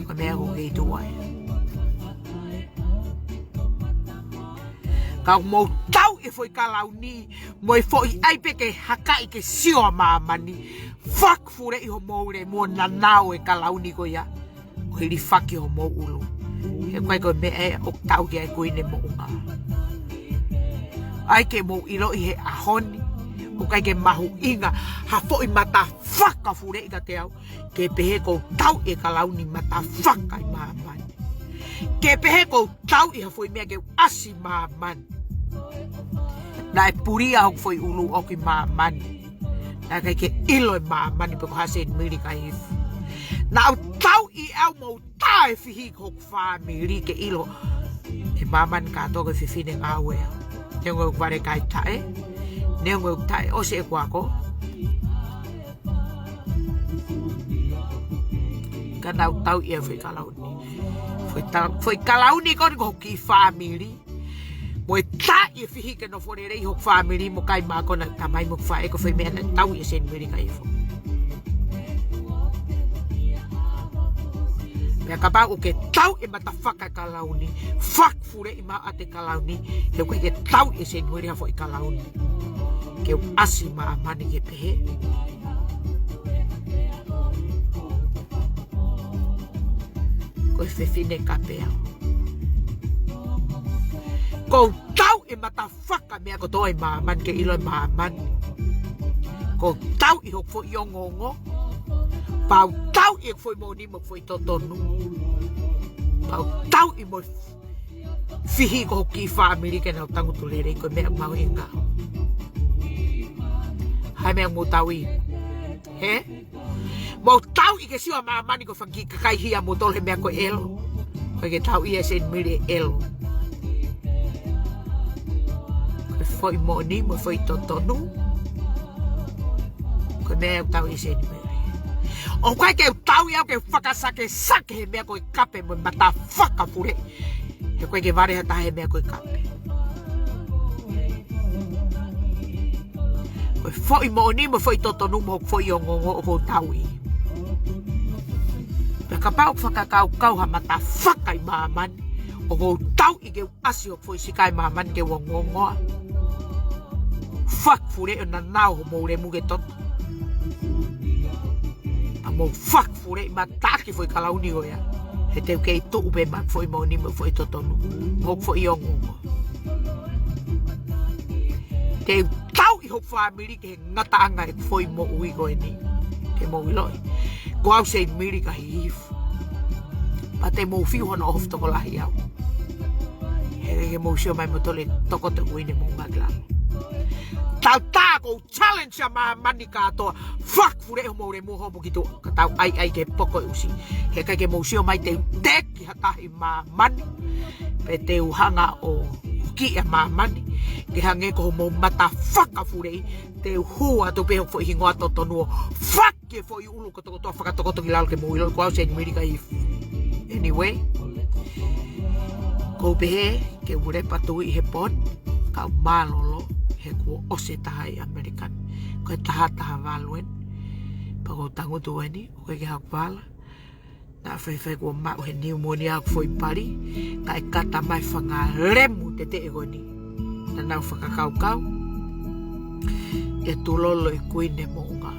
Ko e meʻa ʻoku kei tuʻu ai. Ka mou tauʻi e foʻi kalauni, mo e foʻi ʻai pē ke hakaʻi ke sio ʻa māmani. Fuck, fuleʻi homou lemu ʻo nanao e kalauni ko ia. ʻO hilifaki homou ʻulu. He ʻikai ko e meʻa ē ʻoku tauhi ai e kuini moʻunga. ʻAi ke mou ʻiloʻi he ʻaho ni, ʻoku ʻikai ke mahuʻinga ha foʻi matafaka fuleʻi kiate au, ke pehē ko u tauʻi e kalauni matafaka ʻi māmani. Ke pehē ko u tauʻi ha foʻi meʻa ke u ʻasi māmani. Naʻe pulia hoku foʻi ʻulu ʻoku ʻi māmani. Naʻe ʻikai ke ʻilo ʻe māmani pe ko Seinimili ka Hihifo. Naʻa u tauʻi au mo u taʻefihi ki hoku fāmili ke ʻilo ʻe māmani kātoa ko e fefine ngāue au. Neongo ʻeku vale kai taʻe. Neongo ʻeku taʻe ʻosi ʻeku ako. Ka naʻa u tauʻi e foʻi kalauni. Foʻi ta-, foʻi kalauni ko eni ko hoku kiʻi fāmili. Mo e taaʻi e fihi ke nofo lelei hoku fāmili mo kai mākona tamai mo faʻē, ko e foʻi meʻa naʻe tauʻi ʻe Seinimeli Kaihifo. Pea kapau ʻoku ke tauʻi e matafaka e kalauni, fakafuleʻi maʻu ʻa e kalauni, he ʻoku ʻikai ke tauʻi ʻe Seinimeli ha foʻi kalauni ke u ʻasi ʻi māmani ke pehē. Ko e fefine kape au. ʻOku ou tauʻi e matafaka meʻa kotoa ʻi māmani ke ʻilo ʻe māmani. ʻOku ou tauʻi hoku foʻi ongoongo. Pea u tauʻi e foʻi moʻoni mo e foʻi totonu. Pea u tauʻi mo e fihi ko hoku kiʻi fāmili ke nau tangutu lelei, ko e meʻa mahuʻinga. Hā e meʻa ʻoku mou tauʻi? Hē? Mou tauʻi ke sio ʻa māmani ko e fanga kiʻi kakai hia ʻa moutolu he meʻa ko e ʻelo. ʻOku ʻikai ke tauʻi ʻe Seinimeli e ʻelo. Ko e foʻi moʻoni mo e foʻi totonu. Ko e meʻa ʻoku tauʻi ʻe Seinimeli. ʻOku ʻikai ke u tauʻi au ke fakasakesake he meʻa ko e kape mo e matafaka fule. He ʻoku ʻikai ke vale ha taha he meʻa ko e kape. Ko e foʻi moʻoni mo e foʻi totonu mo e foʻi ongoongo ʻoku ou tauʻi. Pea kapau ʻoku fakakaukau ha matafaka ʻi māmani, ʻoku ou tauʻi ke u ʻasi ʻo foʻi sika ʻi māmani ke u ongoongoa. Fakafuleʻi ʻo nānā homou lemu ke toto. Pea mou fakafuleʻi ma taʻaki foʻi kalauni ko ia. He te u kei tuʻu pē maʻa e foʻi moʻoni mo e foʻi totonu. Mo e foʻi ongoongo. Te u tauʻi hoku fāmili ke ngataʻanga e foʻi moʻui ko eni. Ke mou ʻiloʻi. Ko au Seinimeli Kaihifo. Pea te mou fiu hono ʻohofi tokolahi au. He ke mou sio mai moutolu ʻe tokoto e kuini mo ngakila. Tautau ʻoku ou challenge ʻa māmani kātoa. Fakafuleʻi homou lemu homo ki tuʻa. Ka tau ʻaiʻai ke poko e ʻusi. He ʻikai ke mou sio mai te u teki ha taha ʻi māmani. Pe te u hanga ʻo kiʻi ʻa māmani. Ke hangē ko homou matafaka fuleʻi. Te u hū atu pē hoku foʻi hingoa totonu ʻo faki e foʻi ʻulu kotokotoa fakatokoto ki lalo ke mou ʻilo ko au Seinimeli Kaihifo. Anyway. ʻOku ou pehē, ke u lepa tui he pon, kau mālōlō, he kuo ʻosi e taha ʻi ʻAmelika ni. Ko e taha taha valu eni, pea ʻoku ou tangutu eni, ʻoku ʻikai ke haʻaku vala. Naʻa faifai kuo maʻu he niumonia ʻeku foʻi pali, kae kata mai fanga lemu teteʻe ko eni. Naʻa nau fakakaukau, ʻe tulolo e kuini moʻunga.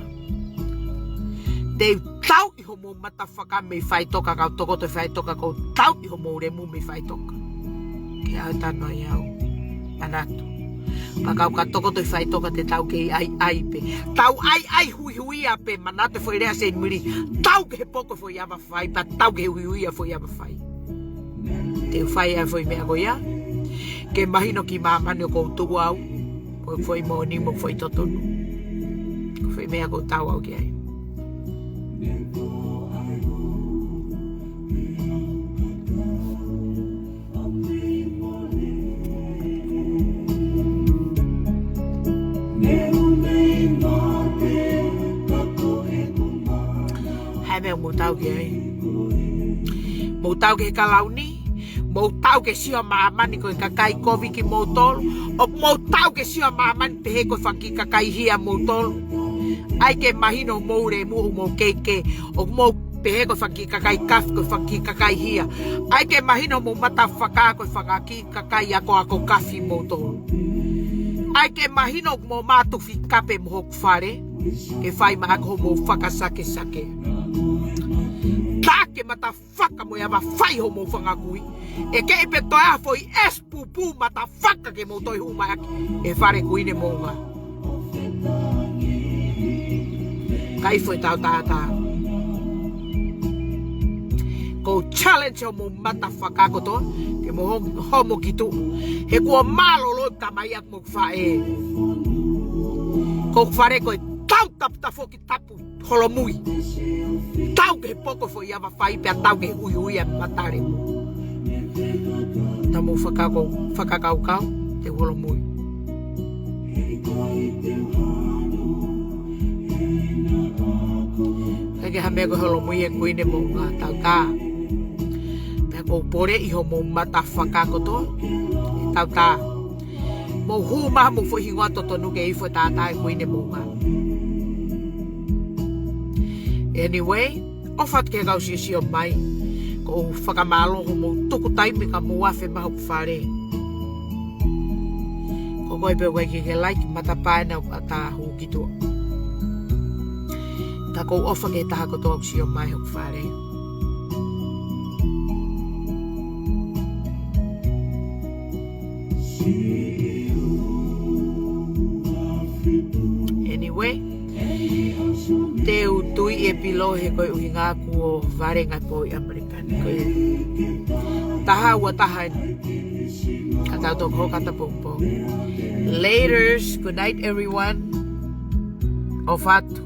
Te u tauʻi homou matafaka mei faʻitoka, kau tokoto ʻi faʻitoka, ʻoku ou tauʻi homou lemu mei faʻitoka. Ke ʻai tano ai au. Manatu. Ka kau ka tokoto ʻi faʻitoka te tau kei ʻaiʻai pē. Tau ʻaiʻai huihuia pē, manatu e foʻi lea Seinimeli. Tau ki he poko e foʻi ava fai, pea tau ki he huihuia e foʻi ava fai. Te u fai ʻa e foʻi meʻa ko ia. Ke mahino ki māmani ʻoku ou tuʻu au. Ko e foʻi moʻoni mo e foʻi totonu. Ko e foʻi meʻa ʻoku ou tau au ki ai. Hā e meʻa ʻoku mou tau ki ai? Mou tau ki he kalauni? Mou tau ke sio ʻa māmani ko e kakai kovi kimoutolu? ʻOku mou tau ke sio ʻa māmani pehē ko e fanga kiʻi kakai hia ʻa moutolu? ʻAi ke mahino homou lemu ʻoku mou keikei. ʻOku mou pehē ko e fanga kiʻi kakai kafi, ko e fanga kiʻi kakai hia. ʻAi ke mahino homou matafaka ko e fanga kiʻi kakai akoako kafi ʻa moutolu. ʻAi ke mahino ʻoku mou mātufi kape mo hoku fale, ke fai maʻaku homou fakasakesake. Ka ke matafaka mo e ava fai homou fanga kui. ʻE kehe pē toe ʻa e foʻi ʻesi pūpū matafaka ke mou toe hū mai ʻaki e fale kuini moʻunga. Kaihifo e tau tātā. ʻOku ou challenge homou matafaka kotoa, ke mou ho-, homo ki tuʻa. He kuo mālōlō e tamai ʻaku mo hoku faʻē. Ko hoku fale ko e tau taputapu ki tapu holomui. Tau ki he poko e foʻi ava fai pea tau ki he huihuia e mata lemu. Tau mou fakakau-, fakakaukau, te u holomui. ʻIkai ke hā meʻa ko e holomui e kuini moʻunga, tautā. Pea ʻoku ou poleʻi homou matafaka kotoa. Tautā. Mou hū mai mo e foʻi hingoa totonu ke ifo e tātā ʻo e kuini moʻunga. Anyway, ʻofa atu ki he kau siosio mai. ʻOku ou fakamālō hoʻomou tuku taimi ka mou afe mai hoku fale. Ko koe pē ʻoku ʻikai ke ke like, matapā ena ʻoku ʻatā hū ki tuʻa. Ka ʻoku ou ʻofa ki he taha kotoa ʻoku sio mai hoku fale. Anyway, te u tui e pilo he ko e ʻuhinga kuo vale ngaahi pō ʻi ʻAmelika ni. Ko e taha ua taha eni. Ka tau toki hoko atu ʻapongipongi. Laters, good night everyone. ʻOfa atu.